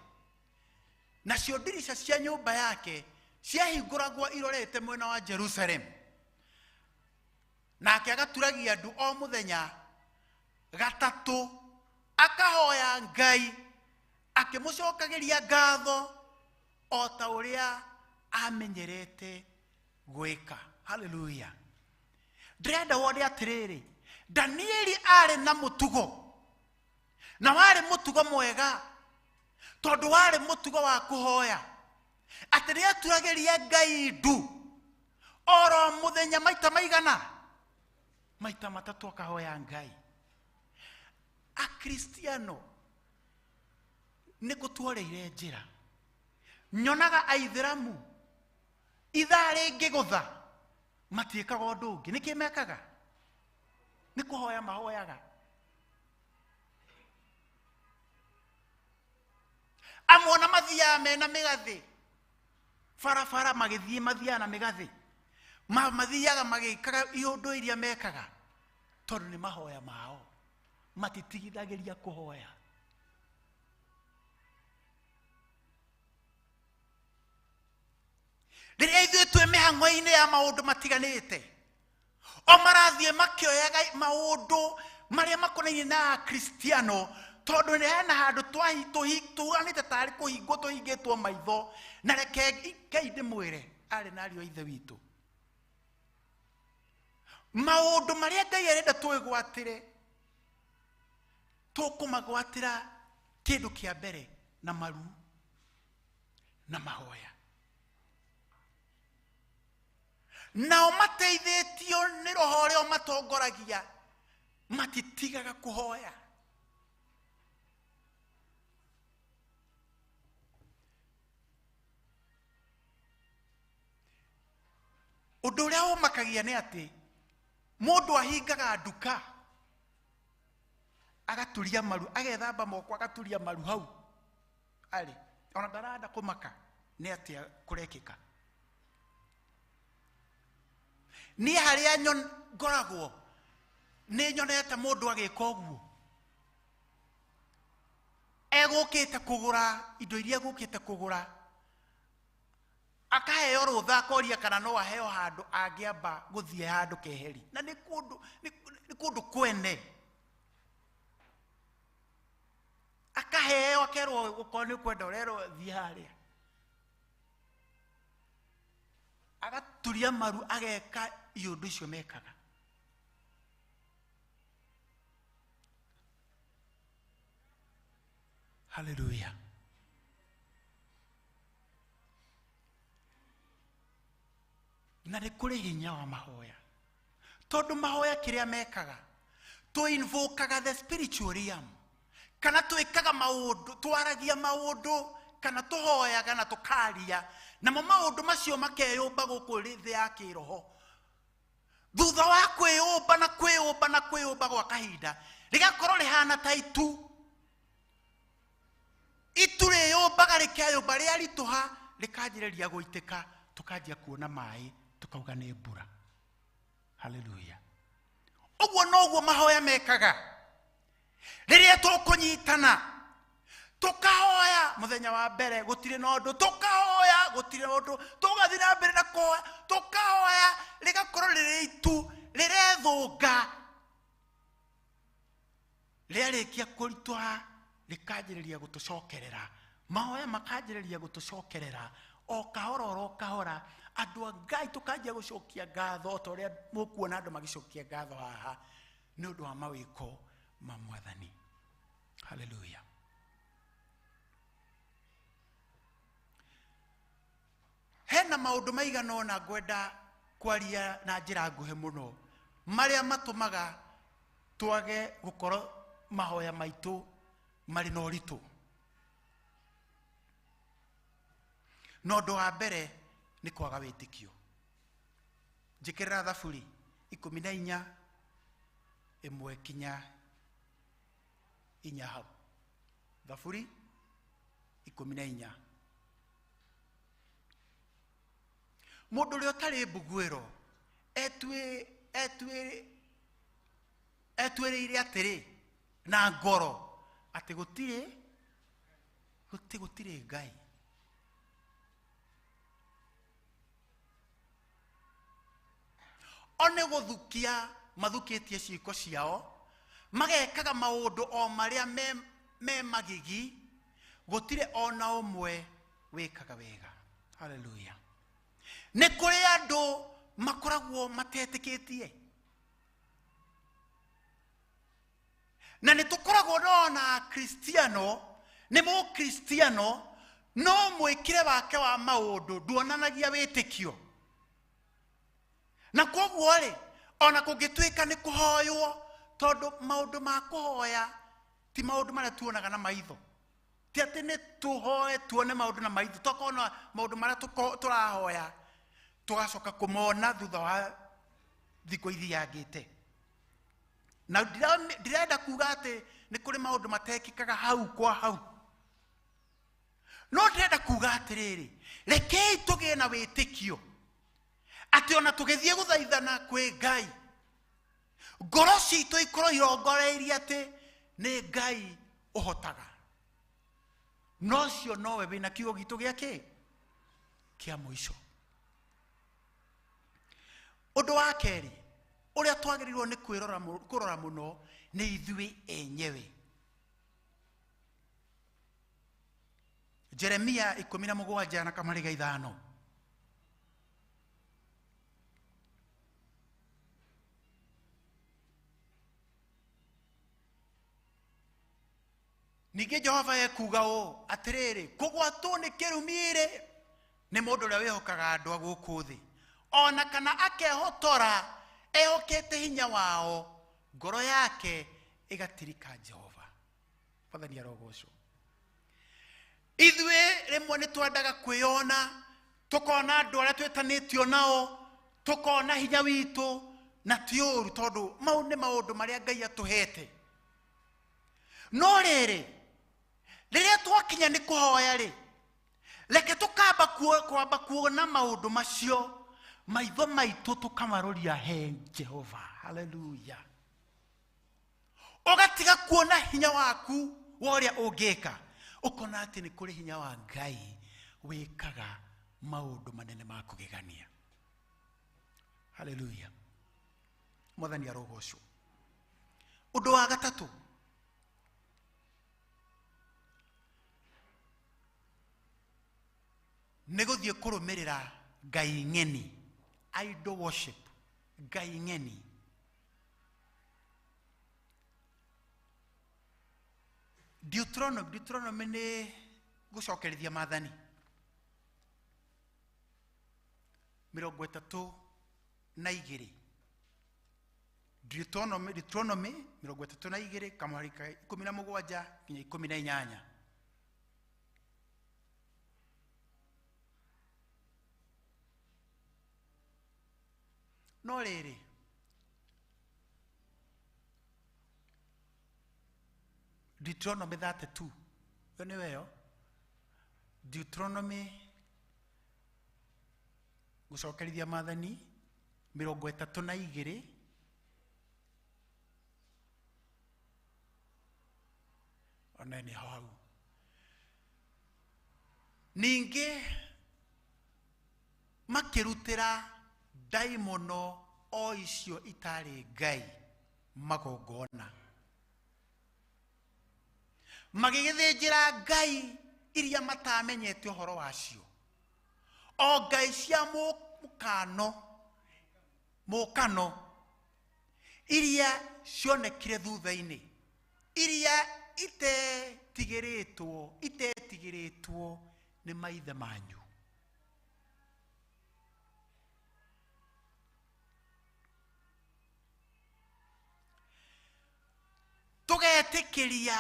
nacio ndirica cia nyũmba yake ciahingũragwo irorete mwena wa Jerusalem, nake agaturagia ndu o mũthenya gatatũ, akahoya Ngai akĩmũcokagĩria ngatho o ta ũrĩa amenyerete gwĩka. Haleluya. Ndĩrenda wone atĩrĩrĩ, Danieli arĩ na mũtugo, na warĩ mũtugo mwega, tondũ warĩ mũtugo wa kũhoya, atĩ nĩ aturagĩria Ngai ndu oro mũthenya maita maigana. Maita matatũ akahoya Ngai. Akristiano nĩ kũtuoreire njĩra. Nyonaga aithĩramu ithaa rĩngĩgũtha matiĩkaga ũndũ ũngĩ. Nĩkĩ mekaga? Nĩ kũhoya mahoyaga. Amwe ona mathiaga mena mĩgathĩ barabara, magĩthiĩ mathiaga na mĩgathĩ, mathiaga magĩkaga iũndũ iria mekaga tondũ nĩ mahoya mao, matitigithagĩria kũhoya. Rĩrĩa ithuĩ twĩ mĩhang'o-inĩ ya maũndũ matiganĩte, o marathiĩ makĩoyaga maũndũ marĩa makonainie na Akristiano, tondũ nĩ hena handũ tũhanĩte tarĩ kũhingwo tũhingĩtwo maitho. Na reke Ngai ndĩmwĩre, arĩ na ariũ a Ithe witũ, maũndũ marĩa Ngai arenda twĩgwatĩre, tũkũmagwatĩra kĩndũ kĩa mbere na maru na mahoya. Nao mateithĩtio nĩ roho ũrĩa ũmatongoragia, matitigaga kũhoya. Ũndũ ũrĩa ũmakagia nĩ atĩ mũndũ ahingaga nduka agaturia maru, agethamba moko agaturia maru hau arĩ, ona ndarenda kũmaka nĩ atĩa kũrekĩka. Niĩ harĩa ngoragwo nĩ nyonete mũndũ agĩka ũguo, egũkĩte kũgũra indo iria egũkĩte kũgũra, akaheo rũtha akoria kana no aheo handũ angĩamba gũthiĩ handũ keheri, na nĩ kũndũ kwene. Akaheo akerwo gũkorwo nĩ ũkwenda ũrerwo thiĩ harĩa, agaturia maru ageka iũndũ icio mekaga. Haleluya. Na nĩ kũrĩ hinya wa mahoya, tondũ mahoya kĩrĩa mekaga, tũ-invokaga the spiritual realm, kana twĩkaga maũndũ, twaragia maũndũ, kana tũhoyaga na tũkaria, namo maũndũ macio makeyũmba gũkũ thĩ ya kĩroho. Thutha wa kwĩyũmba na kwĩyũmba na kwĩyũmba gwa kahinda, rĩgakorwo rĩhana ta itu. Itu rĩyũmbaga rĩkeyũmba, rĩaritũha rĩkanjĩrĩria gũitĩka, tũkanjia kuona maĩ, tũkauga nĩ mbura. Haleluya. Ũguo noguo mahoya mekaga. Rĩrĩa tũkũnyitana tũkahoya mũthenya wa mbere gũtirĩ na ũndũ, tũkahoya gũtirĩ na ũndũ, tũgathiĩ na mbere na kũhoya, tũkahoya, rĩgakorwo rĩrĩ itu rĩrethũnga, rĩarĩkia kũritũha rĩkanjĩrĩria gũtũcokerera. Mahoya makanjĩrĩria gũtũcokerera o kahora oro kahora. Andũ a Ngai tũkanjia gũcokia ngatho o ta ũrĩa mũkuona andũ magĩcokia ngatho haha nĩ ũndũ wa mawĩko ma Mwathani. Haleluya. Hena maũndũ maigana ũna ngwenda kwaria na njĩra nguhĩ mũno, marĩa matũmaga twage gũkorwo mahoya maitũ marĩ na ũritũ. Na ũndũ wa mbere nĩ kwaga wĩtĩkio. Njĩkĩrĩra Thaburi 14 1 kinya 4 hau. Thaburi 14. Mũndũ ũrĩa ũtarĩ mbuguĩro etuĩrĩire atĩrĩ na ngoro atĩ gũtirĩ Ngai. O nĩ gũthukia mathukĩtie ciĩko ciao, magekaga maũndũ o marĩa me magigi, gũtirĩ ona ũmwe wĩkaga wega. Haleluya. Nĩ kũrĩ andũ makoragwo matetĩkĩtie, na nĩ tũkoragwo na Akristiano, nĩ mũkristiano, no mwĩkĩre wake wa maũndũ nduonanagia wĩtĩkio. Na koguo rĩ, Ona kũngĩtuĩka nĩ kũhoywo, tondũ maũndũ ma kũhoya ti maũndũ marĩa tuonaga na maitho. Ti atĩ nĩ tũhoe tuone maũndũ na maitho, tũkona maũndũ marĩa tũrahoya tũgacoka kũmona thutha wa thikũ ithiangĩte. Na ndirenda kuga atĩ nĩ kũrĩ maũndũ matekĩkaga hau kwa hau, no ndĩrenda kuga atĩrĩrĩ, rekei tũgĩe na wĩtĩkio atĩ ona tũgĩthiĩ gũthaithana kwĩ Ngai, ngoro citũ ikorwo irongoreirie atĩ nĩ Ngai ũhotaga, no ũcio nowe wĩna kiugo gitũ gĩa kĩ kĩa mũico. Ũndũ wa kerĩ ũrĩa twagĩrĩirwo nĩ kũrora mũno nĩ ithuĩ enyewe. Jeremia 17 na kamariga 5. Ningĩ Jehova ekuuga ũũ atĩrĩrĩ, kũgwatwo nĩ kĩrumi-rĩ nĩ mũndũ ũrĩa wĩhokaga andũ a gũkũ thĩ, ona kana akehotora ehokete hinya wao, ngoro yake ĩgatirika Jehova. Mwathani arogocwo. Ithuĩ rĩmwe nĩ twendaga kwĩyona, tũkona andũ arĩa twĩtanĩtio nao, tũkona hinya witũ, na ti ũru tondũ mau nĩ maũndũ marĩa Ngai atũhete. No rĩrĩ, rĩrĩa twakinya nĩ kũhoya rĩ, reke tũkamba kwamba kuona maũndũ macio, maitho maitũ tũkamaroria he Jehova. Haleluya. Ũgatiga kuona hinya waku wa ũrĩa ũngĩka, ũkona atĩ nĩ kũrĩ hinya wa Ngai wĩkaga maũndũ manene ma kũgegania. Haleluya. Mwathani arogocwo. Ũndũ wa gatatũ, nĩ gũthiĩ kũrũmĩrĩra Ngai ng'eni, idol worship, Ngai ng'eni. Deuteronomy nĩ gũcokerithia maathani 32. Deuteronomy 32 kamũhari ka 17 nginya 18. No rĩrĩ, Deuteronomy 32, ĩyo nĩyo ĩyo. Deuteronomy gũcokerithia maathani 32, ona nĩ hau. Ningĩ makĩrutĩra ndaimono o icio itarĩ Ngai magongona, magĩgĩthĩnjĩra Ngai iria matamenyete ũhoro wacio, o Ngai cia mũkano iria cionekire thutha-inĩ, iria itetigĩrĩtwo nĩ maithe manyu. Tũgetĩkĩria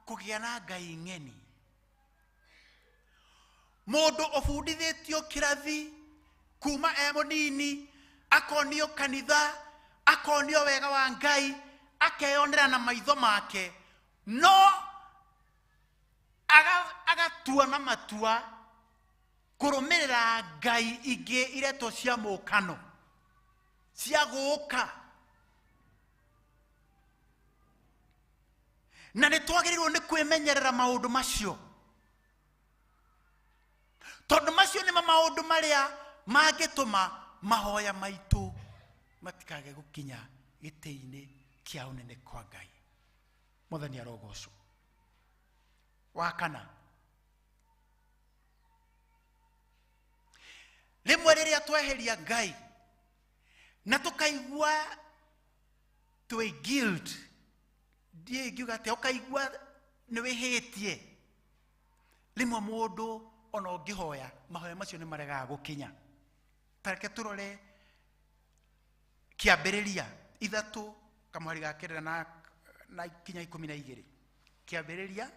kũgĩa na Ngai ng'eni. Mũndũ ũbundithĩtio kĩrathi kuma e mũnini, akonio kanitha, akonio wega wa Ngai, akeyonera na maitho make, no agatua na matua kũrũmĩrĩra Ngai ingĩ iretwo cia mũkano, cia gũũka. Na nĩ twagĩrĩirwo nĩ kwĩmenyerera maũndũ macio, tondũ macio nĩmo maũndũ marĩa mangĩtũma mahoya maitũ matikage gũkinya gĩtĩ-inĩ kĩa ũnene kwa Ngai. Mwathani arogocwo. Wa kana, rĩmwe rĩrĩa tweheria Ngai na tũkaigua twĩ guilt, ndiĩ ngiuga atĩa, ũkaigua nĩ wĩhĩtie, rĩmwe mũndũ ona ũngĩhoya mahoya macio nĩ maregaga gũkinya. Ta reke tũrore Kĩambĩrĩria 3 kamũhari ga 9 na kinya 12. Kĩambĩrĩria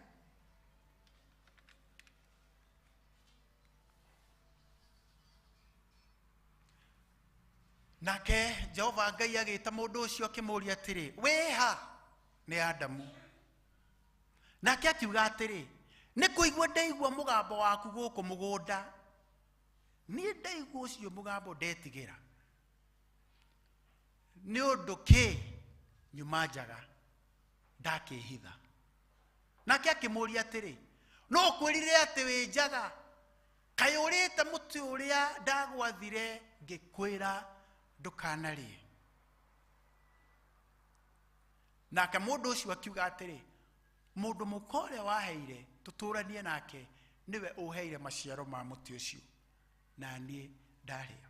nake Jehova Ngai agĩta mũndũ ũcio akĩmũũria atĩrĩ, wĩha? Nĩ Adamu. Nake akiuga atĩrĩ, nĩ kũigua ndaigua mũgambo waku gũkũ mũgũnda, niĩ ndaigua ũcio mũgambo ndetigĩra, nĩ ũndũ kĩ nyuma njaga ndakĩhitha. Nake akĩmũũria atĩrĩ, no ũkwĩrire atĩ wĩ njaga? Kaĩ ũrĩte mũtĩ ũrĩa ndagwathire ngĩkwĩra ndũkanarĩe? Nake mũndũ ũcio akiuga atĩrĩ, mũndũ mũka ũrĩa waheire tũtũranie nake nĩwe ũheire maciaro ma mũtĩ ũcio, na niĩ ndarĩa.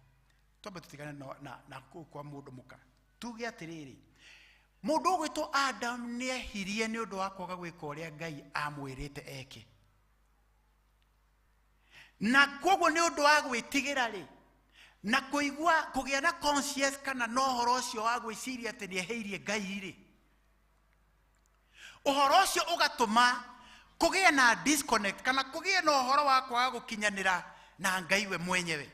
Twambe tũtigane na kũu kwa mũndũ mũka. Tuge atĩrĩrĩ, mũndũ ũgwĩtwo Adam nĩehirie nĩ ũndũ wa kwaga gwĩka ũrĩa Ngai amwĩrĩte eke, na koguo nĩ ũndũ wa gwĩtigĩra rĩ, na kũigua kũgĩa na conscious kana na ũhoro ũcio wa gwĩciria atĩ nĩeheirie Ngai rĩ, ũhoro ũcio ũgatũma kũgĩe na disconnect kana kũgĩe na ũhoro wa kwaga gũkinyanĩra na Ngai we mwenyewe.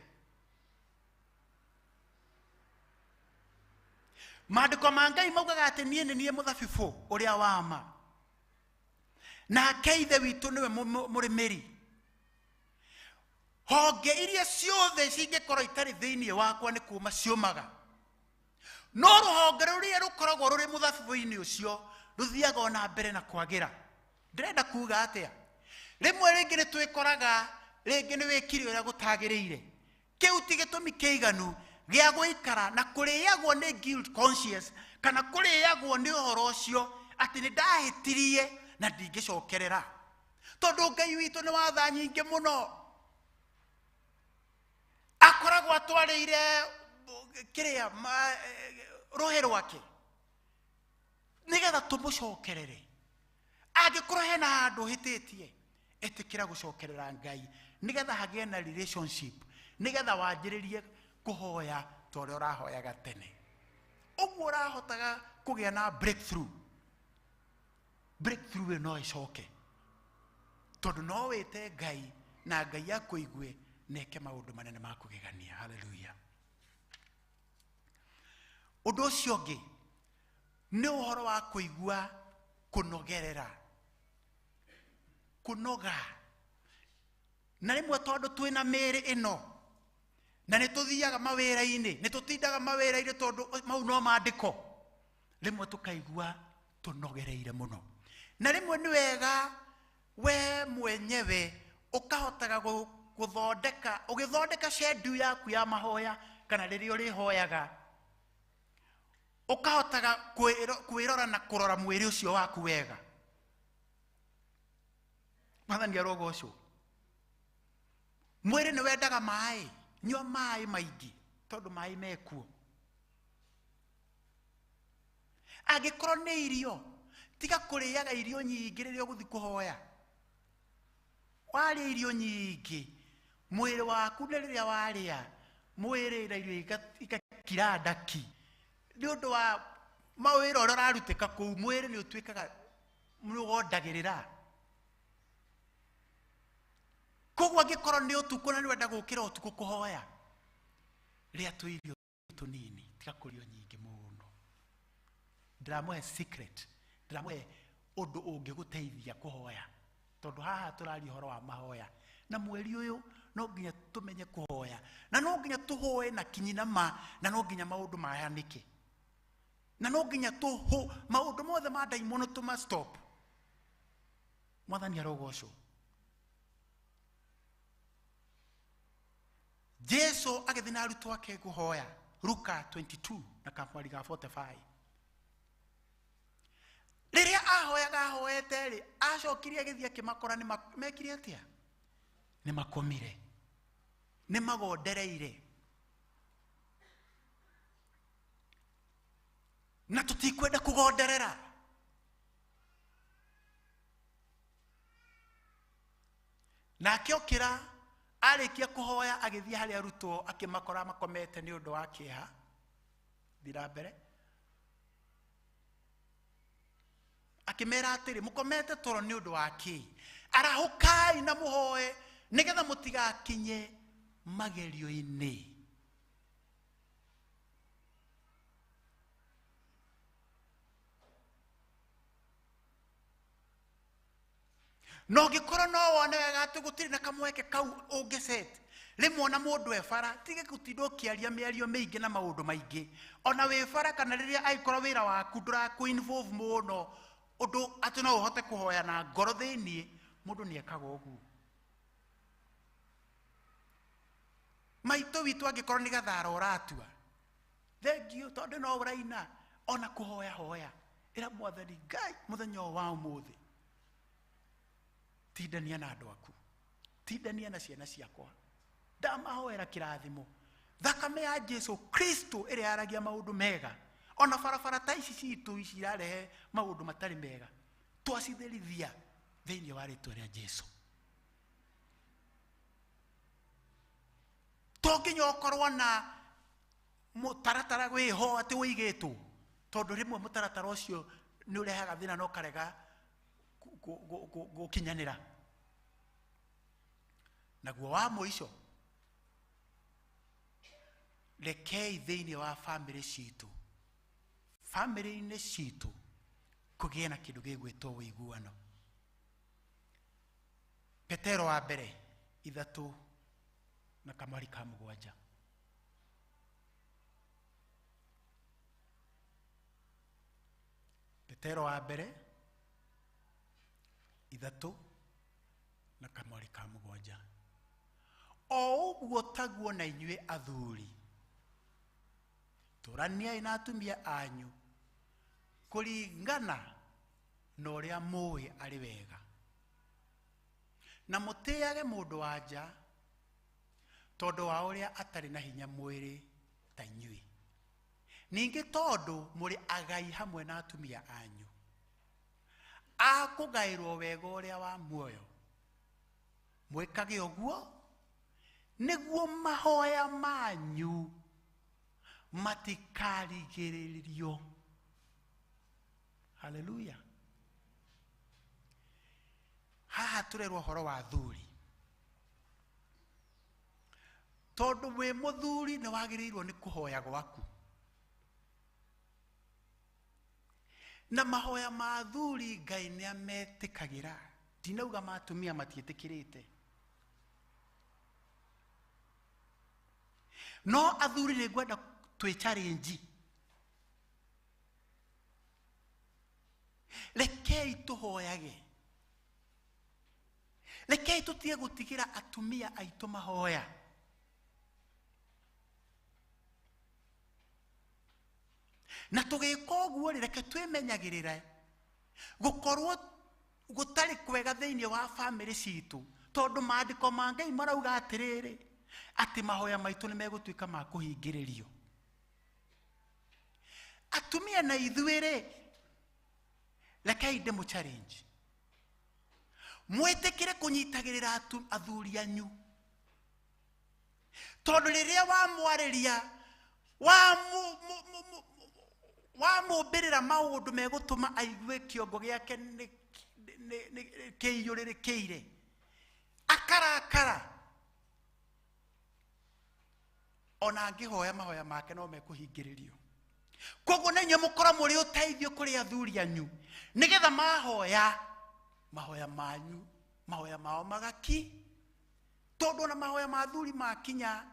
Maandĩko ma Ngai maugaga atĩ niĩ nĩ niĩ mũthabibũ ũrĩa wa ma, nake Ithe witũ nĩwe mũrĩmĩri. Honge iria ciothe cingĩkorwo itarĩ thĩinĩ wakwa nĩ kuma ciũmaga, no rũhonge rũrĩa rũkoragwo rũrĩ mũthabibũ-inĩ ũcio rũthiaga ona mbere na kwagĩra. Ndĩrenda kuga atĩa? Rĩmwe rĩngĩ nĩ twĩkoraga rĩngĩ nĩ wĩkire ũrĩa gũtagĩrĩire, kĩu ti gĩtũmi kĩiganu gĩa gũikara na kũrĩagwo nĩ guilt conscious kana kũrĩagwo nĩ ũhoro ũcio atĩ nĩ ndahĩtirie na ndingĩcokerera, tondũ Ngai witũ nĩ wa tha nyingĩ mũno. Akoragwo atwarĩire kĩrĩa rũhĩ rwake nĩgetha tũmũcokerere. Angĩkorwo hena handũ ũhĩtĩtie, ĩtĩkĩra gũcokerera Ngai nĩgetha hagĩe na relationship, nĩgetha wanjĩrĩrie kũhoya ta ũrĩa ũrahoyaga tene. Ũguo ũrahotaga kũgĩa na breakthrough. Breakthrough ĩyo no ĩcoke, tondũ no wĩte Ngai na Ngai akũigue na eke maũndũ manene ma kũgegania. Hallelujah. Ũndũ ũcio ũngĩ nĩ ũhoro wa kũigua kũnogerera, kũnoga. Na rĩmwe tondũ twĩna mĩĩrĩ ĩno na nĩ tũthiaga mawĩra-inĩ, nĩ tũtindaga mawĩra-inĩ tondũ mau no maandĩko, rĩmwe tũkaigua tũnogereire mũno. Na rĩmwe nĩ wega we mwenyewe ũkahotaga gũthondeka, ũgĩthondeka schedule yaku ya mahoya kana rĩrĩa ũrĩhoyaga, ũkahotaga kwĩrora na kũrora mwĩrĩ ũcio waku wega. Mwathani arogocwo. Mwĩrĩ nĩ wendaga maĩ, nyua maĩ maingĩ tondũ maĩ mekuo. Angĩkorwo nĩ irio, tiga kũrĩaga irio nyingĩ rĩrĩa ũgũthiĩ kũhoya. Warĩa irio nyingĩ, mwĩrĩ waku nĩ rĩrĩa warĩa, mwĩrĩ na irio igakira ndaki. Nĩ ũndũ wa mawĩra ũrĩa ũrarutĩka kũu, mwĩrĩ nĩ ũtuĩkaga nĩ ũgondagĩrĩra. Koguo angĩkorwo nĩ ũtukũ na nĩ wenda gũkĩra ũtukũ kũhoya, rĩa tũirio tũnini, tiga kũrĩa nyingĩ mũno. Ndĩramũhe secret, ndĩramũhe ũndũ ũngĩgũteithia kũhoya, tondũ haha tũraria ũhoro wa mahoya, na mweri ũyũ no nginya tũmenye kũhoya, na no nginya tũhoe na kinyi na ma, na no nginya maũndũ mayanĩke, na no nginya tũhũ maũndũ mothe ma ndaimono tũma stop. Mwathani arogocwo. Jesu agĩthiĩ na arutwo ake kũhoya, Luka 22 na kamwari ga 45. Rĩrĩa ahoyaga ahoete rĩ, acokire agĩthiĩ akĩmakora nĩ mekire atĩa? Nĩ makomire, nĩ magondereire. Na tũtikwenda kũgonderera. Nake okĩra, arĩkia kũhoya agĩthiĩ harĩ arutwo akĩmakora makomete nĩ ũndũ wa kĩeha. Thira mbere. Akĩmera atĩrĩ, mũkomete toro nĩ ũndũ wa kĩ? Arahũkai na mũhoe nĩgetha mũtigakinye magerio-inĩ. Na ũngĩkorwo no wone wega atĩ gũtirĩ na kamweke kau ũngĩset, rĩmwe ona mũndũ e bara, tiga gũtinda ũkĩaria mĩario mĩingĩ na maũndũ maingĩ. Ona wĩ bara kana rĩrĩa angĩkorwo wĩra waku ndũrakũ involve mũno, ũndũ atĩ no ũhote kũhoya na ngoro thĩiniĩ, mũndũ nĩ ekaga ũguo. Maitũ witũ angĩkorwo nĩ gathara ũratua, thengiũ tondũ no ũraina, ona kũhoya hoya, ĩra Mwathani Ngai mũthenya ũyũ wa ũmũthĩ, tindania na andũ aku, tindania na ciana ciakwa, ndamahoera kĩrathimo. Thakame ya Jesu Kristo ĩrĩa yaragia maũndũ mega, ona barabara ta ici citũ ici irarehe maũndũ matarĩ mega, twacitherithia thĩinĩ wa rĩtwa rĩa Jesu. To nginya ũkorwo na mũtaratara wĩho atĩ ũigĩtwo, tondũ rĩmwe mũtaratara ũcio nĩ ũrehaga thĩna na ũkarega gũkinyanĩra. Naguo wa mũico, rekei thĩinĩ wa bamĩrĩ citũ, bamĩrĩ-inĩ citũ kũgĩe na kĩndũ gĩgwĩtwo ũiguano. Petero wa mbere 3 na kamweri ka 7. Petero wa mbere 3 na kamweri ka 7. O ũguo taguo na inyuĩ athuri, tũraniai na atumia anyu kũringana na ũrĩa mũĩ arĩ wega, na mũtĩage mũndũ wa nja tondũ wa ũrĩa atarĩ na hinya mwĩrĩ ta inyuĩ, ningĩ tondũ mũrĩ agai hamwe na atumia anyu, a kũgaĩrwo wega ũrĩa wa muoyo. Mwĩkage ũguo nĩguo mahoya manyu matikarigĩrĩrio. Haleluya. Haha tũrerwo ũhoro wa athuri, tondũ wĩ mũthuri nĩ wagĩrĩirwo nĩ kũhoya gwaku, na mahoya ma athuri Ngai nĩ ametĩkagĩra. Ndinauga ma atumia matiĩtĩkĩrĩte, no athuri nĩ ngwenda twĩ challenge. Rekei tũhoyage, rekei tũtige gũtigĩra atumia aitũ mahoya. Na tũgĩka ũguo rĩ, reke twĩmenyagĩrĩre gũkorwo gũtarĩ kwega thĩinĩ wa bamĩrĩ citũ, tondũ maandĩko ma Ngai marauga atĩrĩrĩ, atĩ mahoya maitũ nĩ megũtuĩka ma kũhingĩrĩrio. Atumia na ithuĩ rĩ, rekei ndĩmũ challenge, mwĩtĩkĩre kũnyitagĩrĩra athuri anyu, tondũ rĩrĩa wamwarĩria, wamũmbĩrĩra maũndũ megũtũma aigue kĩongo gĩake nĩ kĩiyũrĩrĩkĩire, akarakara, ona angĩhoya mahoya make no mekũhingĩrĩrio. Koguo na inyuĩ mũkorwo mũrĩ ũteithio kũrĩ athuri anyu, nĩgetha mahoya mahoya manyu, mahoya mao magaki, tondũ ona mahoya ma athuri makinya,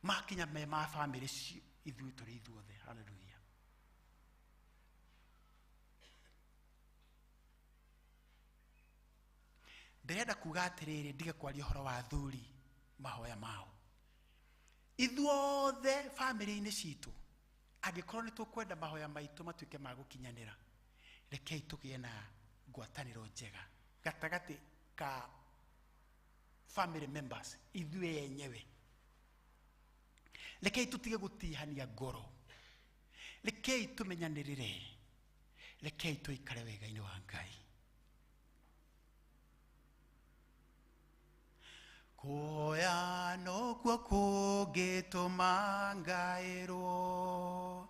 makinya me ma bamĩrĩ ithuĩ tũrĩ ithuothe. Haleluya. Ndĩrenda kuga atĩrĩrĩ, ndige kwaria ũhoro wa athuri mahoya mao. Ithuothe bamĩrĩ-inĩ citũ, angĩkorwo nĩ tũkwenda mahoya maitũ matuĩke ma gũkinyanĩra, rekei tũgĩe na ngwatanĩro njega gatagatĩ ka family members, ithuĩ enyewe. Rekei tũtige gũtihania ngoro, rekei tũmenyanĩrĩre, rekei tũikare wega-inĩ wa Ngai. Kuoya nokuo kũngĩtũma ngaĩrwo,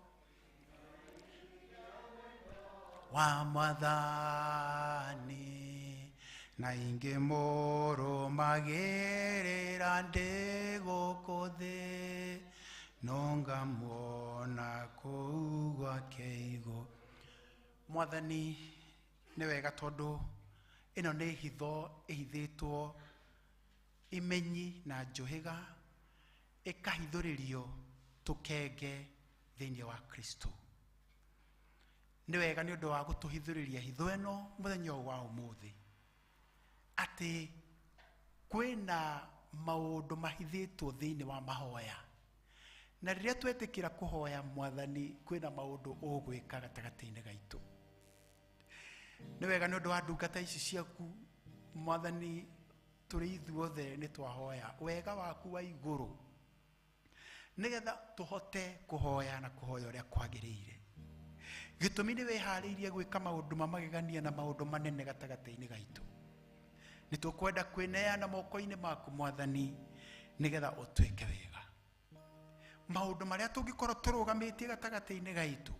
wa mwathani na ingĩ mũrũmagĩrĩra ndĩ gũkũ thĩ no ngamuona kũu gwake igũrũ. Mwathani nĩ wega tondũ ĩno nĩ hitho ĩhithĩtwo imenyi na njũhĩga ĩkahithũrĩrio tũkenge thĩinĩ wa Kristo. Nĩ wega nĩ ũndũ wa gũtũhithũrĩria hitho ĩno mũthenya ũyũ wa ũmũthĩ atĩ kwĩna maũndũ mahithĩtwo thĩinĩ wa mahoya, na rĩrĩa twetĩkĩra kũhoya mwathani kwĩna maũndũ ũgwĩka gatagatĩ-inĩ gaitũ. Nĩ wega nĩ ũndũ wa ndungata ici ciaku mwathani, tũrĩ ithuothe nĩ twahoya wega waku wa igũrũ nĩgetha tũhote kũhoya na kũhoya ũrĩa kwagĩrĩire. Gĩtũmi nĩ wĩharĩirie gwĩka maũndũ ma magegania na maũndũ manene gatagatĩ-inĩ gaitũ. Nĩ tũkwenda kwĩneana moko-inĩ maku mwathani nĩgetha ũtwĩke wega. Maũndũ marĩa tũngĩkorwo tũrũgamĩtie gatagatĩ-inĩ gaitũ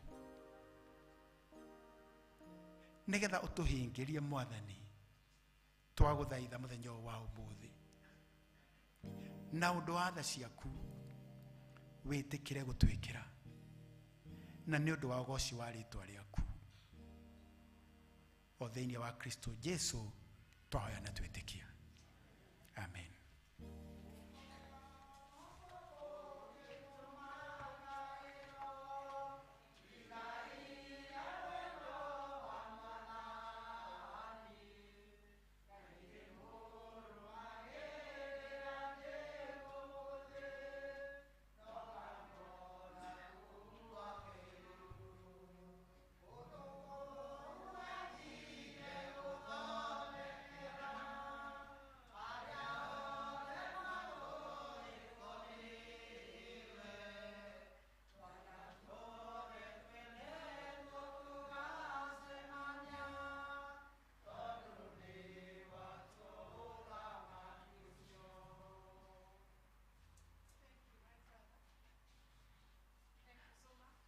nĩgetha ũtũhingĩrie mwathani, twagũthaitha mũthenya ũyũ wa ũmũthĩ na ũndũ wa tha ciaku wĩtĩkĩre gũtwĩkĩra na nĩ ũndũ wa ũgoci wa rĩtwa rĩaku o thĩinĩ wa Kristo Jesu twahoya na twĩtĩkia. Amen.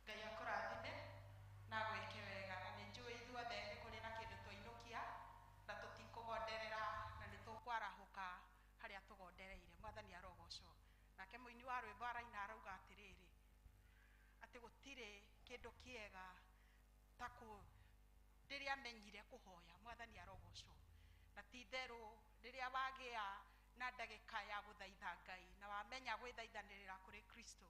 Ngai akũrathime na agwĩke wega, na nĩ njũĩ ithuothe nĩ kũrĩ na kĩndũ twainũkia na tũtikũgonderera na nĩ tũkwarahũka harĩa tũgondereire. Mwathani arogocwo. Nake mũini wa rwĩmbo araina arauga atĩrĩrĩ, atĩ gũtirĩ kĩndũ kĩega ta kũ rĩrĩa menyire kũhoya. Mwathani arogocwo. Na ti itherũ rĩrĩa wagĩa na ndagĩka ya gũthaitha Ngai na wamenya gwĩthaithanĩrĩra kũrĩ Kristo,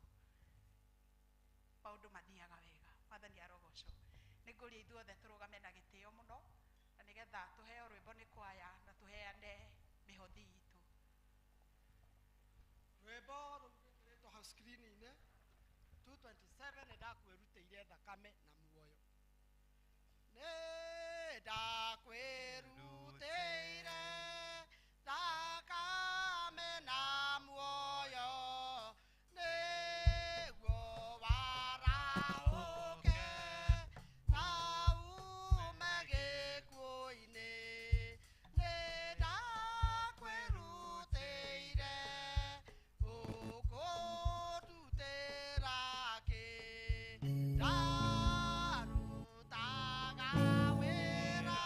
maũndũ mathiaga wega. Mwathani arogocwo. Nĩ ngũria ithuothe tũrũgame na gĩtĩo mũno na nĩgetha tũheo rwĩmbo nĩ kwaya na tũheane mĩhothi itũ. Rwĩmbo rũu rwĩkĩrĩtwo hau screen-inĩ 227 nĩ ndakwĩrutĩire thakame na muoyo. Nĩ ndakwĩrutĩire thakame na muoyo nĩguo warahũke na uume gĩkuũ-inĩ. Nĩ ndakwĩrutĩire ũkũndutĩra kĩ? Ndarutaga wĩra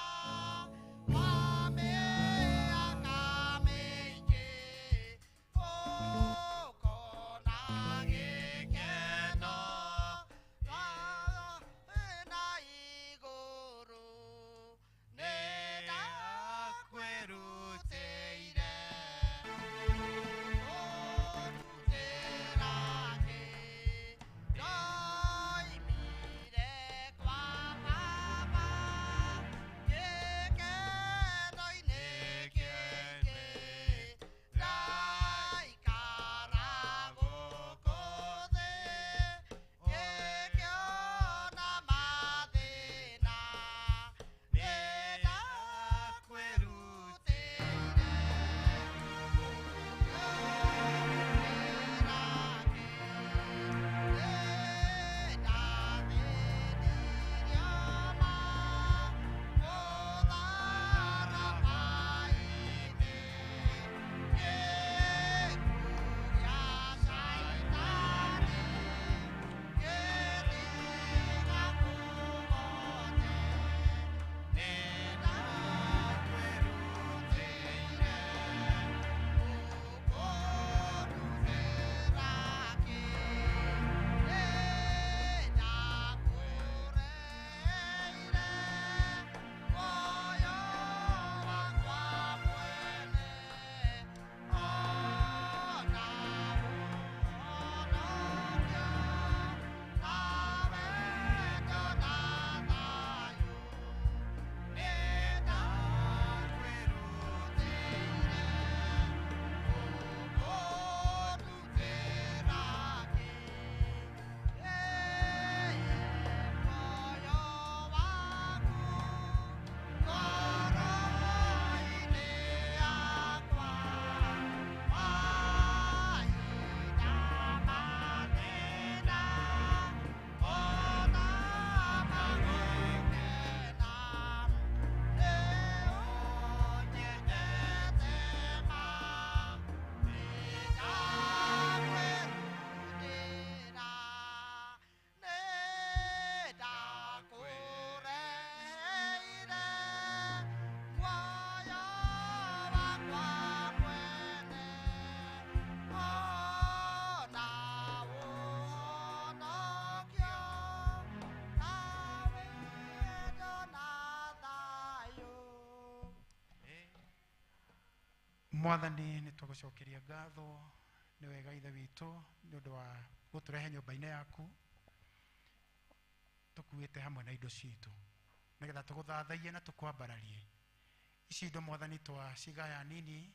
Mwathani nĩ tũgũcokeria ngatho nĩ wega Ithe witũ nĩ ũndũ wa gũtũrehe nyũmba-inĩ yaku tũkuĩte hamwe na indo citũ nĩgetha tũgũthathaiye na tũkwambararie. Ici indo Mwathani twacigaya nini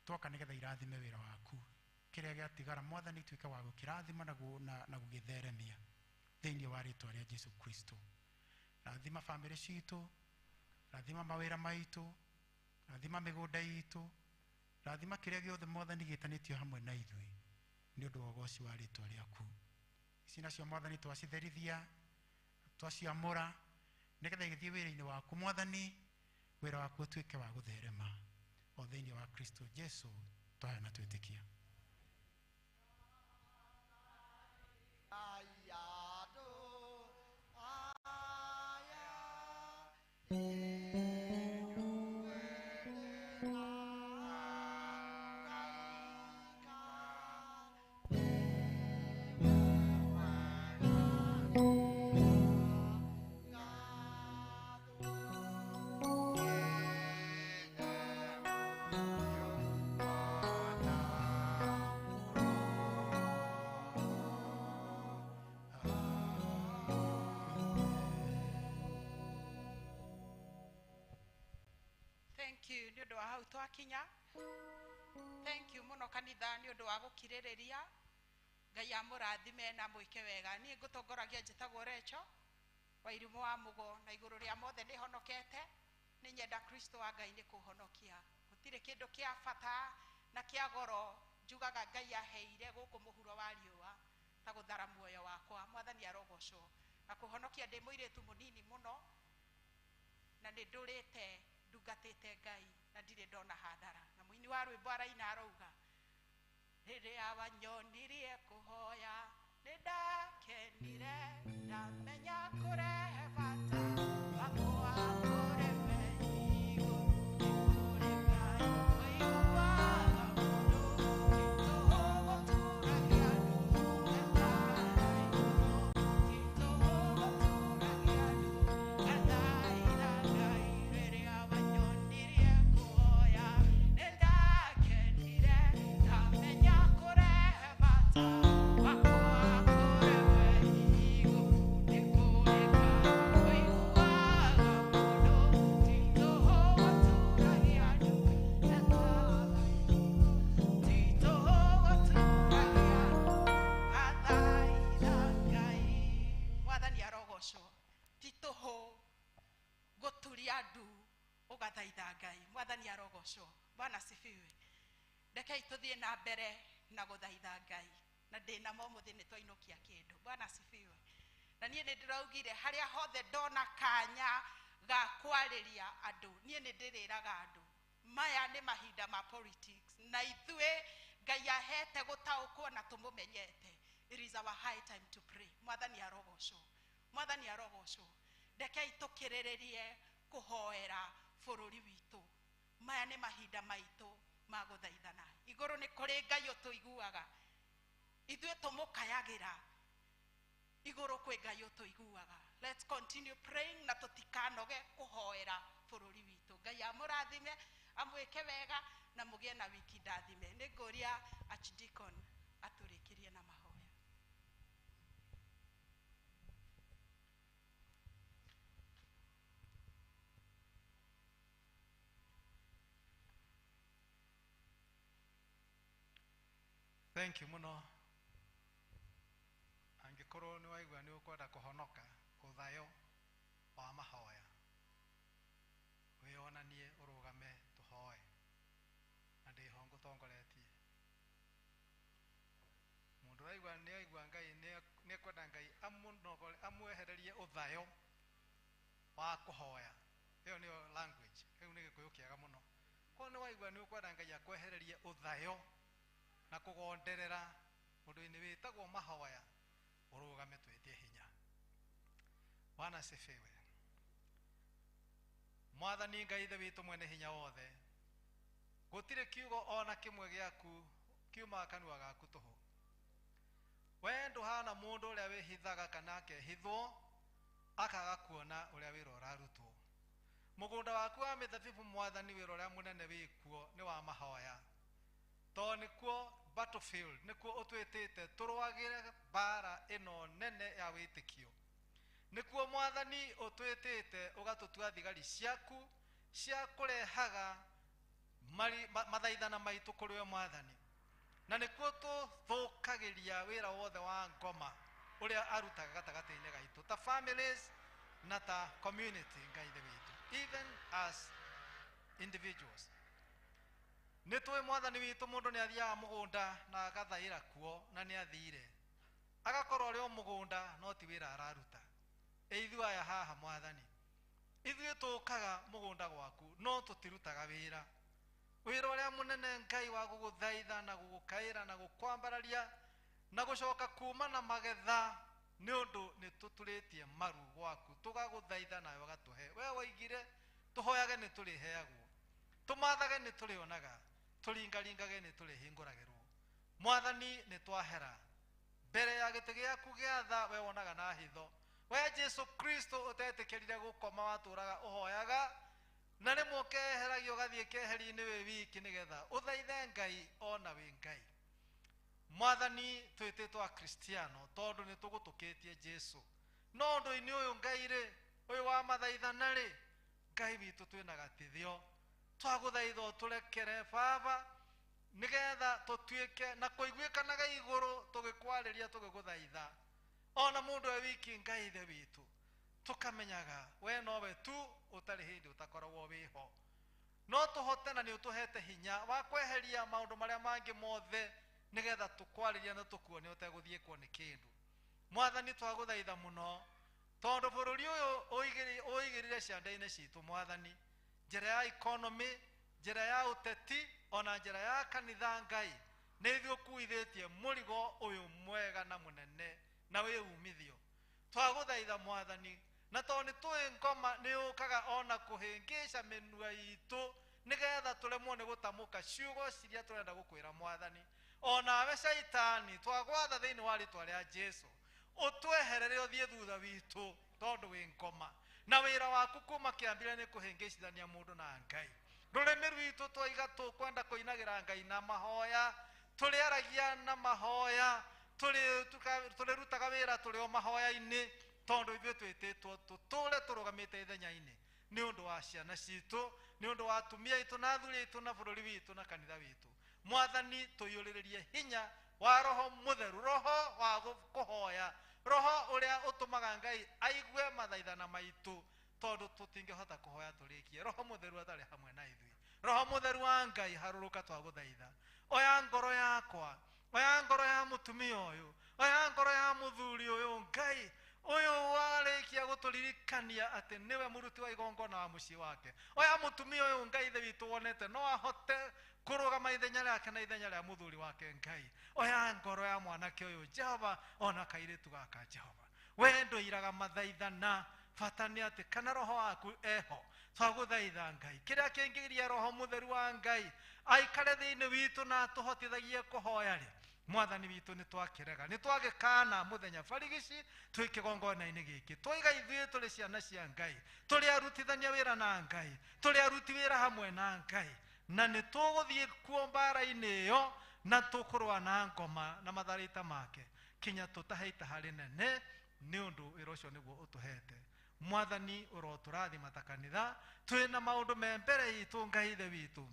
twoka nĩgetha irathime wĩra waku. Kĩrĩa gĩatigara Mwathani tuĩke wa gũkĩrathima na gũgĩtheremia thĩinĩ wa rĩtwa rĩa Jesu Kristo. Rathima bamĩrĩ citũ, rathima mawĩra maitũ, rathima mĩgũnda itũ, rathima kĩrĩa gĩothe Mwathani gĩtanĩtio hamwe na ithuĩ nĩ ũndũ wa ũgoci wa rĩtwa rĩaku. Ici nacio Mwathani twacitherithia, twaciamũra nĩgetha igĩthiĩ wĩra-inĩ waku Mwathani, wĩra waku ũtuĩke wa gũtherema o thĩinĩ wa Kristo Jesu twaheana na twĩtĩkia. Thank you nĩ ũndũ wa hau twakinya. Thank you mũno kanitha nĩ ũndũ wa gũkirĩrĩria. Ngai amũrathime na mwĩke wega. Niĩ ngũtongoragia njĩtagwo Recho wa Irimũ wa Mũgo, na igũrũ rĩa mothe nĩ honokete. Nĩ nyenda Kristo wa Ngai nĩ kũhonokia. Gũtirĩ kĩndũ kĩa bata na kĩa goro njugaga Ngai aheire gũkũ mũhuro wa riũa ta gũthara muoyo wakwa. Mwathani arogocwo. Na kũhonokia ndĩ mũirĩtu mũnini mũno na nĩ ndũrĩte ndungatĩte Ngai na ndirĩ ndona hathara. Na mũini wa rwĩmbo araina arauga rĩrĩa wanyonirie kũhoya nĩ ndakenire ndamenya kũrehe bata wakwa kũrĩ we igũrũ nĩ kũrĩ Ngai ũiguaga mũndũ ti tũhũ gũturagia ndu gathaitha igũrũ ti tũhũ gũturagia ndu gathaitha Ngai rĩrĩa wanyonirie kũhoya nĩ ndakenire ndamenya kũrehe bata wakwa kũrĩ we igũrũ nĩ kũrĩ Ngai ũiguaga mũndũ ti tũhũ gũturagia ndu gathaitha ti tũhũ gũturagia ndu gathaitha Ngai. Mwathani arogocwo. Ti tũhũ gũturia ndu ũgathaitha Ngai. Mwathani arogocwo. Bwana asifiwe. Rekei tũthiĩ na mbere na gũthaitha Ngai na ndĩna ma ũmũthĩ nĩ twainũkia kĩndũ. Bwana asifiwe. Na niĩ nĩ ndĩraugire harĩa hothe ndona kanya ga kwarĩria andũ, niĩ nĩ ndĩrĩraga andũ maya nĩ mahinda ma politics na ithuĩ Ngai ahete gũtaũkwo na tũmũmenyete. It is our high time to pray. Mwathani arogocwo. Mwathani arogocwo. Rekei tũkĩrĩrĩrie kũhoera bũrũri witũ. Maya nĩ mahinda maitũ ma gũthaithana. Igũrũ nĩ kũrĩ Ngai ũtũiguaga. Ithuĩ tũmũkayagĩra. Igũrũ kwĩ Ngai ũtũiguaga. Let's continue praying na tũtikanoge kũhoera bũrũri witũ. Ngai amũrathime, amwĩke wega na mũgĩe na wiki ndathime. Nĩ ngũria Archdeacon atũrĩkĩrie na mahoya. Thank you mũno. Angĩkorwo nĩ waigua nĩ ũkwenda kũhonoka ũthayo wa mahoya, wĩyonanie ũrũgame tũhoe, na ndĩho ngũtongoretie. Mũndũ ũraigua nĩ aigua Ngai nĩ ekwenda Ngai amwehererie ũthayo wa kũhoya. Ĩyo nĩyo language, kĩu nĩ Gĩkũyũ kĩega mũno. Korwo nĩ waigua nĩ ũkwenda Ngai akwehererie ũthayo na kũgonderera ũndũ-inĩ wĩtagwo mahoya, ũrũgame twĩtie hinya. Bwana asifiwe. Mwathani Ngai Ithe witũ mwene hinya wothe, gũtirĩ kiugo ona kĩmwe gĩaku kiumaga kanua gaku tũhũ. We ndũhana mũndũ ũrĩa wĩhithaga kana akehithwo akaga kuona ũrĩa wĩra ũrarutwo. Mũgũnda waku wa mĩthabibũ mwathani wĩra ũrĩa mũnene wĩkuo nĩ wa mahoya. Tondũ nĩkuo battlefield, nĩkuo ũtwĩtĩte tũrũagĩre mbara ĩno nene ya wĩtĩkio. Nĩkuo mwathani ũtwĩtĩte ũgatũtua thigari ciaku cia kũrehaga mathaithana maitũ kũrĩ we mwathani. Na nĩkuo tũthũkagĩria wĩra wothe wa ngoma ũrĩa arutaga gatagatĩ-inĩ gaitũ ta families na ta community Ngai ithe witũ, even as individuals. Nĩ tũĩ mwathani witũ mũndũ nĩ athiaga mũgũnda na agathaĩra kuo na nĩ athire agakorwo arĩ o mũgũnda no ti wĩra araruta. Ithuĩ aya haha mwathani, ithuĩ tũkaga mũgũnda gwaku no tũtirutaga wĩra. Wĩra ũrĩa mũnene Ngai wa gũgũthaitha na gũgũkaĩra na gũkwambararia na gũcoka kuma na magetha nĩ ũndũ nĩ tũturĩtie maru gwaku tũgagũthaitha nawe ũgatũhe. We woigire tũhoyage nĩ tũrĩheagwo, tũmathage nĩ tũrĩonaga, tũringaringage nĩ tũrĩhingũragĩrwo. Mwathani nĩ twahera mbere ya gĩtĩ gĩaku gĩa tha, we wonaga na hitho. We Jesu Kristo ũtetĩkĩrire gũkoma watũraga ũhoyaga na rĩmwe ũkeheragio ũgathiĩ keheri-inĩ wĩ wiki nĩgetha ũthaithe Ngai ona wĩ Ngai. Mwathani twĩtĩtwo akristiano tondũ nĩ tũgũtũkĩtie Jesu, no ũndũ-inĩ ũyũ Ngai rĩ, ũyũ wa mathaithana rĩ, Ngai witũ twĩna gatithio twagũthaitha ũtũrekere baba nĩgetha tũtuĩke na kũiguĩkanaga igũrũ tũgĩkwarĩria tũgĩgũthaitha ona mũndũ e wiki Ngai ithe witũ tũkamenyaga we nowe tu ũtarĩ hĩndĩ ũtakoragwo wĩho. No tũhote na nĩ ũtũhete hinya wa kweheria maũndũ marĩa mangĩ mothe nĩgetha tũkwarĩria na tũkuone ũtegũthiĩ kuo nĩ kĩndũ. Mwathani twagũthaitha mũno tondũ bũrũri ũyũ ũigĩrĩre ciande-inĩ citũ mwathani, njĩra ya economy, njĩra ya ũteti ona njĩra ya kanitha Ngai nĩ ithuĩ ũkuithĩtie mũrigo ũyũ mwega na mũnene na wĩ umithio. Twagũthaitha mwathani na tondũ nĩ tũĩ ngoma nĩ yũkaga ona kũhĩngĩca mĩnua itũ nĩgetha tũremwo nĩ gũtamũka ciugo ciria tũrenda gũkwĩra mwathani. Onawe caitani twagwatha thĩinĩ wa rĩtwa rĩa Jesu ũtweherere ũthiĩ thutha witũ tondũ wĩ ngoma na wĩra waku kuma kĩambĩrĩria nĩ kũhĩngĩcithania mũndũ na Ngai. Rũrĩmĩ rwitũ twaiga tũkwenda kũinagĩra Ngai na mahoya, tũrĩaragia na mahoya, tũrĩrutaga wĩra tũrĩ o mahoya-inĩ tondũ ithuĩ twĩtĩtwo tũtũre tũrũgamĩte ithenya-inĩ nĩ ũndũ wa ciana citũ, nĩ ũndũ wa atumia aitũ na athuri aitũ na bũrũri witũ na kanitha witũ. Mwathani tũiyũrĩrĩrie hinya wa Roho Mũtheru, roho wa kũhoya, roho ũrĩa ũtũmaga Ngai aigue mathaithana maitũ tondũ tũtingĩhota kũhoya tũrĩkie Roho Mũtheru atarĩ hamwe na ithuĩ. Roho Mũtheru wa Ngai harũrũka twagũthaitha, oya ngoro yakwa, oya ngoro ya mũtumia ũyũ, oya ngoro ya mũthuri ũyũ Ngai ũyũ warĩkia gũtũririkania atĩ nĩwe mũruti wa igongona wa mũciĩ wake. Oya mũtumia ũyũ Ngai ithe witũ wonete no ahote kũrũgama ithenya rĩake na ithenya rĩa mũthuri wake Ngai. Oya ngoro ya mwanake ũyũ Jehova ona kairĩtu gaka Jehova, we ndũiraga mathaithana, bata nĩ atĩ kana roho waku eho. Twagũthaitha Ngai kĩrĩa kĩngĩgiria Roho Mũtheru wa Ngai aikare thĩinĩ witũ na atũhotithagie kũhoya rĩ, mwathani witũ nĩ twakĩrega, nĩ twagĩkana mũthenya barigici twĩ kĩgongona-inĩ gĩkĩ, twaiga ithuĩ tũrĩ ciana cia Ngai, tũrĩ arutithania wĩra na Ngai, tũrĩ aruti wĩra hamwe na Ngai, na nĩ tũgũthiĩ kuo mbara-inĩ ĩyo na tũkũrũa na ngoma na matharaita make kinya tũtahe itaha rĩnene nĩ ũndũ wĩra ũcio nĩguo ũtũhete. Mwathani ũrotũrathima ta kanitha, twĩna maũndũ me mbere itũ Ngai ithe witũ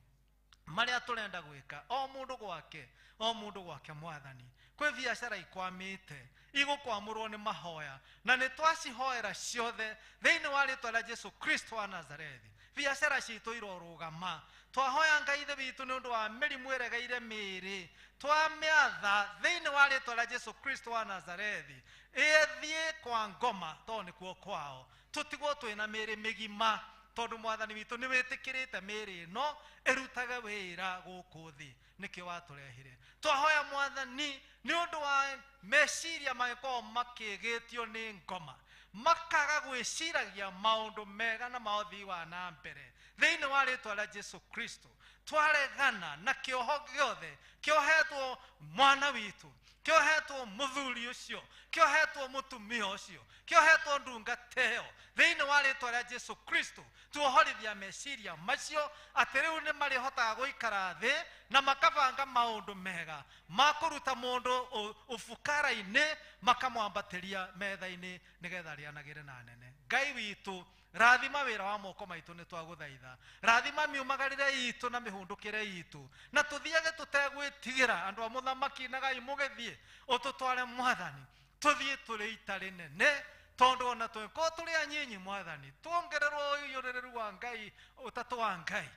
marĩa tũrenda gwĩka, o mũndũ gwake, o mũndũ gwake mwathani. Kwĩ biacara ikwamĩte igũkwamũrwo nĩ mahoya na nĩ twacihoera ciothe thĩinĩ wa rĩtwa rĩa Jesu Kristo wa Nazarethi. Biacara citũ irorũgama, twahoya Ngai ithe witũ nĩ ũndũ wa mĩrimũ ĩregeire mĩĩrĩ, twamĩatha thĩinĩ wa rĩtwa rĩa Jesu Kristo wa Nazarethi ĩthiĩ kwa ngoma tondũ nĩkuo kwao, tũtigwo twĩna mĩĩrĩ mĩgima tondũ mwathani witũ nĩ wĩtĩkĩrĩte mĩĩrĩ ĩno ĩrutage wĩra gũkũ thĩ, nĩkĩo watũrehire. Twahoya mwathani nĩ ũndũ wa meciria mangĩkorwo makĩgĩtio nĩ ngoma, makaga gwĩciragia maũndũ mega na ma ũthii wa na mbere thĩinĩ wa rĩtwa rĩa Jesu Kristo. Twaregana na kĩoho gĩothe kĩohetwo mwana witũ, Kĩohetwo mũthuri ũcio, kĩohetwo mũtumia ũcio, kĩohetwo ndungata ĩyo. Thĩinĩ wa rĩtwa rĩa Jesu Kristo tuohorithia meciria macio atĩ rĩu nĩ marĩhotaga gũikara thĩ na makabanga maũndũ mega ma kũruta mũndũ ũbukara-inĩ makamwambatĩria metha-inĩ nĩgetha arĩanagĩre na nene. Ngai witũ, rathima wĩra wa moko maitũ nĩ twagũthaitha. Rathima miumagarĩre itũ na mĩhũndũkĩre itũ, na tũthiage tũtegwĩtigĩra. Andũ a mũthamaki na Ngai mũgĩthiĩ ũtũtware mwathani, tũthiĩ tũrĩ ita rĩnene, tondũ ona tũngĩkorwo tũrĩ anyinyi mwathani, tuongererwo ũiyũrĩrĩru wa Ngai, ũtatũ wa Ngai,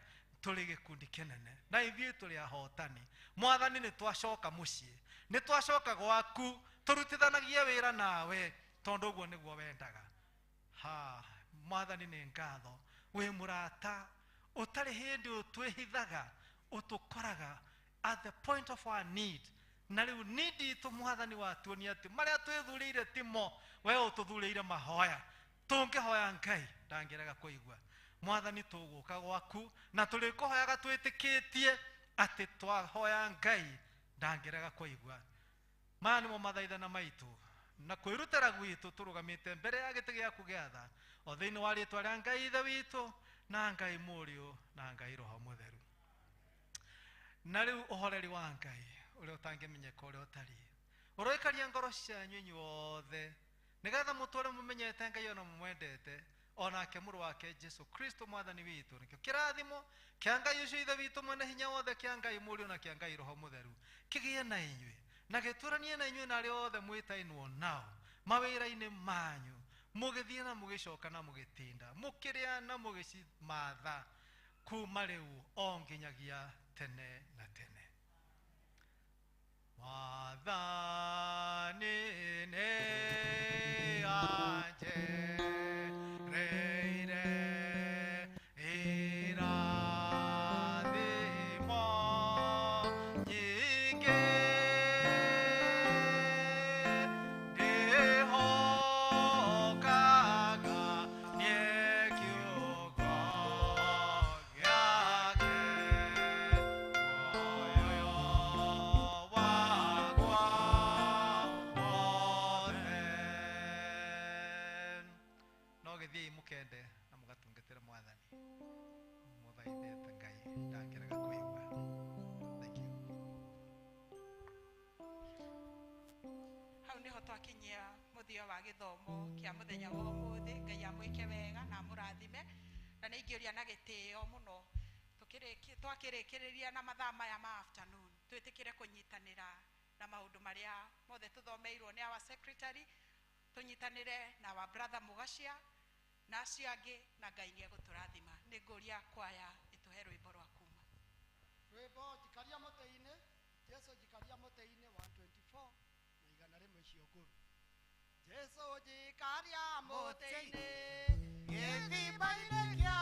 tũrĩ gĩkundi kĩnene na ithuĩ tũrĩ ahotani. Mwathani, nĩ twacoka mũciĩ, nĩ twacoka gwaku, tũrutithanagie wĩra nawe tondũ ũguo nĩguo wendaga. Ha, mwathani, nĩ ngatho wĩ mũrata ũtarĩ hĩndĩ ũtwĩhithaga, ũtũkoraga at the point of our need. Na rĩu need itũ mwathani watuonia atĩ marĩa twĩthurĩire timo, we ũtũthurĩire mahoya. Tũngĩhoya Ngai ndangĩrega kũigua. Mwathani, tũgũka gwaku na tũrĩkũhoyaga twĩtĩkĩtie atĩ twahoya Ngai ndangĩrega kũigua. Maya nĩmo mathaithana maitũ na kwĩrutĩra gwitũ tũrũgamĩte mbere ya gĩtĩ gĩaku gĩa tha, o thĩinĩ wa rĩtwa rĩa Ngai Ithe witũ na Ngai Mũriũ na Ngai Roho Mũtheru. Na rĩu ũhoreri wa Ngai ũrĩa ũtangĩmenyeka ũrĩa ũtariĩ, ũroikaria ngoro cianyu inyuothe nĩgetha mũtũre mũmenyete Ngai ona mũmwendete, onake mũrũ wake Jesu Kristo mwathani witũ. Nĩkĩo kĩrathimo kĩa Ngai ũcio Ithe witũ mwene hinya wothe, kĩa Ngai Mũriũ na kĩa Ngai Roho Mũtheru kĩgĩe na inyuĩ na gĩtũranie na inyuĩ na arĩa othe mwĩtainwo nao mawĩra-inĩ manyu, mũgĩthiĩ na mũgĩcoka na mũgĩtinda, mũkĩrĩa na mũgĩcimatha, kuma rĩu o nginyagia tene na tene. Mwathani nĩ anjereire irathimo nyingĩ, ndĩhokaga niĩ kiugo gĩake, muoyo wakwa wothe. No gĩthiĩi mũkende na mũgatungatĩre mwathani mũthaithĩte Ngai ndangĩrega kũigua. Thank you. Hau niho twakinyia mũthia wa gĩthomo kĩa mũthenya wa ũmũthĩ. Ngai amwĩke wega na amũrathime, na nĩ ingĩũria na gĩtĩo mũno twakĩrĩkĩrĩria na mathaa maya ma afternoon twĩtĩkĩre kũnyitanĩra na maũndũ marĩa mothe tũthomeirwo nĩ our secretary, tũnyitanĩre na our brother Mũgacia na acio angĩ, na Ngai nĩ egũtũrathima. Nĩ ngũria kwaya ĩtũhe rwĩmbo rwa kuma. Rwĩmbo njikaria mũtĩ-inĩ, Jesu njikaria mũtĩ-inĩ 124 na 100 icio ngũrũ. Jesu njikaria mũtĩ-inĩ gĩthima-inĩ kĩa